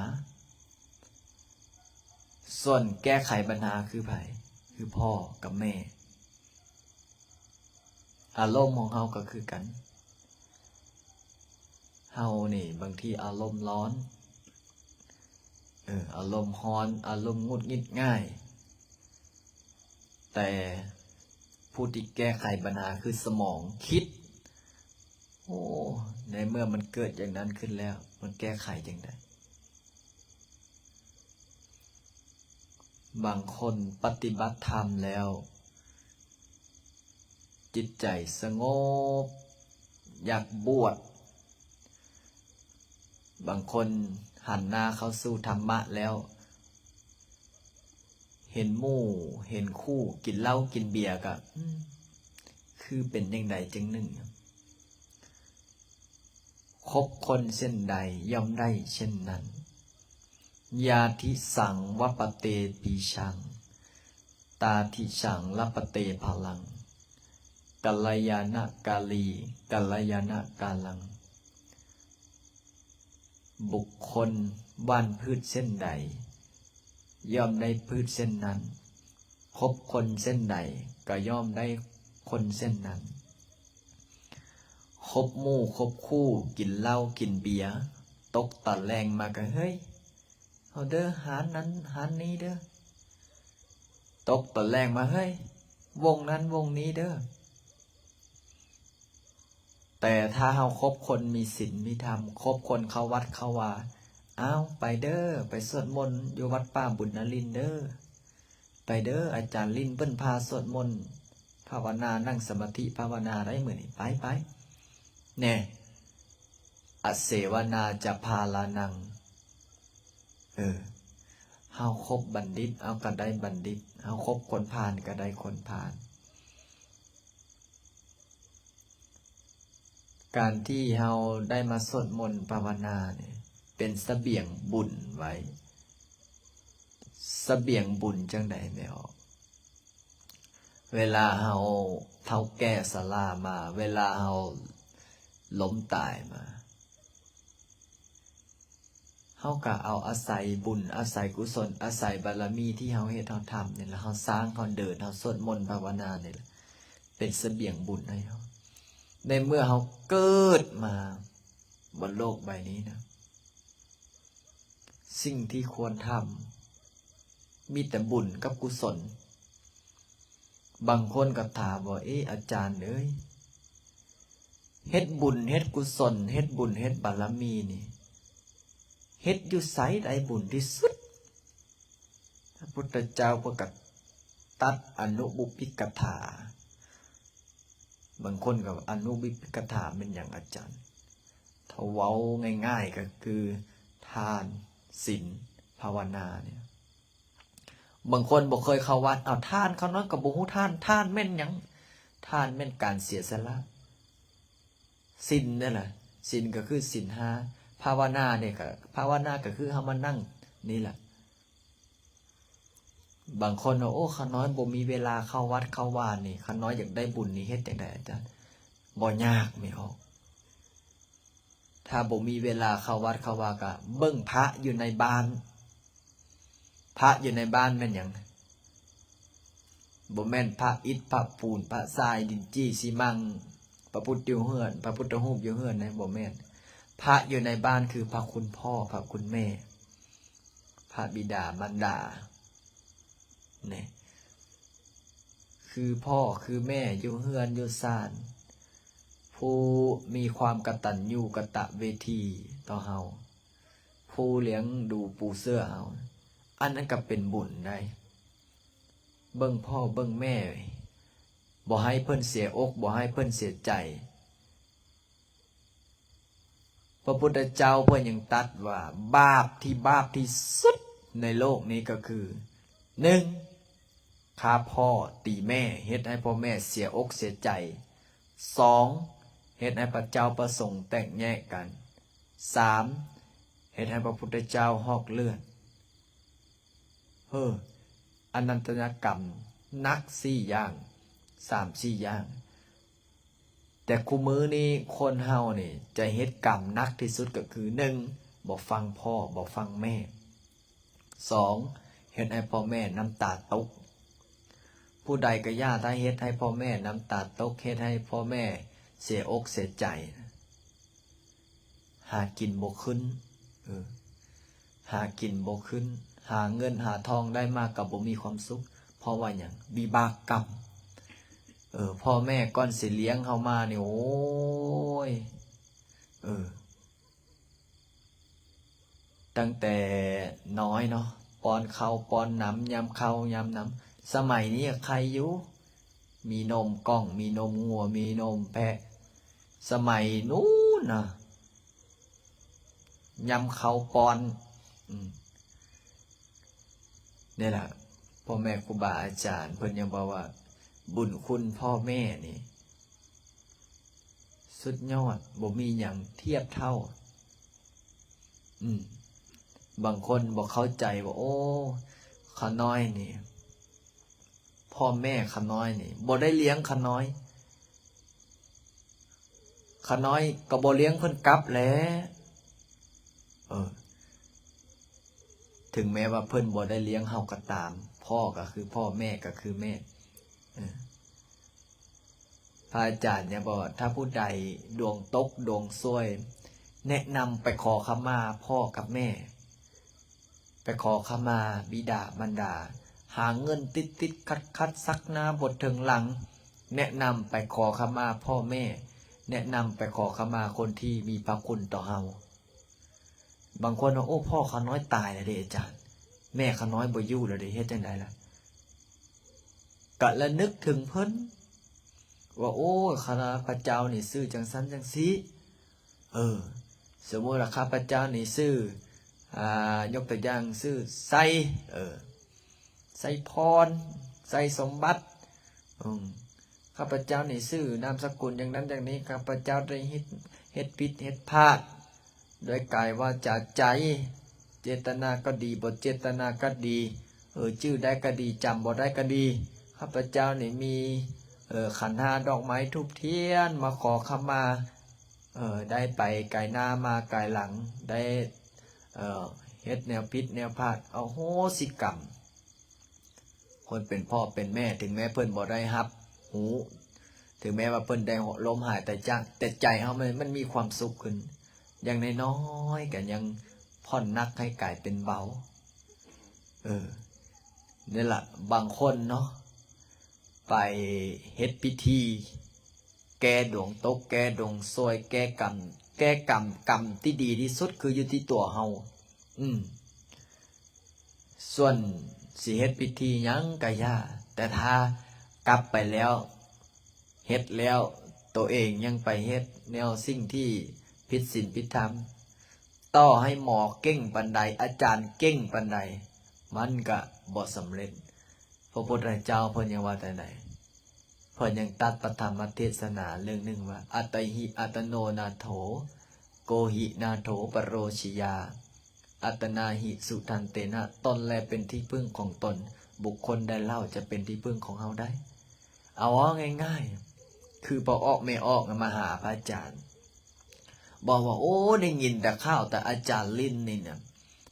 ສ່ວນແກ້ໄຂບັນຫາຄືໃຜ? ຄືພໍ່ກັບແມ່. ອາລົມຂອງເຮົາກໍຄືກັນ. ເຮົານີ້ບາງທີອາລົມຮ້ອນ, ເອີ, ອາລົມຮ້ອນ, ອາລົມຫງຸດຫງິດງ່າຍ. ແຕ່ຜູ້ທີ່ແກ້ໄຂບັນຫາຄືສະໝອງຄິດ, ໂອ້, ໃນເມື່ອມັນເກີດຢ່າງນັ້ນຂຶ້ນແລ້ວ, ມັນແກ້ໄຂຈັ່ງໃດ? ບາງຄົນປະຕິບັດທຳແລ້ວ ຈິດໃຈສະຫງົບ, ຢາກບວດ. ບາງຄົນຫັນໜ້າເຂົ້າສູ່ທຳມະແລ້ວ, ເຫັນໝູ່ເຫັນຄູ່ກິນເຫຼົ້າກິນເບຍກະ, ອືມ, ຄືເປັນຈັ່ງໃດຈັ່ງໜຶ່ງ. ຄົບຄົນເຊັ່ນໃດ ຍ່ອມໄດ້ເຊັ່ນນັ້ນ. ຍາທິສັງ ວະປະເຕ ປີຊັງ, ຕາທິສັງ ລະປະເຕ ພະລັງ. ກັນລະຍານະກາລີ ກັນລະຍານະກາລັງ. ບຸກຄົນຫວ່ານພືດເຊັ່ນໃດ ຍ່ອມໄດ້ພືດເຊັ່ນນັ້ນ. ຄົບຄົນເຊັ່ນໃດ ກໍຍ່ອມໄດ້ຄົນເຊັ່ນນັ້ນ. ຄົບໝູ່ຄົບຄູ່ ກິນເຫຼົ້າກິນເບຍ, ຕົກຕອນແລງມາກໍ ເຮີ້ຍ, ເອົາເດີ, ຮ້ານນັ້ນຮ້ານນີ້ເດີ. ຕົກຕອນແລງມາ, ເຮີ້ຍ, ວົງນັ້ນວົງນີ້ເດີ. ແຕ່ຖ້າເຮົາຄົບຄົນມີສິນມີທຳ, ຄົບຄົນເຂົ້າວັດເຂົ້າວາ, ອ້າວ, ໄປເດີ, ໄປສວດມົນຢູ່ວັດປ່າບຸນນະລິນເດີ, ໄປເດີ, ອາຈານລິນເພິ່ນພາສວດມົນພາວະນາ, ນັ່ງສະມາທິພາວະນາໄດ້ມື້ນີ້, ໄປ, ໄປ. ແນ່, ອະເສວະນາຈະພາລານັງ. ເອີ, ເຮົາຄົບບັນດິດ, ເຮົາກໍໄດ້ບັນດິດ, ເຮົາຄົບຄົນພານ, ກໍໄດ້ຄົນພານ. ການທີ່ເຮົາໄດ້ມາສວດມົນພາວະນານີ້ ເປັນສະບຽງບຸນໄວ້. ສະບຽງບຸນຈັ່ງໃດແມ່ອອກ? ເວລາເຮົາເຖົ້າແກ່ຊະລາມາ, ເວລາເຮົາລົ້ມຕາຍມາ, ເຮົາກໍເອົາອາໄສບຸນ, ອາໄສກຸສົນ, ອາໄສບາລະມີທີ່ເຮົາເຮັດເຮົາທຳນີ້ລະ, ເຮົາສ້າງ, ເຮົາເດີນ, ເຮົາສວດມົນພາວະນານີ້ລະ, ເປັນສະບຽງບຸນໃຫ້ເຮົາ. ໃນເມື່ອເຮົາເກີດມາບົນໂລກໃບນີ້ນະ, ສິ່ງທີ່ຄວນທຳມີແຕ່ບຸນກັບກຸສົນ. ບາງຄົນກໍຖາມວ່າ, ເອ, ອາຈານເອີຍ, ເຮັດບຸນເຮັດກຸສົນ, ເຮັດບຸນເຮັດບາລະມີນີ້, ເຮັດຢູ່ໃສໄດ້ບຸນທີ່ສຸດ? ພະພຸດທະເຈົ້າເພິ່ນກໍຕັດອະນຸບຸບພິກະຖາ. ບາງຄົນກໍວ່າ ອະນຸບຸບພິກະຖາແມ່ນຫຍັງອາຈານ? ຖ້າເວົ້າງ່າຍໆກໍຄືທານ, ສິນ, ພາວະນານີ້. ບາງຄົນບໍ່ເຄີຍເຂົ້າວັດ, ເອົາ ທານ, ຂ້ານ້ອຍກໍບໍ່ຮູ້ທານ, ທານແມ່ນຫຍັງ? ທານແມ່ນການເສຍສະຫຼະ. ສິນນັ້ນລະ, ສິນກໍຄືສິນຫ້າ, ພາວະນານີ້ກໍ, ພາວະນາກໍຄືເຮົາມານັ່ງນີ້ລະ. ບາງຄົນວ່າ, ໂອ້, ຂ້ານ້ອຍບໍ່ມີເວລາເຂົ້າວັດເຂົ້າວານີ້, ຂ້ານ້ອຍຢາກໄດ້ບຸນນີ້ເຮັດຈັ່ງໃດອາຈານ? ບໍ່ຍາກແມ່ອອກ. ຖ້າບໍ່ມີເວລາເຂົ້າວັດເຂົ້າວາ ກໍເບິ່ງພະຢູ່ໃນບ້ານ. ພະຢູ່ໃນບ້ານແມ່ນຫຍັງ? ບໍ່ແມ່ນພະອິດ, ພະປູນ, ພະຊາຍ, ດິນຈີ່, ຊີມັງ, ພະພຸດຢູ່ເຮືອນ, ພະພຸດທະຮູບຢູ່ເຮືອນນະ, ບໍ່ແມ່ນ. ພະຢູ່ໃນບ້ານຄືພະຄຸນພໍ່, ພະຄຸນແມ່, ພະບິດາມານດາ ນີ້ ຄືພໍ່ຄືແມ່ຢູ່ເຮືອນຢູ່ຊານ, ຜູ້ມີຄວາມກະຕັນຍູກະຕະເວທີຕໍ່ເຮົາ, ຜູ້ລ້ຽງດູປູເສືອເຮົາ, ອັນນັ້ນກໍເປັນບຸນໄດ໋. ເບິ່ງພໍ່ເບິ່ງແມ່, ບໍ່ໃຫ້ເພິ່ນເສຍອົກ, ບໍ່ໃຫ້ເພິ່ນເສຍໃຈ. ພະພຸດທະເຈົ້າເພິ່ນຍັງຕັດວ່າ ບາບທີ່ບາບທີ່ສຸດໃນໂລກນີ້ກໍຄື ໜຶ່ງ ຂ້າພໍ່ຕີແມ່ ເຮັດໃຫ້ພໍ່ແມ່ເສຍອົກເສຍໃຈ, ສອງ ເຮັດໃຫ້ພະເຈົ້າພະສົງແຕກແຍກກັນ, ສາມ ເຮັດໃຫ້ພະພຸດທະເຈົ້າຫອກເລືອດ. ເຮີ ອະນັນຕະຍາກຳໜັກສີ່ຢ່າງ, ສາມສີ່ຢ່າງ. ແຕ່ຄູ່ມື້ນີ້ຄົນເຮົານີ້ຈະເຮັດກຳໜັກທີ່ສຸດກໍຄື ໜຶ່ງ ບໍ່ຟັງພໍ່ ບໍ່ຟັງແມ່, ສອງ ເຮັດໃຫ້ພໍ່ແມ່ນ້ຳຕາຕົກ. ຜູ້ໃດກໍຢ່າ ຖ້າເຮັດໃຫ້ພໍ່ແມ່ນ້ຳຕາຕົກ ເຮັດໃຫ້ພໍ່ແມ່ເສຍອົກເສຍໃຈ, ຫາກິນບໍ່ຂຶ້ນ, ເອີ ຫາກິນບໍ່ຂຶ້ນ, ຫາເງິນຫາທອງໄດ້ມາກໍບໍ່ມີຄວາມສຸກ. ເພາະວ່າຫຍັງ? ວິບາກກຳ. ເອີ ພໍ່ແມ່ກ່ອນຊິລ້ຽງເຮົາມານີ້ ໂອ້ຍ ເອີ ຕັ້ງແຕ່ນ້ອຍເນາະ ປ້ອນເຂົ້າປ້ອນນ້ຳ ຍາມເຂົ້າຍາມນ້ຳ. ສະໄໝນີ້ໃຄຢູ່ ມີນົມກ່ອງ ມີນົມງົວ ມີນົມແພະ. ສະໄໝນູ້ນນະ ຍາມເຂົ້າປ້ອນ. ອືມ ນີ້ລະ ພໍ່ແມ່ຄູບາອາຈານເພິ່ນຍັງບອກວ່າ ບຸນຄຸນພໍ່ແມ່ນີ້ສຸດຍອດ ບໍ່ມີຫຍັງທຽບເທົ່າ. ອືມ ບາງຄົນບໍ່ເຂົ້າໃຈວ່າ ໂອ້ ຂ້ານ້ອຍນີ້ ພໍ່ແມ່ຂ້ານ້ອຍນີ້ບໍ່ໄດ້ລ້ຽງຂ້ານ້ອຍ, ຂ້ານ້ອຍກໍບໍ່ລ້ຽງເພິ່ນກັບແຫຼະ. ເອີ ເຖິງແມ້ວ່າເພິ່ນບໍ່ໄດ້ລ້ຽງເຮົາກໍຕາມ, ພໍ່ກໍຄືພໍ່ ແມ່ກໍຄືແມ່. ເອີ ພະອາຈານຍັງບອກວ່າ ຖ້າຜູ້ໃດດວງຕົກດວງຊວຍ ແນະນຳໄປຂໍຂະມາພໍ່ກັບແມ່, ໄປຂໍຂະມາບິດາມານດາ. ຫາເງິນຕິດໆຂັດໆ ຊັກໜ້າບໍ່ເຖິງຫຼັງ, ແນະນຳໄປຂໍຂະມາພໍ່ແມ່, ແນະນຳໄປຂໍຂະມາຄົນທີ່ມີພະຄຸນຕໍ່ເຮົາ. ບາງຄົນວ່າ ໂອ້ ພໍ່ຂ້ານ້ອຍຕາຍແລ້ວເດ້ອາຈານ, ແມ່ຂ້ານ້ອຍບໍ່ຢູ່ແລ້ວເດ້, ເຮັດຈັ່ງໃດລະ? ກະລະນຶກເຖິງເພິ່ນວ່າ ໂອ້ ຂ້າພະເຈົ້ານີ້ຊື່ຈັ່ງຊັ້ນຈັ່ງຊີ້. ເອີ ສົມມຸດວ່າຂ້າພະເຈົ້ານີ້ຊື່ ອາ ຍົກຕົວຢ່າງຊື່ໄຊ, ເອີ ໄຊພອນ, ໄຊສົມບັດ. ອືມ ຂ້າພະເຈົ້ານີ້ຊື່ນາມສະກຸນຢ່າງນັ້ນຢ່າງນີ້, ຂ້າພະເຈົ້າໄດ້ເຮັດ ເຮັດຜິດເຮັດພາດ ດ້ວຍກາຍວາຈາໃຈ, ເຈດຕະນາກໍດີ ບໍ່ເຈດຕະນາກໍດີ, ເອີ ຈື່ໄດ້ກໍດີ ຈຳບໍ່ໄດ້ກໍດີ, ຂ້າພະເຈົ້ານີ້ມີ ເອີ ຂັນຫ້າ ດອກໄມ້ທູບທຽນມາຂໍຂະມາ, ເອີ ໄດ້ໄປກາຍໜ້າມາກາຍຫຼັງ, ໄດ້ ເອີ ເຮັດແນວຜິດແນວພາດ, ອະໂຫສິກຳ. ຄົນເປັນພໍ່ເປັນແມ່ ເຖິງແມ້ເພິ່ນບໍ່ໄດ້ຮັບຮູ້ ເຖິງແມ້ວ່າເພິ່ນໄດ້ລົ້ມຫາຍຕາຍຈາກ, ແຕ່ໃຈເຮົາມັນ, ມັນມີຄວາມສຸກຂຶ້ນ. ຢ່າງນ້ອຍໆກໍຍັງຜ່ອນໜັກໃຫ້ກາຍເປັນເບົາ. ເອີ, ນີ້ລະ, ບາງຄົນເນາະ, ໄປເຮັດພິທີແກ້ດວງຕົກ, ແກ້ດວງຊວຍ, ແກ້ກຳ, ແກ້ກຳ, ກຳທີ່ດີທີ່ສຸດຄືຢູ່ທີ່ຕົວເຮົາ. ອືມ. ສ່ວນຊິເຮັດພິທີຫຍັງກະຢ່າ, ແຕ່ຖ້າກັບໄປແລ້ວ, ເຮັດແລ້ວ, ໂຕເອງຍັງໄປເຮັດແນວສິ່ງທີ່ຜິດສິນຜິດທຳ, ຕໍ່ໃຫ້ໝໍເກັ່ງປານໃດ, ອາຈານເກັ່ງປານໃດ, ມັນກະບໍ່ສຳເລັດ. ພະພຸດທະເຈົ້າເພິ່ນຍັງວ່າຈັ່ງໃດ? ເພິ່ນຍັງຕັດປະທຳມະເທດສະໜາເລື່ອງໜຶ່ງວ່າ ອັດຕະຫິອັດຕະໂນນາໂຖ ໂກຫິນາໂຖປະໂຣຊີຢາ ອັດຕະນາຫິສຸທັນເຕນະ ຕົນແລເປັນທີ່ເພິ່ງຂອງຕົນ, ບຸກຄົນໃດເລົ່າຈະເປັນທີ່ເພິ່ງຂອງເຮົາໄດ້? ເອົາເວົ້າງ່າຍໆ ຄືພໍ່ອອກແມ່ອອກມາຫາພະອາຈານ ບອກວ່າ ໂອ້ ໄດ້ຍິນແຕ່ຂ່າວແຕ່ອາຈານຫຼິ້ນນີ້ນະ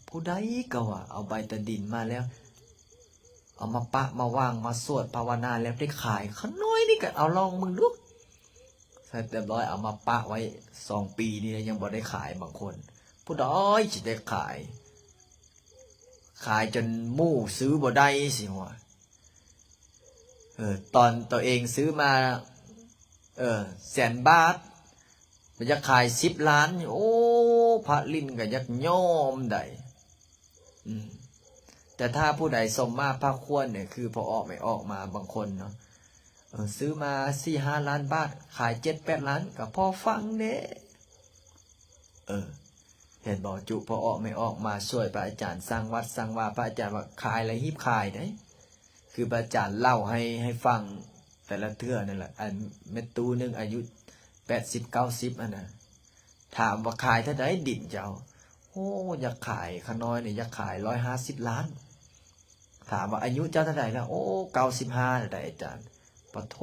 ຜູ້ໃດກໍວ່າເອົາໃບຕາດິນມາແລ້ວ ເອົາມາປະມາວາງມາສວດພາວະນາແລ້ວໄດ້ຂາຍ. ຂ້ານ້ອຍນີ້ກໍເອົາລອງເບິ່ງດູ. ເສັດຮຽບຮ້ອຍ ເອົາມາປະໄວ້ສອງປີນີ້ແລ້ວຍັງບໍ່ໄດ້ຂາຍບາງຄົນ. ຜູ້ໃດຊິໄດ້ຂາຍ? ຂາຍຈົນໝູ່ຊື້ບໍ່ໄດ້ຊິວ່າ. ເອີ ຕອນຕົວເອງຊື້ມາ ເອີ ແສນບາດ ມັນຢາກຂາຍສິບລ້ານ ໂອ້ ພະຫຼິ້ນກໍຢາກຍອມໃດ໋. ອືມ ແຕ່ຖ້າຜູ້ໃດສົມມາພາຄວນນີ້ ຄືພໍ່ອອກແມ່ອອກມາບາງຄົນເນາະ ເອີ ຊື້ມາສີ່ຫ້າລ້ານບາດ ຂາຍເຈັດແປດລ້ານ ກໍພໍຟັງເດ້. ເອີ ເຫັນບໍ່ ຈຸພໍ່ອອກແມ່ອອກມາຊ່ວຍພະອາຈານສ້າງວັດສ້າງວາ ພະອາຈານວ່າຂາຍລະຮີບຂາຍເດ້. ຄືພະອາຈານເລົ່າໃຫ້ ໃຫ້ຟັງແຕ່ລະເທື່ອນັ້ນລະ ອັນແມ່ຕູ້ໜຶ່ງອາຍຸແປດສິບເກົ້າສິບຫັ້ນນະ ຖາມວ່າຂາຍເທົ່າໃດດິນເຈົ້າ? ໂອ້ ຢາກຂາຍ ຂ້ານ້ອຍນີ້ຢາກຂາຍຮ້ອຍຫ້າສິບລ້ານ. ຖາມວ່າອາຍຸເຈົ້າເທົ່າໃດລະ? ໂອ້ ເກົ້າສິບຫ້າແລ້ວໃດ໋ອາຈານ. ປະໂທ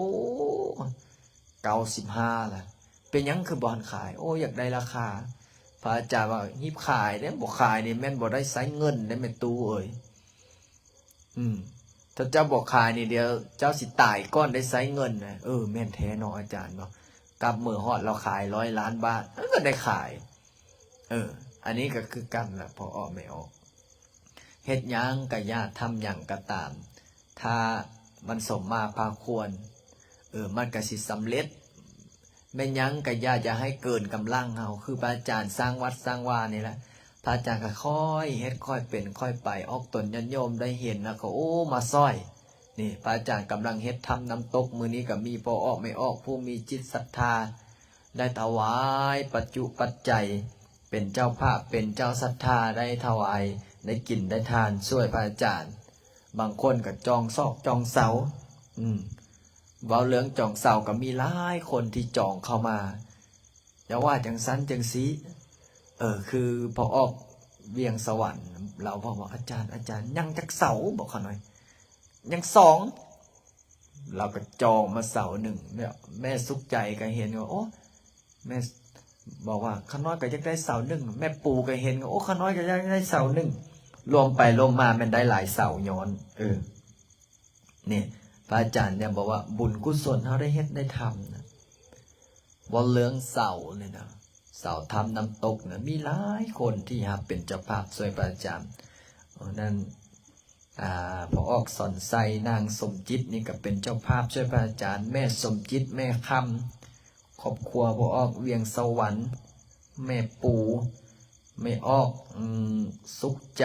ເກົ້າສິບຫ້າລະ ເປັນຫຍັງຄືບໍ່ທັນຂາຍ? ໂອ້ ຢາກໄດ້ລາຄາ. ພະອາຈານວ່າຮີບຂາຍເດ້ ບໍ່ຂາຍນີ້ແມ່ນບໍ່ໄດ້ໃຊ້ເງິນເດ້ແມ່ຕູ້ເອີຍ. ອືມ ຖ້າເຈົ້າບໍ່ຂາຍນີ້ ດຽວເຈົ້າຊິຕາຍກ່ອນໄດ້ໃຊ້ເງິນນະ. ເອີ ແມ່ນແທ້ເນາະອາຈານເນາະ. ກັບມື້ຮອດລາວຂາຍຮ້ອຍລ້ານບາດ ເອີ ກໍໄດ້ຂາຍ. ເອີ ອັນນີ້ກໍຄືກັນລະ ພໍ່ອອກແມ່ອອກ ເຮັດຫຍັງກໍຢ່າ ທຳຫຍັງກໍຕາມ ຖ້າມັນສົມມາພາຄວນ ເອີ ມັນກໍຊິສຳເລັດ. ແມ່ນຫຍັງກໍຢ່າ ຢ່າໃຫ້ເກີນກຳລັງເຮົາ ຄືພະອາຈານສ້າງວັດສ້າງວານີ້ລະ ພະອາຈານກໍຄ່ອຍເຮັດຄ່ອຍເປັນຄ່ອຍໄປ ອອກຕົນຍາດໂຍມໄດ້ເຫັນແລ້ວກໍ ໂອ້ ມາຊ່ອຍ. ນີ້ ພະອາຈານກຳລັງເຮັດຖ້ຳນ້ຳຕົກ ມື້ນີ້ກໍມີພໍ່ອອກແມ່ອອກຜູ້ມີຈິດສັດທາ ໄດ້ຖວາຍປັດຈຸປັດໄຈ ເປັນເຈົ້າພາບ ເປັນເຈົ້າສັດທາ ໄດ້ຖວາຍ ໄດ້ກິນໄດ້ທານຊ່ວຍພະອາຈານ. ບາງຄົນກໍຈອງຊອກຈອງເສົາ ອືມ ເວົ້າເລື່ອງຈອງເສົາກໍມີຫຼາຍຄົນທີ່ຈອງເຂົ້າມາ ຢ່າວ່າຈັ່ງຊັ້ນຈັ່ງຊີ້. ເອີ ຄືພໍ່ອອກວຽງສະຫວັນ ລາວບອກວ່າ ອາຈານ ອາຈານ ຍັງຈັກເສົາ ບອກຂ້ານ້ອຍ ຍັງສອງ. ລາວກໍຈອງມາເສົາໜຶ່ງ ແມ່ ແມ່ສຸກໃຈກໍເຫັນວ່າ ໂອ້ ແມ່ບອກວ່າ ຂ້ານ້ອຍກໍຢາກໄດ້ເສົາໜຶ່ງ ແມ່ປູກໍເຫັນ ໂອ້ ຂ້ານ້ອຍກໍຢາກໄດ້ເສົາໜຶ່ງ. ລວມໄປລວມມາແມ່ນໄດ້ຫຼາຍເສົາຍ້ອນ ເອີ ນີ້ ພະອາຈານຍັງບອກວ່າ ບຸນກຸສົນເຮົາໄດ້ເຮັດໄດ້ທຳນະ ເວົ້າເລື່ອງເສົານີ້ນະ ເສົາຖ້ຳນ້ຳຕົກນະ ມີຫຼາຍຄົນທີ່ຮັບເປັນເຈົ້າພາບຊ່ວຍພະອາຈານ. ເອີ ນັ້ນ ອ່າ ພໍ່ອອກສອນໄຊ ນາງສົມຈິດນີ້ກໍເປັນເຈົ້າພາບຊ່ວຍພະອາຈານ ແມ່ສົມຈິດ ແມ່ຄຳ ຄອບຄົວພໍ່ອອກວຽງສະຫວັນ ແມ່ປູ ແມ່ອອກ ອືມ ສຸກໃຈ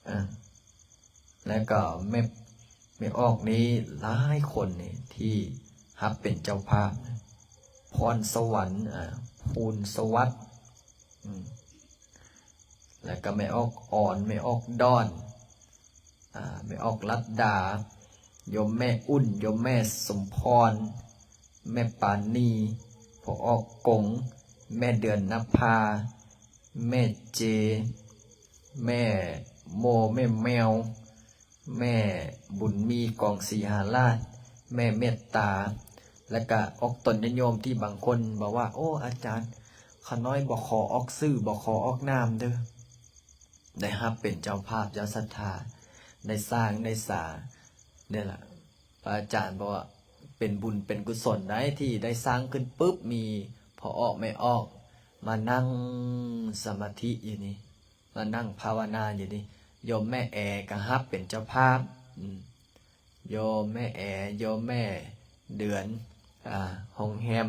ອາ ແລ້ວກໍແມ່ ແມ່ອອກນີ້ຫຼາຍຄົນນີ້ທີ່ຮັບເປັນເຈົ້າພາບ ພອນສະຫວັນ ອາ ພູນສະຫວັດ ອືມ ແລ້ວກໍແມ່ອອກອອນ ແມ່ອອກດອນ ອາ ແມ່ອອກລັດດາ ໂຍມແມ່ອຸ່ນ ໂຍມແມ່ສົມພອນ ແມ່ປານີ ພໍ່ອອກກົງ ແມ່ເດືອນນະພາ ແມ່ເຈ ແມ່ໂມ ແມ່ແມວ ແມ່ບຸນມີ ກອງສີຫາລາດ ແມ່ເມດຕາ ແລ້ວກະອອກຕົນຍາດໂຍມທີ່ບາງຄົນບອກວ່າ ໂອ້ ອາຈານ ຂ້ານ້ອຍບໍ່ຂໍອອກຊື່ ບໍ່ຂໍອອກນາມເດີ ໄດ້ຮັບເປັນເຈົ້າພາບເຈົ້າສັດທາ ໄດ້ສ້າງໄດ້ສາ ນີ້ລະ ພະອາຈານບອກວ່າ ເປັນບຸນເປັນກຸສົນໃດ ທີ່ໄດ້ສ້າງຂຶ້ນປຶບ ມີພໍ່ອອກແມ່ອອກມານັ່ງສະມາທິຢູ່ນີ້ ມານັ່ງພາວະນາຢູ່ນີ້. ໂຍມແມ່ແອກໍຮັບເປັນເຈົ້າພາບ ອືມ ໂຍມແມ່ແອ ໂຍມແມ່ເດືອນ ອາ ໂຮງແຮມ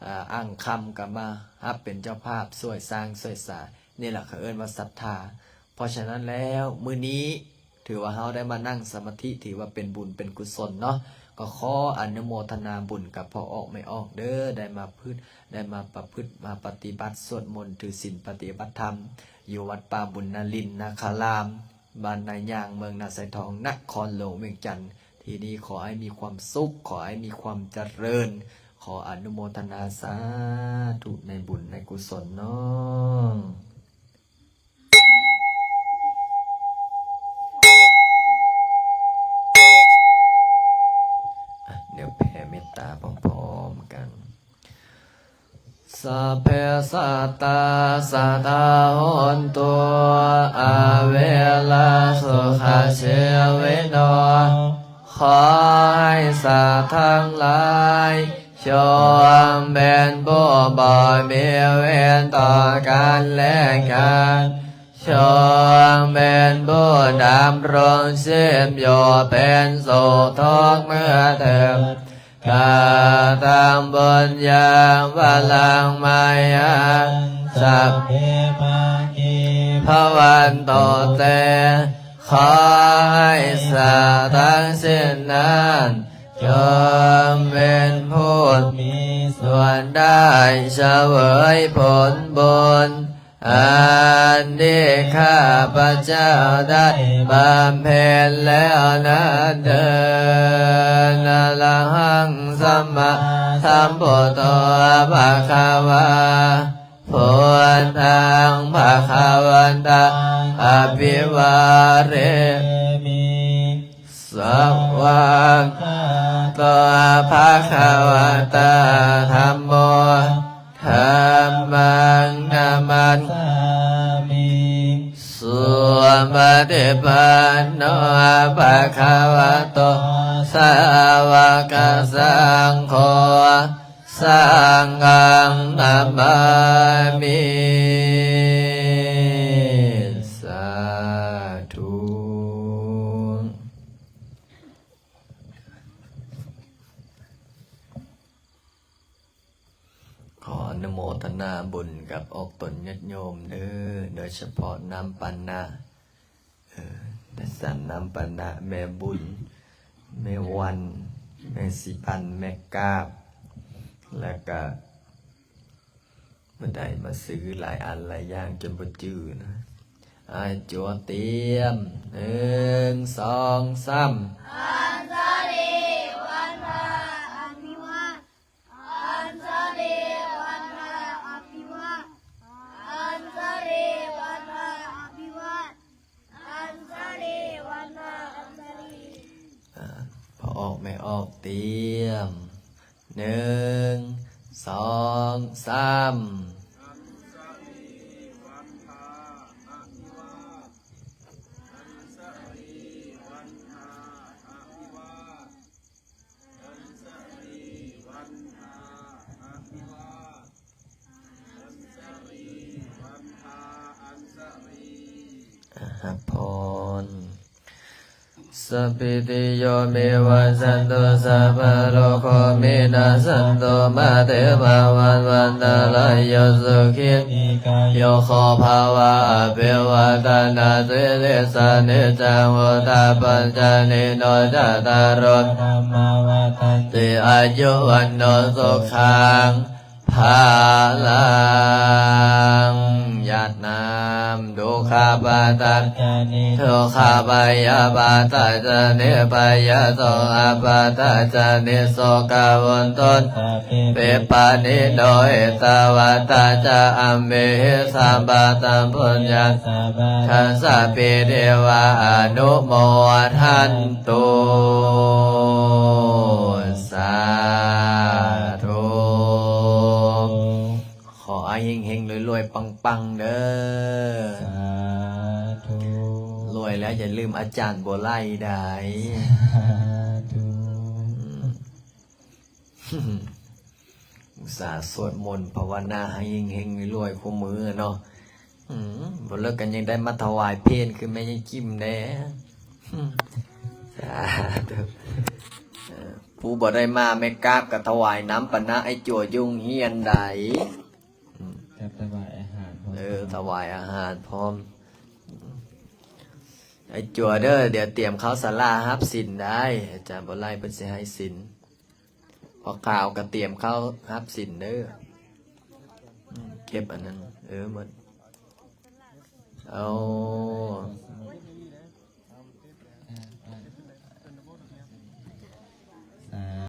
ອາ ອ່າງຄຳກໍມາຮັບເປັນເຈົ້າພາບ ຊ່ວຍສ້າງຊ່ວຍສາ. ນີ້ແຫຼະເຂົາເອີ້ນວ່າສັດທາ. ເພາະສະນັ້ນແລ້ວ ມື້ນີ້ຖືວ່າເຮົາໄດ້ມານັ່ງສະມາທິ ຖືວ່າເປັນບຸນເປັນກຸສົນເນາະ. ກໍຂໍອະນຸໂມທະນາບຸນກັບພໍ່ອອກແມ່ອອກເດີ້ ໄດ້ມາພຶດ ໄດ້ມາປະພຶດ ມາປະຕິບັດ ສວດມົນ ຖືສິນ ປະຕິບັດທຳ ຢູ່ວັດປ່າບຸນນະລິນນາຄາລາມ ບ້ານນາຍາງ ເມືອງນາຊາຍທອງ ນະຄອນຫຼວງວຽງຈັນ. ທີ່ນີ້ຂໍໃຫ້ມີຄວາມສຸກ ຂໍໃຫ້ມີຄວາມຈະເລີນ. ຂໍອະນຸໂມທະນາສາທຸໃນບຸນໃນກຸສົນເນາະ. ອ່ະ ດຽວແຜ່ເມດຕາພ້ອມໆກັນ. Sabbe sattā sadā hontu, averā sukhajīvino. ຂໍໃຫ້ສັດທັງຫຼາຍ ຈົ່ງເປັນຜູ້ບໍ່ມີເວນຕໍ່ກັນແລະກັນ, ຈົ່ງເປັນຜູ້ດຳລົງຊີບຢູ່ເປັນສຸກທຸກເມື່ອເທີບ. Kataṃ puññaphalaṃ mayhaṃ sabbe bhāgī bhavantu te. ຂໍໃຫ້ສັດທັງສິ້ນນັ້ນ ຈົ່ງເປັນຜູ້ມີສ່ວນໄດ້ສະເຫວີຍຜົນບຸນ ອັນທີ່ຂ້າພະເຈົ້າໄດ້ບຳເພັນແລ້ວນັ້ນເທີ້ນ. Arahaṃ sammāsambuddho bhagavā, buddhaṃ bhagavantaṃ abhivādemi. Svākkhāto bhagavatā dhammo, dhammaṃ namassāmi. Supaṭipanno bhagavato sāvakasaṅgho, saṅghaṃ namāmi. ສາທຸ. ຂໍອະນຸໂມທະນາບຸນກັບອອກຕົນຍາດໂຍມເດີ້ ໂດຍສະເພາະນ້ຳປານະ ເອີ ແມ່ສັນ ນ້ຳປານະ ແມ່ບຸນ ແມ່ວັນ ແມ່ສີພັນ ແມ່ກາບ ແລ້ວກະ ມື້ໃດມາຊື້ຫຼາຍອັນຫຼາຍຢ່າງຈົນບໍ່ຈື່ນະ. ອາ ຈົວຕຽມ ໜຶ່ງ ສອງ ສາມ. Añjalikantha abhivādaṃ, añjalikantha abhivādaṃ, añjalikantha abhivādaṃ, añjalikantha añjaliṃ. ອາ ພໍ່ອອກແມ່ອອກຕຽມ ໜຶ່ງ ສອງ ສາມ. Añjalikantha abhivādaṃ, añjalikantha abhivādaṃ, añjalikantha abhivādaṃ, añjalikantha añjaliṃ. ອາ ຮັບພອນ. Sabbītiyo vivajjantu, sabbarogo vinassatu, mā te bhavatvantarāyo, sukhī dīghāyuko bhava. Abhivādanasīlissa niccaṃ vuḍḍhāpacāyino, cattāro dhammā vaḍḍhanti: āyu vaṇṇo sukhaṃ balaṃ. ຢາດນ້ຳ. Dukkhappattā ca niddukkhā, bhayappattā ca nibbhayā, sokappattā ca nissokā, hontu sabbepi pāṇino. Ettāvatā ca amhehi, sambhataṃ puññasampadaṃ, sabbe devā anumodantu. ສາທຸ. ຂໍໃຫ້ເຮັງໆ ລວຍໆ ປັງໆ ເດີ້. ສາທຸ. ລວຍແລ້ວຢ່າລືມອາຈານບົວໄຫຼໄດ໋. ສາທຸ. ອືມ. ອຸດສ່າສວດມົນພາວະນາໃຫ້ເຮັງໆລວຍໆ ຄູ່ມື້ເນາະ. ອືມ ບໍ່ເລີກກໍຍັງໄດ້ມາຖວາຍເພນຄືແມ່ຍາຍຈິ້ມແດ່. ອືມ ສາທຸ. ເອີ ຜູ້ບໍ່ໄດ້ມາແມ່ກາບກໍຖວາຍນ້ຳປານະ ໄອ້ຈົວຢູ່ໂຮງຮຽນໃດ. ອືມ ກັບຖວາຍອາຫານພ້ອມ. ເອີ ຖວາຍອາຫານພ້ອມ. ອືມ ໄອ້ຈົວເດີ ດຽວຕຽມເຂົ້າສາລາຮັບສິນໄດ້ ອາຈານບໍ່ໄລ່ເພິ່ນຊິໃຫ້ສິນ. ພໍ່ຂາວກໍຕຽມເຂົ້າຮັບສິນເດີ. ອືມ ເກັບອັນນັ້ນ ເອີ ໝົດ. ໂອ້